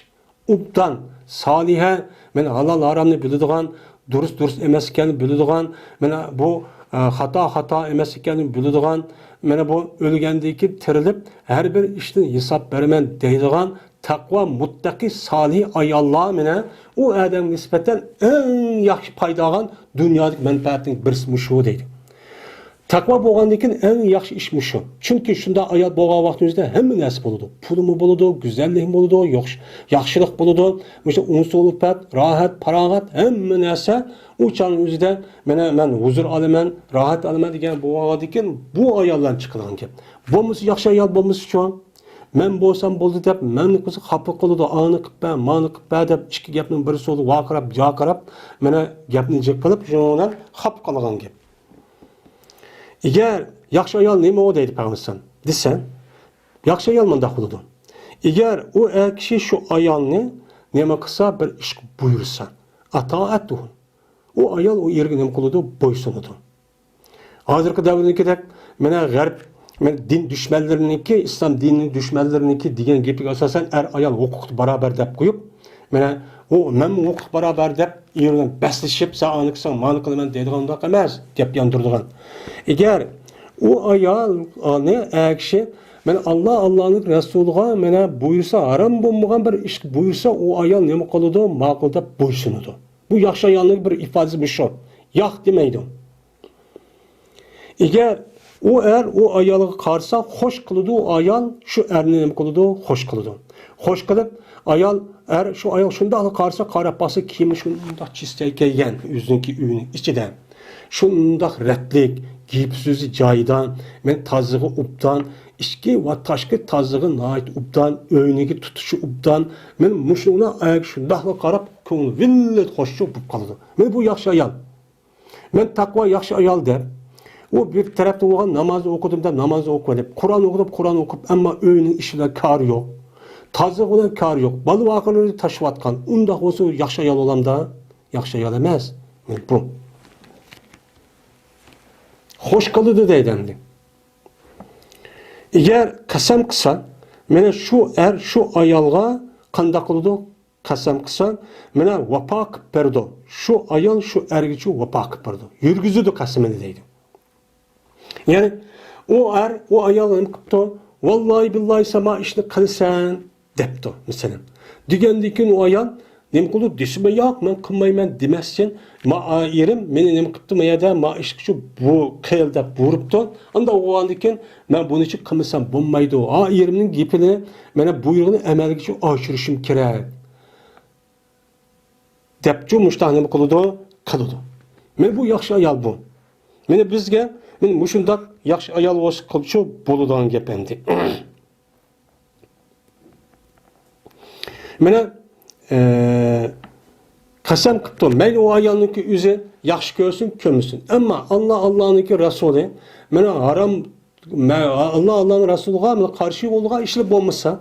ئوبدان، سالىھە، مانا ھالال ھارامنى بىلىدىغان، دۇرۇس دۇرۇس ئەمەس ئىكەننى بىلىدىغان، مانا بۇ، ئە، خاتا خاتا ئەمەس ئىكەننى بىلىدىغان، مانا بۇ ئۆلگەندىن كېيىن تىرىلىپ، ھەر بىر ئىشتىن ھېساب بېرىمەن دەيدىغان تەقۋا، مۇتتەقى، سالىھ ئاياللار، مانا ئۇ ئادەمگە نىسبەتەن ئەڭ ياخشى پايدا ئالغان دۇنيادىكى مەنپەئەتنىڭ بىرسى مۇشۇ دەيدۇ. تەقۋا بولغاندىن كېيىن ئەڭ ياخشى ئىش مۇشۇ. چۈنكى شۇنداق ئايال بولغان ۋاقتىمىزدا ھەممە نەرسە بولىدۇ. پۇلمۇ بولىدۇ، گۈزەللىكمۇ بولىدۇ، ياخشى-، ياخشىلىق بولىدۇ. مۇشۇ ئۇنسۇ-ئۈلپەت، راھەت، پاراغەت، ھەممە نەرسە ئۇ چاغنىڭ ئۆزىدە مانا مەن ھۇزۇر ئالىمەن، راھەت ئالىمەن دېگەن بولغاندىن كېيىن بۇ ئاياللارنى چىقىدىغان گەپ. بولمىسا ياخشى ئايال بولمىسىچۇ؟ مەن بولسام بولدى دەپ، مەننى قىلسا خاپا قىلىدۇ، ئانى قىپ بەر، مانى قىپ بەر دەپ ئىككى گەپنىڭ بىرسى بولدى، ۋارقىراپ، جارقىراپ، مانا گەپنى جىق قىلىپ، شۇنىڭ بىلەن خاپا قىلغان گەپ. ئەگەر ياخشى ئايال نېمە ئۇ دەيدۇ پەيغەمبەر، دېسە، ياخشى ئايال مۇنداق بولىدۇ. ئەگەر ئۇ ئەر كىشى شۇ ئايالنى نېمە قىلسا، بىر ئىشقا بۇيرۇسا، ئاتائەتۇ، ئۇ ئايال ئۇ ئېرىگە نېمە قىلىدۇ؟ بويسۇنىدۇ. ھازىرقى دەۋردىكىدەك، مانا غەرب، مانا دىن دۈشمەنلىرىنىڭكى، ئىسلام دىنىنىڭ دۈشمەنلىرىنىڭكى دېگەن گېپىگە ئاساسەن، ئەر ئايال ھوقۇقتا باراۋەر دەپ قويۇپ، مانا ئۇ مەنمۇ ھوقۇق باراۋەر دەپ ئېرى بىلەن بەسلىشىپ، سەن ئانى قىلساڭ، مانى قىلىمەن دەيدىغان ئۇنداق ئەمەس، گەپ ياندۇرىدىغان. ئەگەر ئۇ ئايالنى ئەر كىشى، مانا ئاللا، ئاللانىڭ رەسۇلىغا مانا بۇيرۇسا، ھارام بولمىغان بىر ئىشقا بۇيرۇسا، ئۇ ئايال نېمە قىلىدۇ؟ ماقۇل دەپ بويسۇنىدۇ. بۇ ياخشى ئايالنىڭ بىر ئىپادىسى مۇشۇ. ياق دېمەيدۇ. ئەگەر ئۇ ئەر ئۇ ئايالغا قارىسا، خوش قىلىدۇ، ئۇ ئايال شۇ ئەرنى نېمە قىلىدۇ؟ خوش قىلىدۇ. خوش قىلىپ، ئايال، ئەر، شۇ ئايال شۇنداقلا قارىسا، قاراپ باقسا، كىيىمى شۇنداق چىستەي كىيگەن، ئۆزىنىڭكى ئۆيىنىڭ ئىچىدە. شۇنداق رەتلىك، گېپى سۆزى جايىدا، مەن تازىلىقى ئوبدان، ئىچكى ۋە تاشقى تازىلىقى ناھايىتى ئوبدان، ئۆينىڭكى تۇتۇشى ئوبدان. مەن مۇشۇنىڭ ئەرگە شۇنداقلا قاراپ، كۆڭلى ۋىللىت خوشچۇ بولۇپ قالىدۇ. مەن بۇ ياخشى ئايال. مەن تەقۋا ياخشى ئايال دەپ، ئۇ بىر تەرەپتە بولغان ناماز ئوقۇدۇم دەپ ناماز ئوقۇۋېلىپ، قۇرئان ئوقۇدۇم، قۇرئان ئوقۇپ، ئەمما ئۆينىڭ ئىشى بىلەن كارى يوق. تازىلىق بىلەن كارى يوق. بالا ۋاقىرلىرى تاشلىۋاتقان. ئۇنداق بولسا ياخشى ئايال بولامدا؟ ياخشى ئايال ئەمەس. بۇ. خوش قىلىدۇ دەيدۇ ئەمدى. ئەگەر قەسەم قىلسا، مانا شۇ ئەر شۇ ئايالغا قانداق قىلىدۇ؟ قەسەم قىلسا، مانا ۋاپا قىلىپ بېرىدۇ. شۇ ئايال شۇ ئەرگىچۇ ۋاپا قىلىپ بېرىدۇ. يۈرگۈزىدۇ قەسىمىنى دەيدۇ. يەنى ئۇ ئەر، ئۇ ئايال نېمە قىپتۇ؟ ۋاللاھى بىللاھى سەن ما ئىشنى قىلىسەن دەپتۇ، مەسىلەن. دېگەندىن كېيىن ئۇ ئايال نېمە قىلدى؟ دېسىمۇ ياق، مەن قىلمايمەن دېمەستىن، ما ئېرىم مېنى نېمە قىپتۇ، ما يەردە ما ئىشقىچۇ بۇ قىل دەپ بۇيرۇپتۇ. ئاندا بولغاندىن كېيىن مەن بۇنى قىلمىسام بولمايدۇ. ھا، ئېرىمنىڭ گېپىنى، مانا بۇيرۇقىنى ئەمەلگىچۇ ئاشۇرۇشۇم كېرەك. دەپچۇ مۇشتاق نېمە قىلىدۇ؟ قىلىدۇ. مانا بۇ ياخشى ئايال بۇ. مانا بىزگە، مانا مۇشۇنداق ياخشى ئايال بولسا قىلچۇ بولىدىغان گەپ ئەمدى. مانا، ئە، قەسەم قىپتۇ. مەيلى ئۇ ئايالنىڭكى ئۆزى ياخشى كۆرسۇن، كۆرمىسۇن. ئەمما ئاللا، ئاللانىڭكى رەسۇلى، مانا ھارام مە-، ئاللا، ئاللانىڭ رەسۇلىغا مانا قارشى بولىدىغان ئىشلار بولمىسا،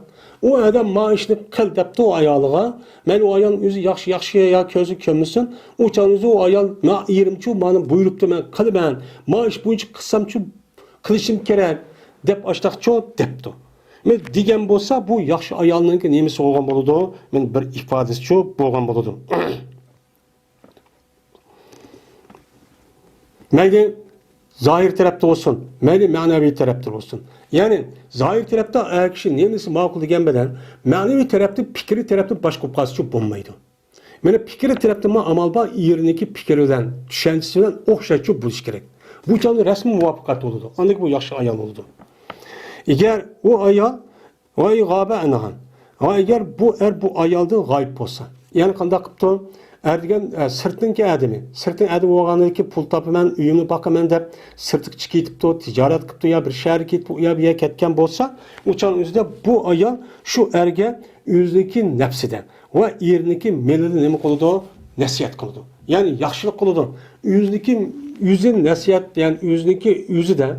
ئۇ ئادەم ما ئىشنى قىل دەپتۇ ئايالىغا. مەيلى ئۇ ئايال ئۆزى ياخشى، ياخشى يا كۆرسە كۆرمىسۇن، ئۇ چاغدا ئۇ ئايال، ما ئېرىمچۇ مانا بۇيرۇپتۇ، مەن قىلىمەن، ما ئىش بويىچە قىلسامچۇ، قىلىشىم كېرەك دەپ ئاشتاقچۇ دەپتۇ. مەن دېگەن بولسا، بۇ ياخشى ئايالنىڭكى نېمىسى بولغان بولىدۇ؟ مەن بىر ئىپادىسىچۇ بولغان بولىدۇ. مەيلى زاھىر تەرەپتە بولسۇن، مەيلى مەنەۋى تەرەپتە بولسۇن. يەنى زاھىر تەرەپتە ئەر كىشى نېمىسى ماقۇل دېگەن بىلەن، مەنىۋى تەرەپتە، پىكرى تەرەپتە باشقا بولۇپ قالسىچۇ بولمايدۇ. مانا پىكرى تەرەپتىمۇ ئامال بار، ئېرىنىڭكى پىكرى بىلەن، چۈشەنچىسى بىلەن ئوخشاشچۇ بولۇشى كېرەك. بۇ چاغدا رەسمىي مۇۋەپپەقىيەت بولىدۇ. ئاندىن كېيىن بۇ ياخشى ئايال بولىدۇ. ئەگەر ئۇ ئايال، ۋاي غابە ئەنغا، ۋاي ئەگەر بۇ ئەر بۇ ئايالدىن غايىب بولسا، يەنى قانداق قىپتۇ؟ ئەر دېگەن، ئە، سىرتنىڭكى ئادىمى. سىرتنىڭ ئادىمى بولغاندىن كېيىن پۇل تاپىمەن، ئۆيۈمنى باقىمەن دەپ سىرتقا چىقىپ كېتىپتۇ، تىجارەت قىپتۇ يا بىر شەھەرگە كېتىپ، ئۇ يەر بۇ يەرگە كەتكەن بولسا، ئۇ چاغنىڭ ئۆزىدە بۇ ئايال شۇ ئەرگە ئۆزىنىڭكى نەپسىدە ۋە ئېرىنىڭكى مېلىدە نېمە قىلىدۇ؟ نەسىھەت قىلىدۇ. يەنى ياخشىلىق قىلىدۇ. ئۆزىنىڭكى ئۆزى نەسىھەت، يەنى ئۆزىنىڭكى ئۆزىدە،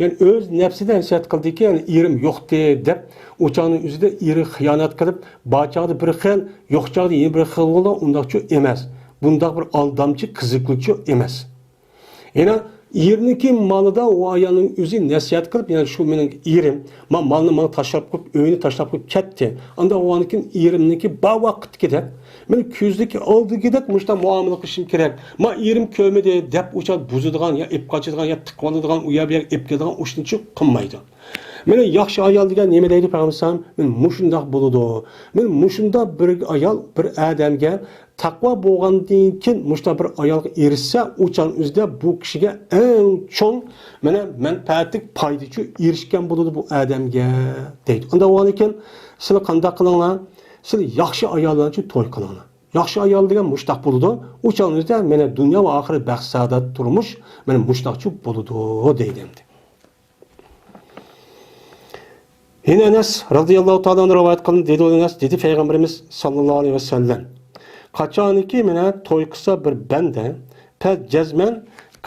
يەنى ئۆز نەپسىدە نەسىھەت قىلدىكى، يەنى ئېرىم يوقتى دەپ، ئۇ چاغنىڭ ئۆزىدە ئېرى خىيانەت قىلىپ، بار چاغدا بىر خىل، يوق چاغدا يەنە بىر خىل بولىدۇ، ئۇنداقچۇ ئەمەس. بۇنداق بىر ئالدامچى، قىزىقلىقچۇ ئەمەس. يەنە ئېرىنىڭكى مالىدا ئۇ ئايالنىڭ ئۆزى نەسىھەت قىلىپ، يەنى شۇ مېنىڭ ئېرىم، ما-، مالنى ماڭا تاشلاپ قويۇپ، ئۆينى تاشلاپ قويۇپ كەتتى. ئاندا ئۇنىڭكى ئېرىمنىڭكى بار ۋاقىتتىكىدەك، مېنىڭ كۆزدىكى ئالدىدىكىدەك مۇشۇنداق مۇئامىلە قىلىشىم كېرەك. ما ئېرىم كۆرمىدى دەپ، ئۇ چاغ بۇزىدىغان، يا ئېلىپ قاچىدىغان، يا تىقىۋالىدىغان، ئۇ يەر بۇ يەرگە ئېلىپ كېتىدىغان، ئۇ ئىشنى قىلمايدۇ. مانا ياخشى ئايال دېگەن نېمە دەيدۇ پەيغەمبەر ئەلەيھىسسالام؟ مانا مۇشۇنداق بولىدۇ. مانا مۇشۇنداق بىر ئايال بىر ئادەمگە تەقۋا بولغاندىن كېيىن مۇشۇنداق بىر ئايالغا ئېرىشسە، ئۇ چاغ ئۆزىدە بۇ كىشىگە ئەڭ چوڭ، مانا، مەنپەئەتلىك پايدىچۇ ئېرىشكەن بولىدۇ بۇ ئادەمگە دەيدۇ. ئاندا ئۇنىڭدىن كېيىن سىلەر قانداق قىلىڭلار؟ سىلەر ياخشى ئاياللارنىچۇ توي قىلىڭلار. ياخشى ئايال دېگەن مۇشتاق بولىدۇ. ئۇ چاغ ئۆزىدە مانا دۇنيا ۋە ئاخىرەت بەخت سائادەت تۇرمۇش مانا مۇشتاقچۇ بولىدۇ دەيدۇ ئەمدى. يەنە ئەنەس رازىياللاھۇ تائالا ئەنھۇ رىۋايەت قىلىندى، دېدى ئەنەس، دېدى پەيغەمبىرىمىز ساللاللاھۇ ئەلەيھى ۋەسەللەم، قاچانكى مانا توي قىلسا بىر بەندە، پەس جەزمەن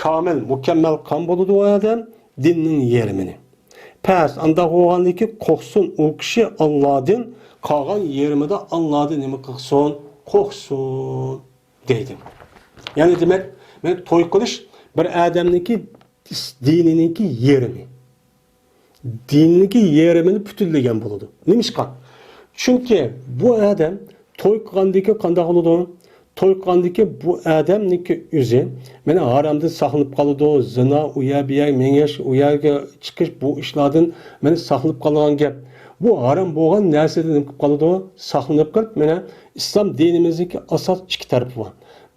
كامىل، مۇكەممەل قىلغان بولىدۇ ئۇ ئادەم دىننىڭ يېرىمىنى. پەس ئانداق بولغاندىكى قورقسۇن ئۇ كىشى ئاللادىن، قالغان يېرىمىدا ئاللادىن نېمە قىلسۇن؟ قورقسۇن دەيدۇ. يەنى دېمەك، مانا توي قىلىش بىر ئادەمنىڭكى دىنىنىڭكى يېرىمى. دىنىنىڭكى يېرىمىنى پۈتۈنلىگەن بولىدۇ. نېمىشقا؟ چۈنكى بۇ ئادەم توي قىلغاندىكى قانداق بولىدۇ؟ توي قىلغاندىكى بۇ ئادەمنىڭكى ئۆزى مانا ھارامدىن ساقلىنىپ قالىدۇ. زىنا، ئۇ يەر بۇ يەرگە مېڭىش، ئۇ يەرگە چىقىش، بۇ ئىشلاردىن مانا ساقلىنىپ قالىدىغان گەپ. بۇ ھارام بولغان نەرسىدىن نېمە قىلىپ قالىدۇ؟ ساقلىنىپ قېلىپ، مانا ئىسلام دىنىمىزدىكى ئاساس ئىككى تەرىپى بار.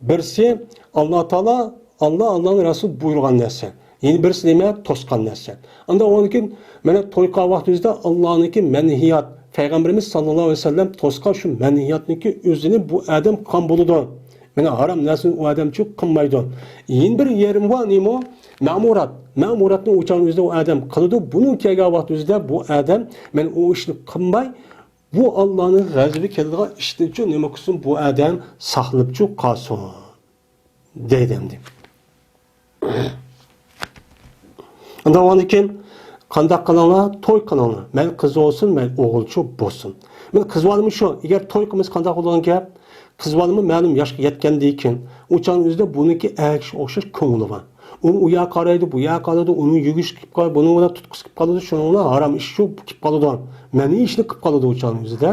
بىرسى، ئاللا تائالا، ئاللا، ئاللانىڭ رەسۇلى بۇيرۇغان نەرسە. يەنە بىرسى نېمە؟ توسقان نەرسە. ئاندا ئۇنىڭكى مانا توي قىلغان ۋاقتىمىزدا ئاللانىڭكى مەنھىيات، پەيغەمبىرىمىز ساللاللاھۇ ئەلەيھى ۋەسەللەم توسقان شۇ مەنھىياتنىڭكى ئۆزىنى بۇ ئادەم قىلغان بولىدۇ. مانا ھارام نەرسىنى ئۇ ئادەمچۇ قىلمايدۇ. يەنە بىر يېرىم بار، نېمە ئۇ؟ مەمۇرات. مەمۇراتنى ئۇ چاغنىڭ ئۆزىدە ئۇ ئادەم قىلىدۇ. بۇنىڭ كەلگەن ۋاقتى ئۆزىدە بۇ ئادەم مانا ئۇ ئىشنى قىلماي، بۇ ئاللانىڭ غەزىپى كېلىدىغان ئىشتىنچۇ نېمە قىلسۇن، بۇ ئادەم ساقلىنىپچۇ قالسۇن دەيدۇ ئەمدى. ئاندا ئۇنىڭدىن كېيىن قانداق قىلىڭلار؟ توي قىلىڭلار. مەيلى قىز بولسۇن، مەيلى ئوغۇلچۇ بولسۇن. مانا قىز بالىمۇ شۇ. ئەگەر توي قىلمىسا قانداق بولىدىغان گەپ؟ قىز بالىمۇ مەلۇم ياشقا يەتكەندىن كېيىن، ئۇ چاغنىڭ ئۆزىدە بۇنىڭكى ئەر كىشىگە ئوخشاش كۆڭلى بار. ئۇ، ئۇ يەرگە قارايدۇ، بۇ يەرگە قارايدۇ، ئۇنىڭ يۈگۈشى كېلىپ قالىدۇ، بۇنىڭ بىلەن تۇتقۇسى كېلىپ قالىدۇ، شۇنىڭ بىلەن ھارام ئىش شۇ كېلىپ قالىدۇ. مەنھىي ئىشنى قىلىپ قالىدۇ ئۇ چاغنىڭ ئۆزىدە.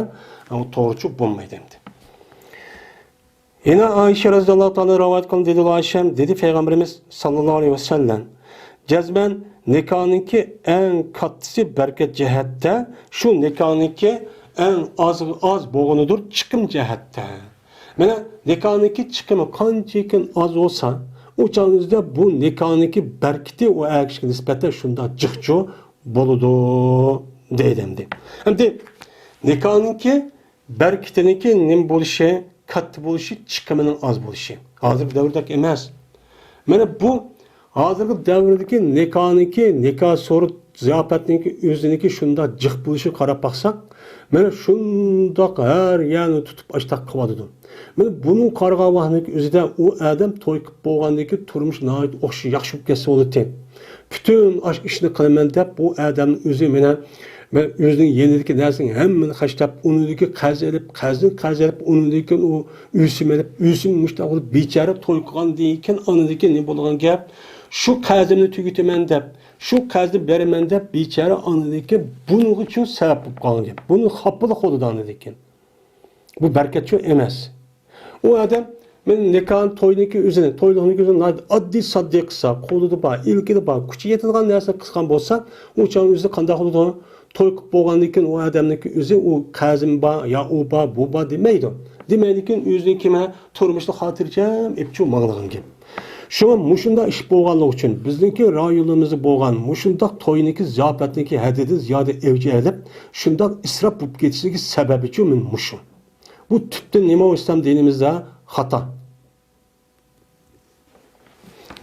ئۇ توغرىچۇ بولمايدۇ ئەمدى. يەنە ئائىشە رەزىياللاھۇ تائالا رىۋايەت قىلىدۇ، دېدى ئائىشەم، دېدى پەيغەمبىرىمىز ساللاللاھۇ ئەلەيھى ۋەسەللەم، جەزمەن نىكاھنىڭكى ئەڭ كاتتىسى بەرىكەت جەھەتتە، شۇ نىكاھنىڭكى ئەڭ ئاز، ئاز بولغىنىدۇر چىقىم جەھەتتە. مانا نىكاھنىڭكى چىقىمى قانچىكىن ئاز بولسا، ئۇ چاغنىڭ ئۆزىدە بۇ نىكاھنىڭكى بەرىكىتى ئۇ ئەر كىشىگە نىسبەتەن شۇنداق جىقچۇ بولىدۇ دەيدۇ ئەمدى. ئەمدى نىكاھنىڭكى بەرىكىتىنىڭكى نېمە بولۇشى، كاتتا بولۇشى، چىقىمىنىڭ ئاز بولۇشى. ھازىرقى دەۋردەك ئەمەس. مانا بۇ ھازىرقى دەۋردىكى نىكاھنىڭكى، نىكاھ سورۇن زىياپەتنىڭكى ئۆزىنىڭكى شۇنداق جىق بولۇشىغا قاراپ باقساق، مانا شۇنداق ھەر يەرنى تۇتۇپ ئاشتاق قىلىۋاتىدۇ. مانا بۇنىڭ قارىغان ۋاقتىنىڭكى ئۆزىدە ئۇ ئادەم توي قىلىپ بولغاندىن كېيىن تۇرمۇشى ناھايىتى ئوخشاش ياخشى بولۇپ كەتسە بولاتتى. پۈتۈن ئاشۇ ئىشنى قىلىمەن دەپ، بۇ ئادەمنىڭ ئۆزى مانا، مانا ئۆزىنىڭ يېنىدىكى نەرسىنىڭ ھەممىنى خەجلەپ، ئۇنىڭدىكى قەرز ئېلىپ، قەرزدىن قەرز ئېلىپ، ئۇنىڭدىن كېيىن ئۇ ئۆسۈم ئېلىپ، ئۆسۈم مۇشتاق بولۇپ، بىچارە توي قىلغاندىن كېيىن، ئاندىن كېيىن نېمە بولغان گەپ؟ شۇ قەرزىمنى تۈگىتىمەن دەپ، شۇ قەرزنى بېرىمەن دەپ بىچارە ئاندىن كېيىن بۇنىڭغا شۇ سەۋەب بولۇپ قالغان گەپ. بۇنى خاپىلىق بولىدۇ ئاندىن كېيىن. بۇ بەرىكەتچۇ ئەمەس. ئۇ ئادەم، مەن نىكاھنى، توينىڭكى ئۆزىنى، تويلۇقنىڭكى ئۆزىنى ناھايىتى ئاددىي ساددىي قىلسا، قولىدا بار، ئىلكىدە بار، كۈچى يېتىدىغان نەرسىنى قىلسىغان بولسا، ئۇ چاغ ئۆزى قانداق بولىدۇ؟ توي قىلىپ بولغاندىن كېيىن ئۇ ئادەمنىڭكى ئۆزى ئۇ قەرزىم بار، يا ئۇ بار، بۇ بار دېمەيدۇ. دېمەيدىكىن ئۆزىنىڭكى مە تۇرمۇشنى خاتىرجەم ئېپچۇ ماڭىدىغان گەپ. شۇڭا مۇشۇنداق ئىش بولغانلىقى ئۈچۈن بىزنىڭكى رايونىمىزدا بولغان مۇشۇنداق توينىڭكى زىياپەتنىڭكى ھەددىدىن زىيادە ئەۋج ئېلىپ، شۇنداق ئىسراپ بولۇپ كېتىشىنىڭكى سەۋەبىچۇ مەن مۇشۇ. بۇ تۈپتىن نېمە ئىسلام دىنىمىزدا خاتا.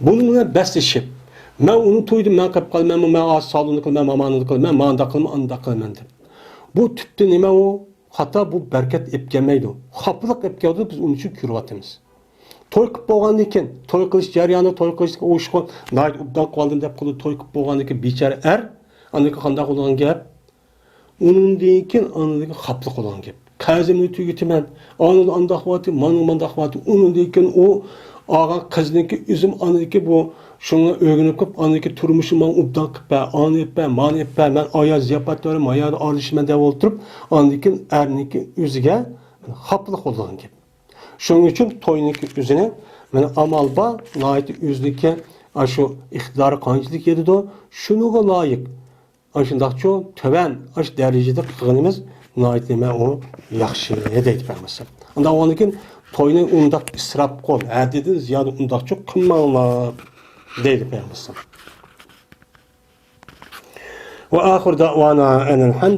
بۇنىڭ بىلەن بەسلىشىپ، مەن ئۇنى تويدۇم، مەن قىلىپ قالىمەن، مەن ھازىر سالوندا قىلىمەن، ماڭا ئانداق قىلىمەن، مانداق قىلىمەن، ئانداق قىلىمەن دەپ. بۇ تۈپتە نېمە ئۇ؟ خاتا، بۇ بەرىكەت ئېلىپ كەلمەيدۇ. خاپىلىق ئېلىپ كېلىدۇ، بىز ئۇنى شۇ كۆرۈۋاتىمىز. توي قىلىپ بولغاندىن كېيىن، توي قىلىش جەريانى، توي قىلىشتىكى ئۇ ئىشقا ناھايىتى ئوبدان قىلىۋالدىم دەپ قىلىدۇ، توي قىلىپ بولغاندىن كېيىن بىچارە ئەر، ئاندىن كېيىن قانداق بولىدىغان گەپ؟ ئۇنىڭدىن كېيىن ئاندىن كېيىن خاپىلىق بولغان گەپ. قەرزىمنى تۈگىتىمەن، ئاندىن ئانداق بولاتتى، مانا مانداق بولاتتى. ئۇنىڭدىن كېيىن ئۇ ئالغان قىزنىڭكى ئۆزۈم ئاندىن كېيىن بۇ شۇڭا ئۆگىنىپ قېلىپ، ئاندىن كېيىن تۇرمۇشۇم ماڭا ئوبدان قىلىپ بەر، ئانى ئېلىپ بەر، مانى ئېلىپ بەر، مەن ئايا زىياپەت بېرىمەن، ئايا ئارىلىشىمەن دەپ ئولتۇرۇپ، ئاندىن كېيىن ئەرنىڭكى ئۆزىگە خاپىلىق بولىدىغان گەپ. شۇنىڭ ئۈچۈن توينىڭكى ئۆزىنى، مانا، ئامال بار، ناھايىتى ئۆزىنىڭكى ئاشۇ ئىقتىدارى قانچىلىك يېتىدۇ، شۇنىڭغا لايىق، ئاشۇنداقچۇ تۆۋەن ئاشۇ دەرىجىدە قىلغىنىمىز ناھايىتى نېمە ئۇ ياخشى دەيدۇ پەيغەمبەر. ئۇنداق بولغاندىن كېيىن توينى ئۇنداق ئىسراپ قىل، ھەددىدىن زىيادە ئۇنداقچۇ قىلماڭلار دەيدۇ پەيغەمبەر. وآخر دعوانا أن الحمد